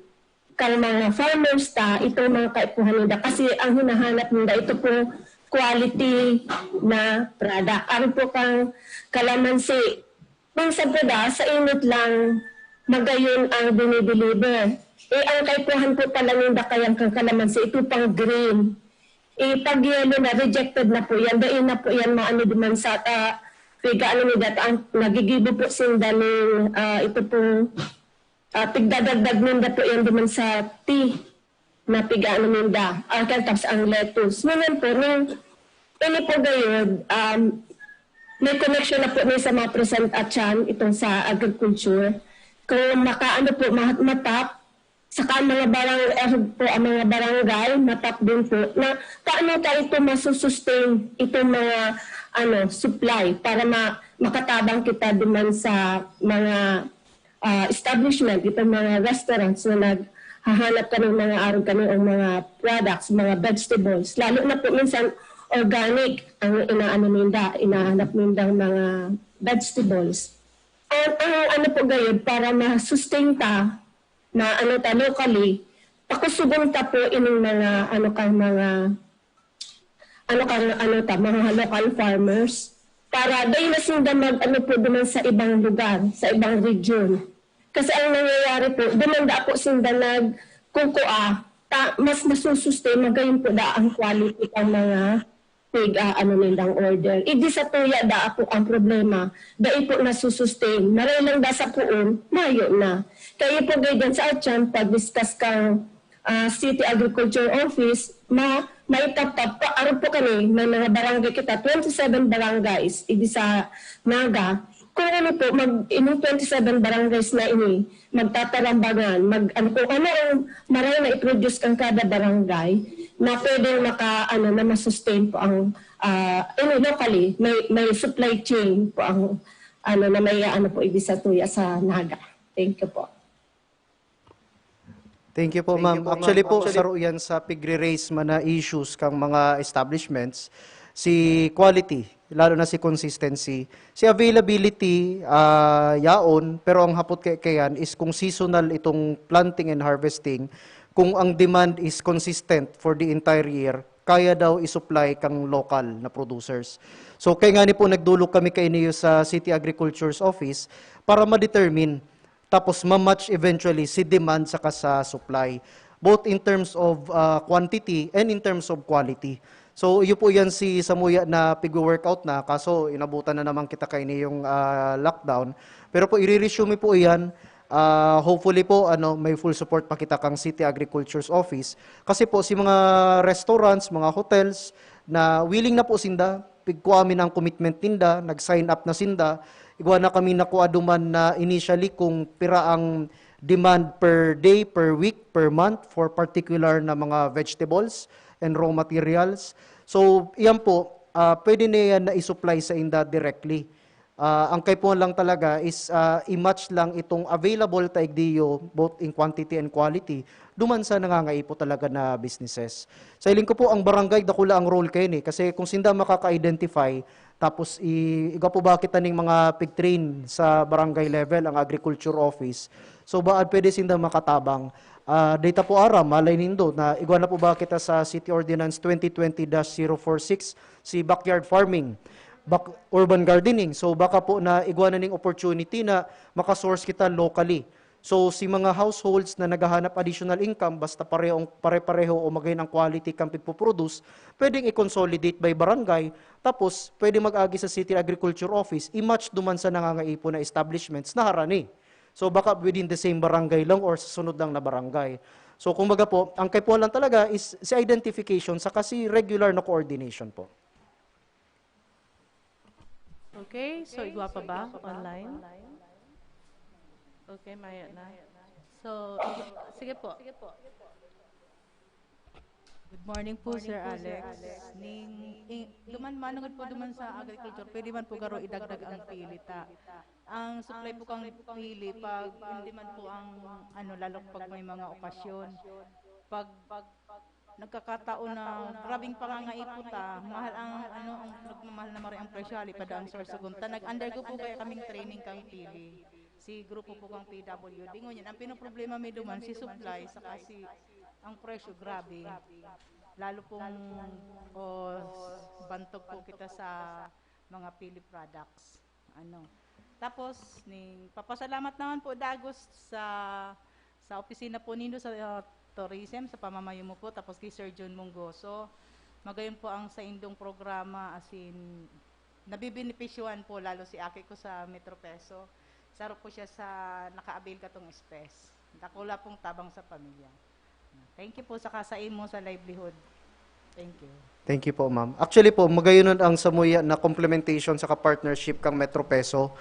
kang mga farmers ta itong mga kaipuhan ninda kasi ang hinahanap ninda ito pong quality na product. Ari po kang kalamansi, minsan po da, sa init lang magayon ang dinideliver. Eh, ang kaipuhan po pala ninda kayang kang kalamansi, ito pang green. Eh, pag yelo na, rejected na po yan. Dai na po yan maano duman sa ta, piga ano ni data, ang nagigibo po sinda ning ah, ito pong ah, pigdadagdag ninda po yan duman sa tea na piga ano ninda. Ang tapos ang lettuce. Ngunyan po, nung ini po gayod, um, may connection na po ni sa mga present at yan, itong sa agriculture. Kung makaano po, ma- matap, saka ang mga barang, eh, po, ang mga barangay, matap din po, na paano tayo ito masusustain, itong mga ano, supply para ma- makatabang kita duman sa mga ah, establishment, itong mga restaurants na naghahanap kami ng mga arog kami o mga products, mga vegetables. Lalo na po minsan organic ang inaano ninda, inahanap nindang mga vegetables. Ang, ang ano po gayod para ma-sustain ta na ano ta locally, pakusugon ta po ining mga ano kang mga ano kang ano ta mga local farmers para dai na sinda mag ano po duman sa ibang lugar, sa ibang region. Kasi ang nangyayari po, duman da po sinda nagkukua, ta, mas nasusustain, magayon po da ang quality ng mga pig ah, ano nilang order. Idi sa tuya da po ang problema, dai po nasusustain. Maray lang da sa puon, mayo na. Kaya po ganyan sa atyan, pag-discuss kang ah, City Agriculture Office, ma maitaptap pa, aro po kami, may mga barangay kita, twenty-seven barangays, idi sa Naga. Kung ano po, mag, ining twenty-seven barangays na ini, magtatarambangan, mag, ano, kung ano ang maray na i-produce kang kada barangay, na pwedeng maka, ano, na masustain po ang, ah, ini, locally, may, may supply chain po ang, ano, na may, ano po, idi sa tuya sa Naga. Thank you po. Thank you po, ma'am. Actually po, saro yan sa pigre-raise man na issues kang mga establishments, si quality, lalo na si consistency. Si availability, ah, yaon, pero ang hapot kay kayan is kung seasonal itong planting and harvesting, kung ang demand is consistent for the entire year, kaya daw i-supply kang local na producers. So, kaya nga ni po nagdulog kami kainiyo sa City Agriculture's Office para ma-determine tapos ma-match eventually si demand saka sa supply, both in terms of ah, quantity and in terms of quality. So, iyo po yan si Samuya na pigwo-workout na, kaso inabutan na naman kita kaini yung ah, lockdown. Pero po, i-resume po iyan, ah, hopefully po, ano, may full support pa kita kang City Agriculture's Office. Kasi po, si mga restaurants, mga hotels, na willing na po sinda, pigkua mi na ang commitment ninda, nag-sign up na sinda. Igwa na kami nakua duman na initially kung pira ang demand per day, per week, per month for particular na mga vegetables and raw materials. So, iyan po, ah, pwede na yan na i-supply sa inda directly. Ah, ang kaipuhan lang talaga is, ah, i-match lang itong available ta igdiyo, both in quantity and quality, duman sa nangangaipo talaga na businesses. Sa hiling ko po, ang barangay, dakula ang role kaini. Kasi kung sinda makaka-identify, tapos i-, igwa po ba kita ning mga pig-train sa barangay level, ang agriculture office. So, baad pwede sinda makatabang. Ah, data po aram, malay nindo na igwa na po ba kita sa City Ordinance twenty twenty dash zero four six, si backyard farming, back, urban gardening. So, baka po na igwa na ning opportunity na makasource kita locally. So, si mga households na naghahanap additional income, basta parehong, pare-pareho o magayon ang quality kan pigpoproduce, pwedeng i-consolidate by barangay, tapos pwede mag-agi sa City Agriculture Office, i-match duman sa nangangaipo na establishments na harani. So, baka within the same barangay lang or sa sunod lang na barangay. So, kumbaga po, ang kaipuhan lang talaga is si identification saka si regular na coordination po. Okay, so igwa pa ba online? Okay, maya na. So, sige po. Good morning po, Sir Alex. Ning, i-, duman, manungod po duman sa agriculture, pwede man po garo idagdag ang pili ta. Ang supply po kang pili, pag hindi man po ang, ano, lalo pag may mga okasyon. Pag, pag nagkakataon na grabing pangangaipo ta, mahal ang, ano, ang nagmamahal na mare ang presyo, hali pa daw ang sorsogon ta. Nag-undergo po kaya kaming training kang pili. Si grupo po kang P W D. Ngunyan, ang pinoproblema mi duman, si supply, saka si, ang presyo, grabe. Lalo pong, o, bantog po kita sa mga pili products. Ano. Tapos, ning, papasalamat naman po dagos sa, sa opisina po nindo sa, uh, tourism, sa pamamayo mo po, tapos kay Sir John Munggoso. Magayon po ang saindong programa, as in, nabibenepisyohan po lalo si aki ko sa Metro Peso. Saro po siya sa naka-avail katong S P E S. Dakula pong tabang sa pamilya. Thank you po sa kasaimo sa livelihood. Thank you. Thank you po, ma'am. Actually po, magayon ang samuya na complementation sa partnership kang Metro Peso.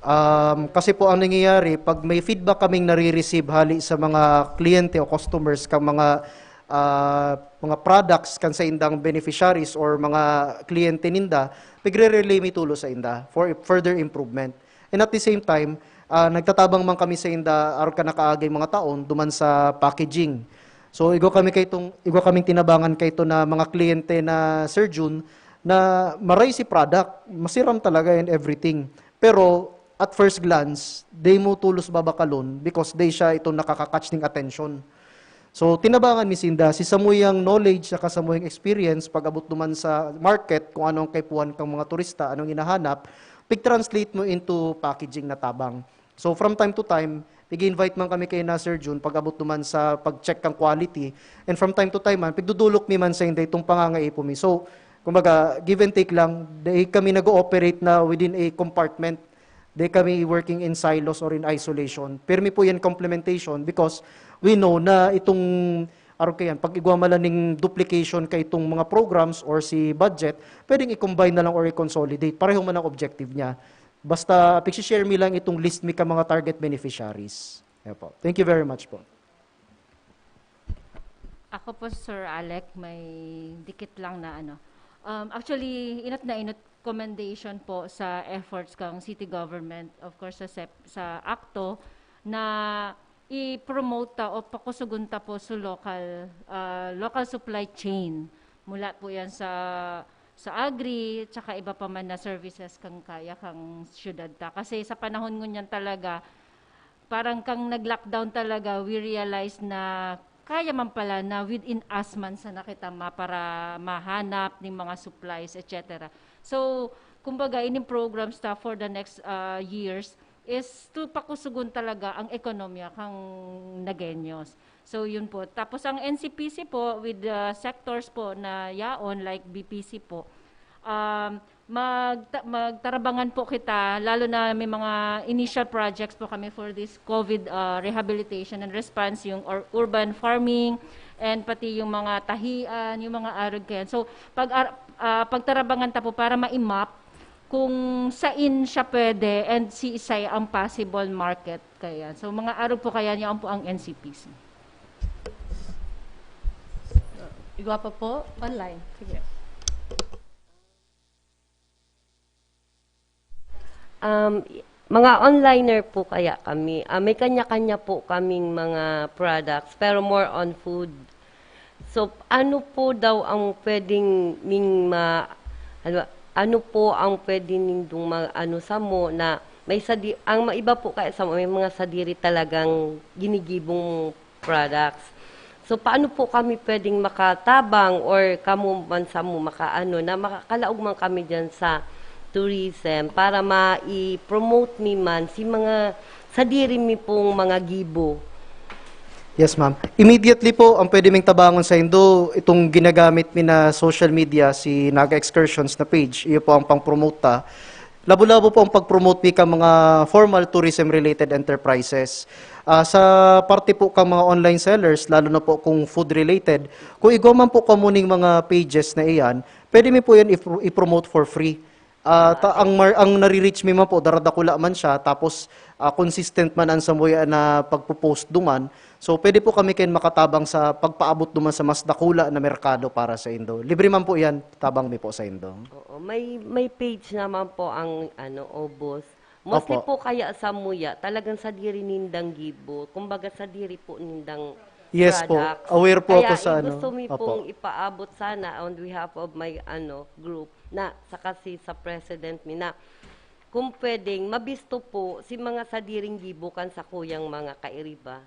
Um, kasi po ang nangyayari, pag may feedback kaming nare-receive hali sa mga kliyente o customers kang mga, ah, mga products kan sa indang beneficiaries or mga kliyente ninda, pigre-relay mi tulo sa inda for further improvement. And at the same time, ah, nagtatabang man kami sa inda arog kan nakaaging mga taon duman sa packaging. So, igwa kami kay itong, igwa kaming tinabangan kay ito na mga kliyente na, Sir Jun, na maray si product, masiram talaga and everything. Pero, at first glance, di mo tulos babakalon because di siya itong nakaka-catch ning attention. So, tinabangan mi sinda, si samuyang knowledge saka samuyang experience pag-abot duman sa market, kung ano ang kaipuhan kang mga turista, anong hinahanap, pig-translate mo into packaging na tabang. So, from time to time, pig-invite man kami kay na Sir Jun pag-abot duman sa pag-check kang quality. And from time to time man, pigdudulok mi man sa inda itong pangangaipo mi. So, kumbaga, give and take lang, di kami nag-ooperate na within a compartment. Di kami working in silos or in isolation. Pirmi po yan complementation because we know na itong, arog kayan, pag igwa man lang ning duplication ka itong mga programs or si budget, pwedeng i-combine na lang or i-consolidate. Pareho man ang objective niya. Basta, pag-share mi lang itong list mi ka mga target beneficiaries. Yan po. Thank you very much po. Ako po, Sir Alec, may dikit lang na ano. Um, actually, inot na inot commendation po sa efforts kang city government, of course, sa SEP, sa ACTO, na i-promote ta o pakusugon ta po sa local, ah, local supply chain. Mula po yan sa, sa agri, tsaka iba pa man na services kang kaya kang syudad ta. Kasi sa panahon ngunyan talaga, parang kang nag-lockdown talaga, we realize na kaya man pala na within us man sana kita mapara-, mahanap ning mga supplies, et cetera. So, kumbaga, ining programs ta for the next, ah, years is to pakusugon talaga ang ekonomiya kang Nagueños. So, yun po. Tapos ang N C P C po, with the sectors po na yaon, like B P C po, um, magta-, magtarabangan po kita, lalo na may mga initial projects po kami for this COVID, ah, rehabilitation and response, yung ur-, urban farming, and pati yung mga tahian, yung mga arog kayan. So, pag ar-, ah, pagtarabangan ta po para ma-map kung sain siya pwede and si isay ang possible market kayan. So, mga arog po kayan, yan po ang N C P C. Igwa pa po, online. Sige. Um, i- mga onliner po kaya kami. Ah, may kanya-kanya po kaming mga products, pero more on food. So, ano po daw ang pwedeng ning ma-, ano, ano po ang pwede nindong ma-, ano, samo na may sadi-, ang ma-, iba po kaya samo, may mga sadiri talagang ginigibong products. So, paano po kami pwedeng makatabang or kamo man samo makaano, na makakalaog man kami diyan sa tourism para ma-i-promote mi man si mga sadiri mi pong mga gibo? Yes, ma'am. Immediately po, ang pwede ming tabangon sa indo, itong ginagamit mi na social media, si Naga Excursions na page. Iyo po ang pang-promote ta. Labo-labo po ang pag-promote mi ka mga formal tourism-related enterprises. Ah, sa parte po ka mga online sellers, lalo na po kung food-related, kung igwa man po kamo ning mga pages na iyan, pwede mi po yan i-pro-, i-promote for free. Ah, ta-, ang mar-, ang nare-reach mi man po, daradakula man siya, tapos, ah, consistent man ang samuya na pagpo-post duman. So, pwede po kami kayo makatabang sa pagpaabot duman sa mas dakula na merkado para sa indo. Libre man po yan, tabang mi po sa indo. Oo, may, may page naman po ang, ano, Obos. Mostly Opo. po kaya samuya, talagang sadiri nindang gibo. Kumbaga, sadiri po nindang Yes po. products. Aware po Kaya ako sa i-, ano. gusto mi Opo. pong ipaabot sana on behalf of my, ano, group na saka si sa president mi na kung pwedeng mabisto po si mga sadiring gibo kan sakuyang mga kairiba.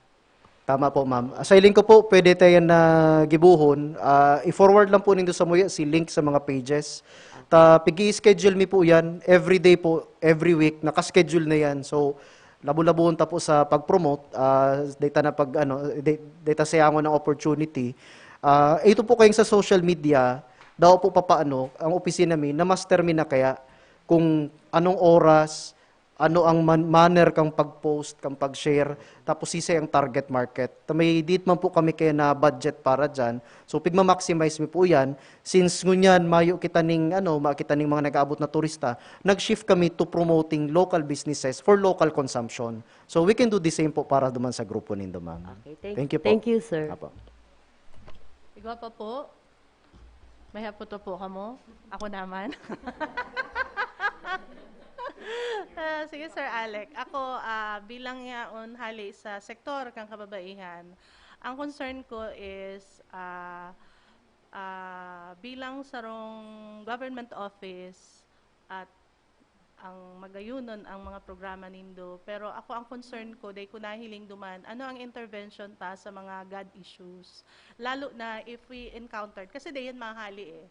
Tama po, ma'am. Sa hiling ko po, pwede ta yan na gibohon. Ah, i-forward lang po nindo samuya si link sa mga pages. Ta, pigi-schedule mi po yan. Every day po, every week, naka-schedule na yan. So, labo-laboon ta po sa pag-promote. Ah, data na pag, ano, da-, data sa yangon ng opportunity. Ah, ito po kayong sa social media, daw po papaano, ang opisina mi, na-master mi na kaya kung anong oras, ano ang man-, manner kang pag-post, kang pag-share, tapos sisay ang target market. Ta may dit man po kami kaya na budget para dyan. So, pigma-maximize mi po yan. Since ngunyan, mayo kita ning, ano, makita ning mga nag-aabot na turista, nag-shift kami to promoting local businesses for local consumption. So, we can do the same po para duman sa grupo nindo, ma'am. Okay, thank, Thank you po. thank you, sir. Apo. Igwa pa po. May hapot pa po kamo? Ako naman. Ah, sige, Sir Alec. Ako, ah, bilang yaon hali sa sektor kang kababaihan, ang concern ko is, ah, ah, bilang sarong government office at ang magayonon ang mga programa nindo. Pero ako, ang concern ko, dai ko nahiling duman, ano ang intervention ta sa mga gad issues? Lalo na if we encountered, kasi dayon mahali eh.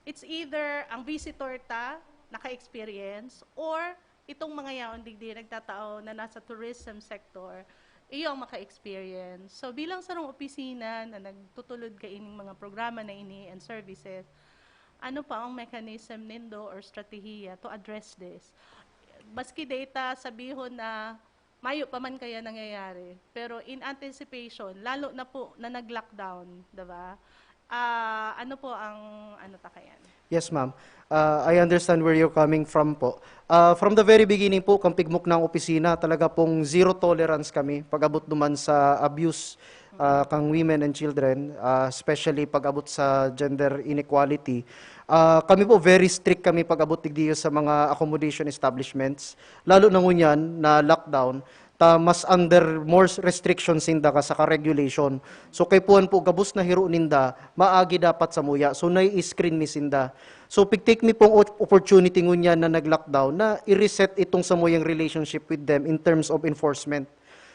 It's either ang visitor ta, naka-experience, or itong mga yaon digdi nagtatao na nasa tourism sector, iyo ang maka-experience. So, bilang sarong opisina na nagtutulod kaining mga programa na ini and services, ano pa ang mechanism nindo or strategiya to address this? Maski data sabihon na mayo pa man kaya nangyayari, pero in anticipation, lalo na po na nag-lockdown, di ba? Ah, ano po ang ano ta kayan? Yes, ma'am. Ah, I understand where you're coming from po. Ah, from the very beginning po, kang pigmuknang opisina, talaga pong zero tolerance kami pag-abot duman sa abuse, ah, kang women and children, ah, especially pag-abot sa gender inequality. Ah, kami po, very strict kami pag-abot digdiyo sa mga accommodation establishments, lalo na ngunyan na lockdown, ta mas under more restrictions sinda ka saka regulation. So, kay puhan po, gabos na hiro ninda, maagi dapat samuya. So, nai-screen mi sinda. So, pigtake mi pong op-, opportunity ngunyan na nag-lockdown na i-reset itong samuyang relationship with them in terms of enforcement.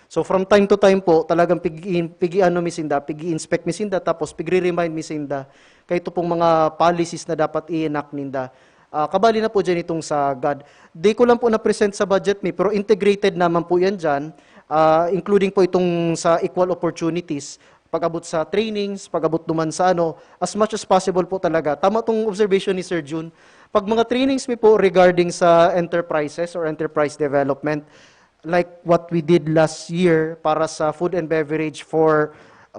So, from time to time po, talagang pig-i-, pig-i-ano mi sinda, pig-i-inspect mi sinda, tapos pigre-remind mi sinda. Kay ito pong mga policies na dapat i-enact ninda. Ah, kabali na po dyan itong sa gad. Di ko lang po na-present sa budget mi, pero integrated naman po yan dyan, ah, including po itong sa equal opportunities, pag-abot sa trainings, pag-abot duman sa ano, as much as possible po talaga. Tama tong observation ni Sir Jun. Pag mga trainings mi po regarding sa enterprises or enterprise development, like what we did last year para sa food and beverage for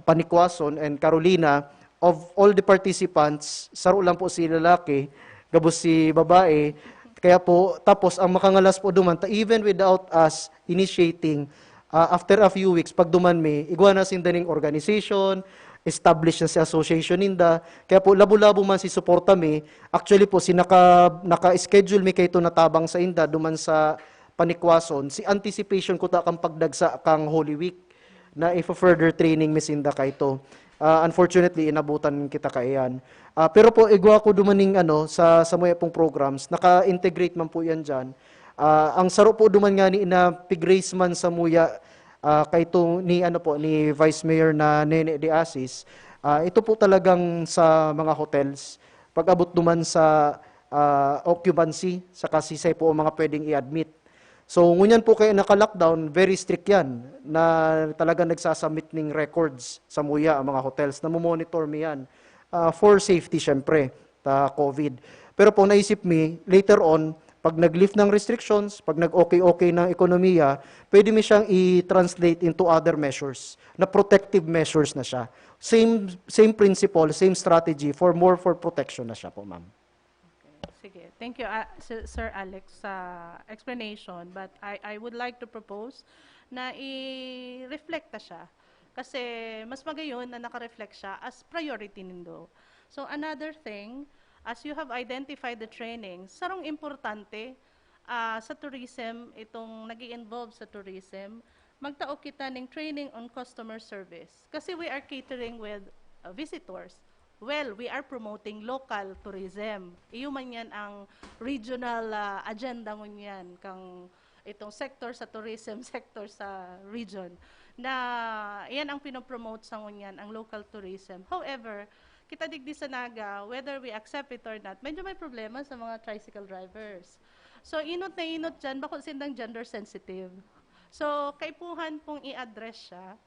Panikwason and Carolina, of all the participants, saro lang po si lalaki, gabos si babae. Kaya po, tapos ang makangalas po duman, ta even without us initiating, ah, after a few weeks, pag duman mi, igwa na sinda ning organization, established na si association ninda. Kaya po, labo-labo man si suporta mi. Actually po, si naka-, naka-schedule mi kaito na tabang sa inda, duman sa panikwason, si anticipation kuta kan pagdagsa kan Holy Week na ifo-further training mi sinda kaito. Ah, unfortunately, inabutan kita kaiyan. Ah, pero po, igwa ko duman ning ano, sa, samuya pong programs, naka-integrate man po yan dyan. Ah, ang saro po duman ngani na pig-raise man samuya, ah, kaito ni, ano po, ni Vice Mayor na Nene de Asis, ah, ito po talagang sa mga hotels, pag-abot duman sa, ah, occupancy, saka sisay po ang mga pwedeng i-admit. So, ngunyan po kaya naka-lockdown, very strict yan, na talagang nagsasubmit ning records samuya ang mga hotels. Namomonitor mi yan, ah, for safety, syempre, ta COVID. Pero po, naisip mi, later on, pag nag-lift ng restrictions, pag nag-okay-okay ng ekonomiya, pwede mi siyang i-translate into other measures, na protective measures na siya. Same, same principle, same strategy, for more for protection na siya po, ma'am. Okay. Sige. Thank you, ah, Sir Sir Alex, sa explanation. But I, I would like to propose na i-reflect ta siya. Kasi mas magayon na naka-reflect siya as priority nindo. So another thing, as you have identified the training, sarong importante ah, sa tourism, itong nag involve sa tourism, magtao kita ning training on customer service. Kasi we are catering with uh, visitors. Well, we are promoting local tourism. Iyo man yan ang regional ah, agenda ngunyan kang itong sector sa tourism sector sa region, na yan ang pinopromote sa ngunyan, ang local tourism. However, kita digdi sa Naga, whether we accept it or not, medyo may problema sa mga tricycle drivers. So inot na inot diyan, bako sindang gender sensitive. So kaipuhan pong i-address siya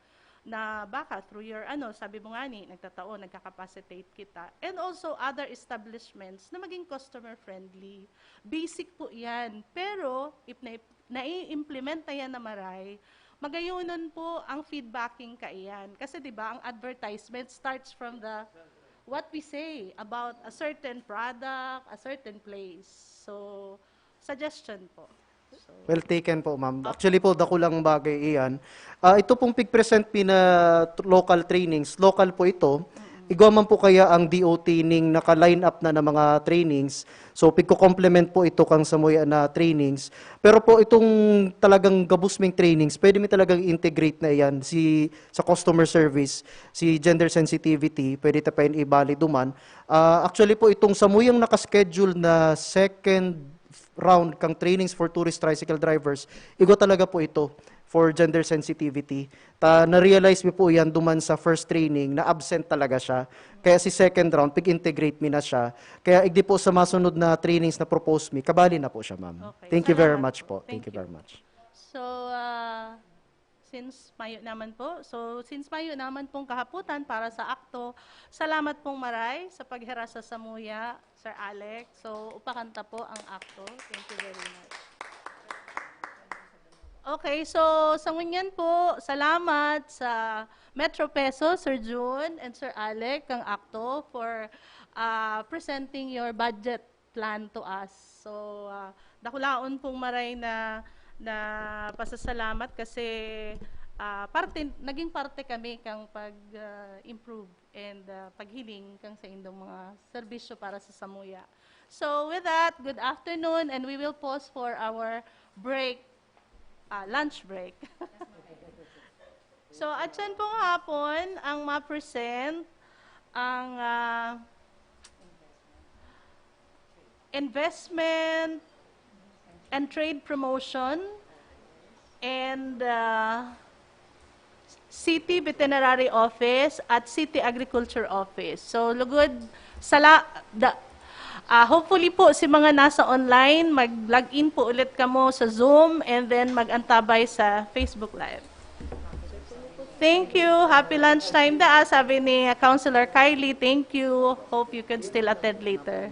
na baka through your, ano, sabi mo nga ni, nagtatao, nagka-capacitate kita. And also other establishments na maging customer friendly. Basic po yan. Pero if na, nai-implement na yan na maray, magayunon po ang feedbacking kaiyan. Kasi 'di ba, ang advertisement starts from the what we say about a certain product, a certain place. So, suggestion po. So, Well taken po, ma'am. Actually po, dakulang bagay iyan. Ah, ito pong pig-present mi na t- local trainings, local po ito. Igwa man po kaya ang D O T ning naka-line up na ng mga trainings. So, pigko-complement po ito kang samuya na trainings. Pero po itong talagang gabos ming trainings, pwede mi talagang integrate na iyan. Si, sa customer service, si gender sensitivity, pwede ta pa yan ibali duman. Ah, actually po, itong samuyang naka-schedule na second round kang trainings for tourist tricycle drivers, igwa talaga po ito for gender sensitivity. Ta na-realize mi po yan duman sa first training na absent talaga siya. Kaya si second round, pig-integrate mi na siya. Kaya igdi po sa masunod na trainings na propose mi, kabali na po siya, ma'am. Okay. Thank you very Salamat much po. po. Thank Thank you you. very much. So, ah, since mayo naman po, so since mayo naman pong kahaputan para sa akto, salamat pong maray sa paghera sa samuya, Sir Alex. So, upakanta po ang akto. Thank you very much. Okay, so sa ngunyan po, salamat sa Metro Peso, Sir Jun and Sir Alec, kang akto for ah, presenting your budget plan to us. So, ah, dakulaon pong maray na na pasasalamat kasi ah, parte naging parte kami kang pag ah, improve and ah, paghiling kang sa indong mga serbisyo para sa samuya. So with that, good afternoon and we will pause for our break, ah, lunch break. So atyan pong hapon ang ma-present ang ah, investment and trade promotion and ah, City Veterinary Office at City Agriculture Office. So lugod sala da, ah, hopefully po si mga nasa online, mag-log in po ulit kamo sa Zoom and then mag-antabay sa Facebook Live. Thank you. Happy lunchtime da, sabi ni Councilor Kylie. Thank you. Hope you could still attend later.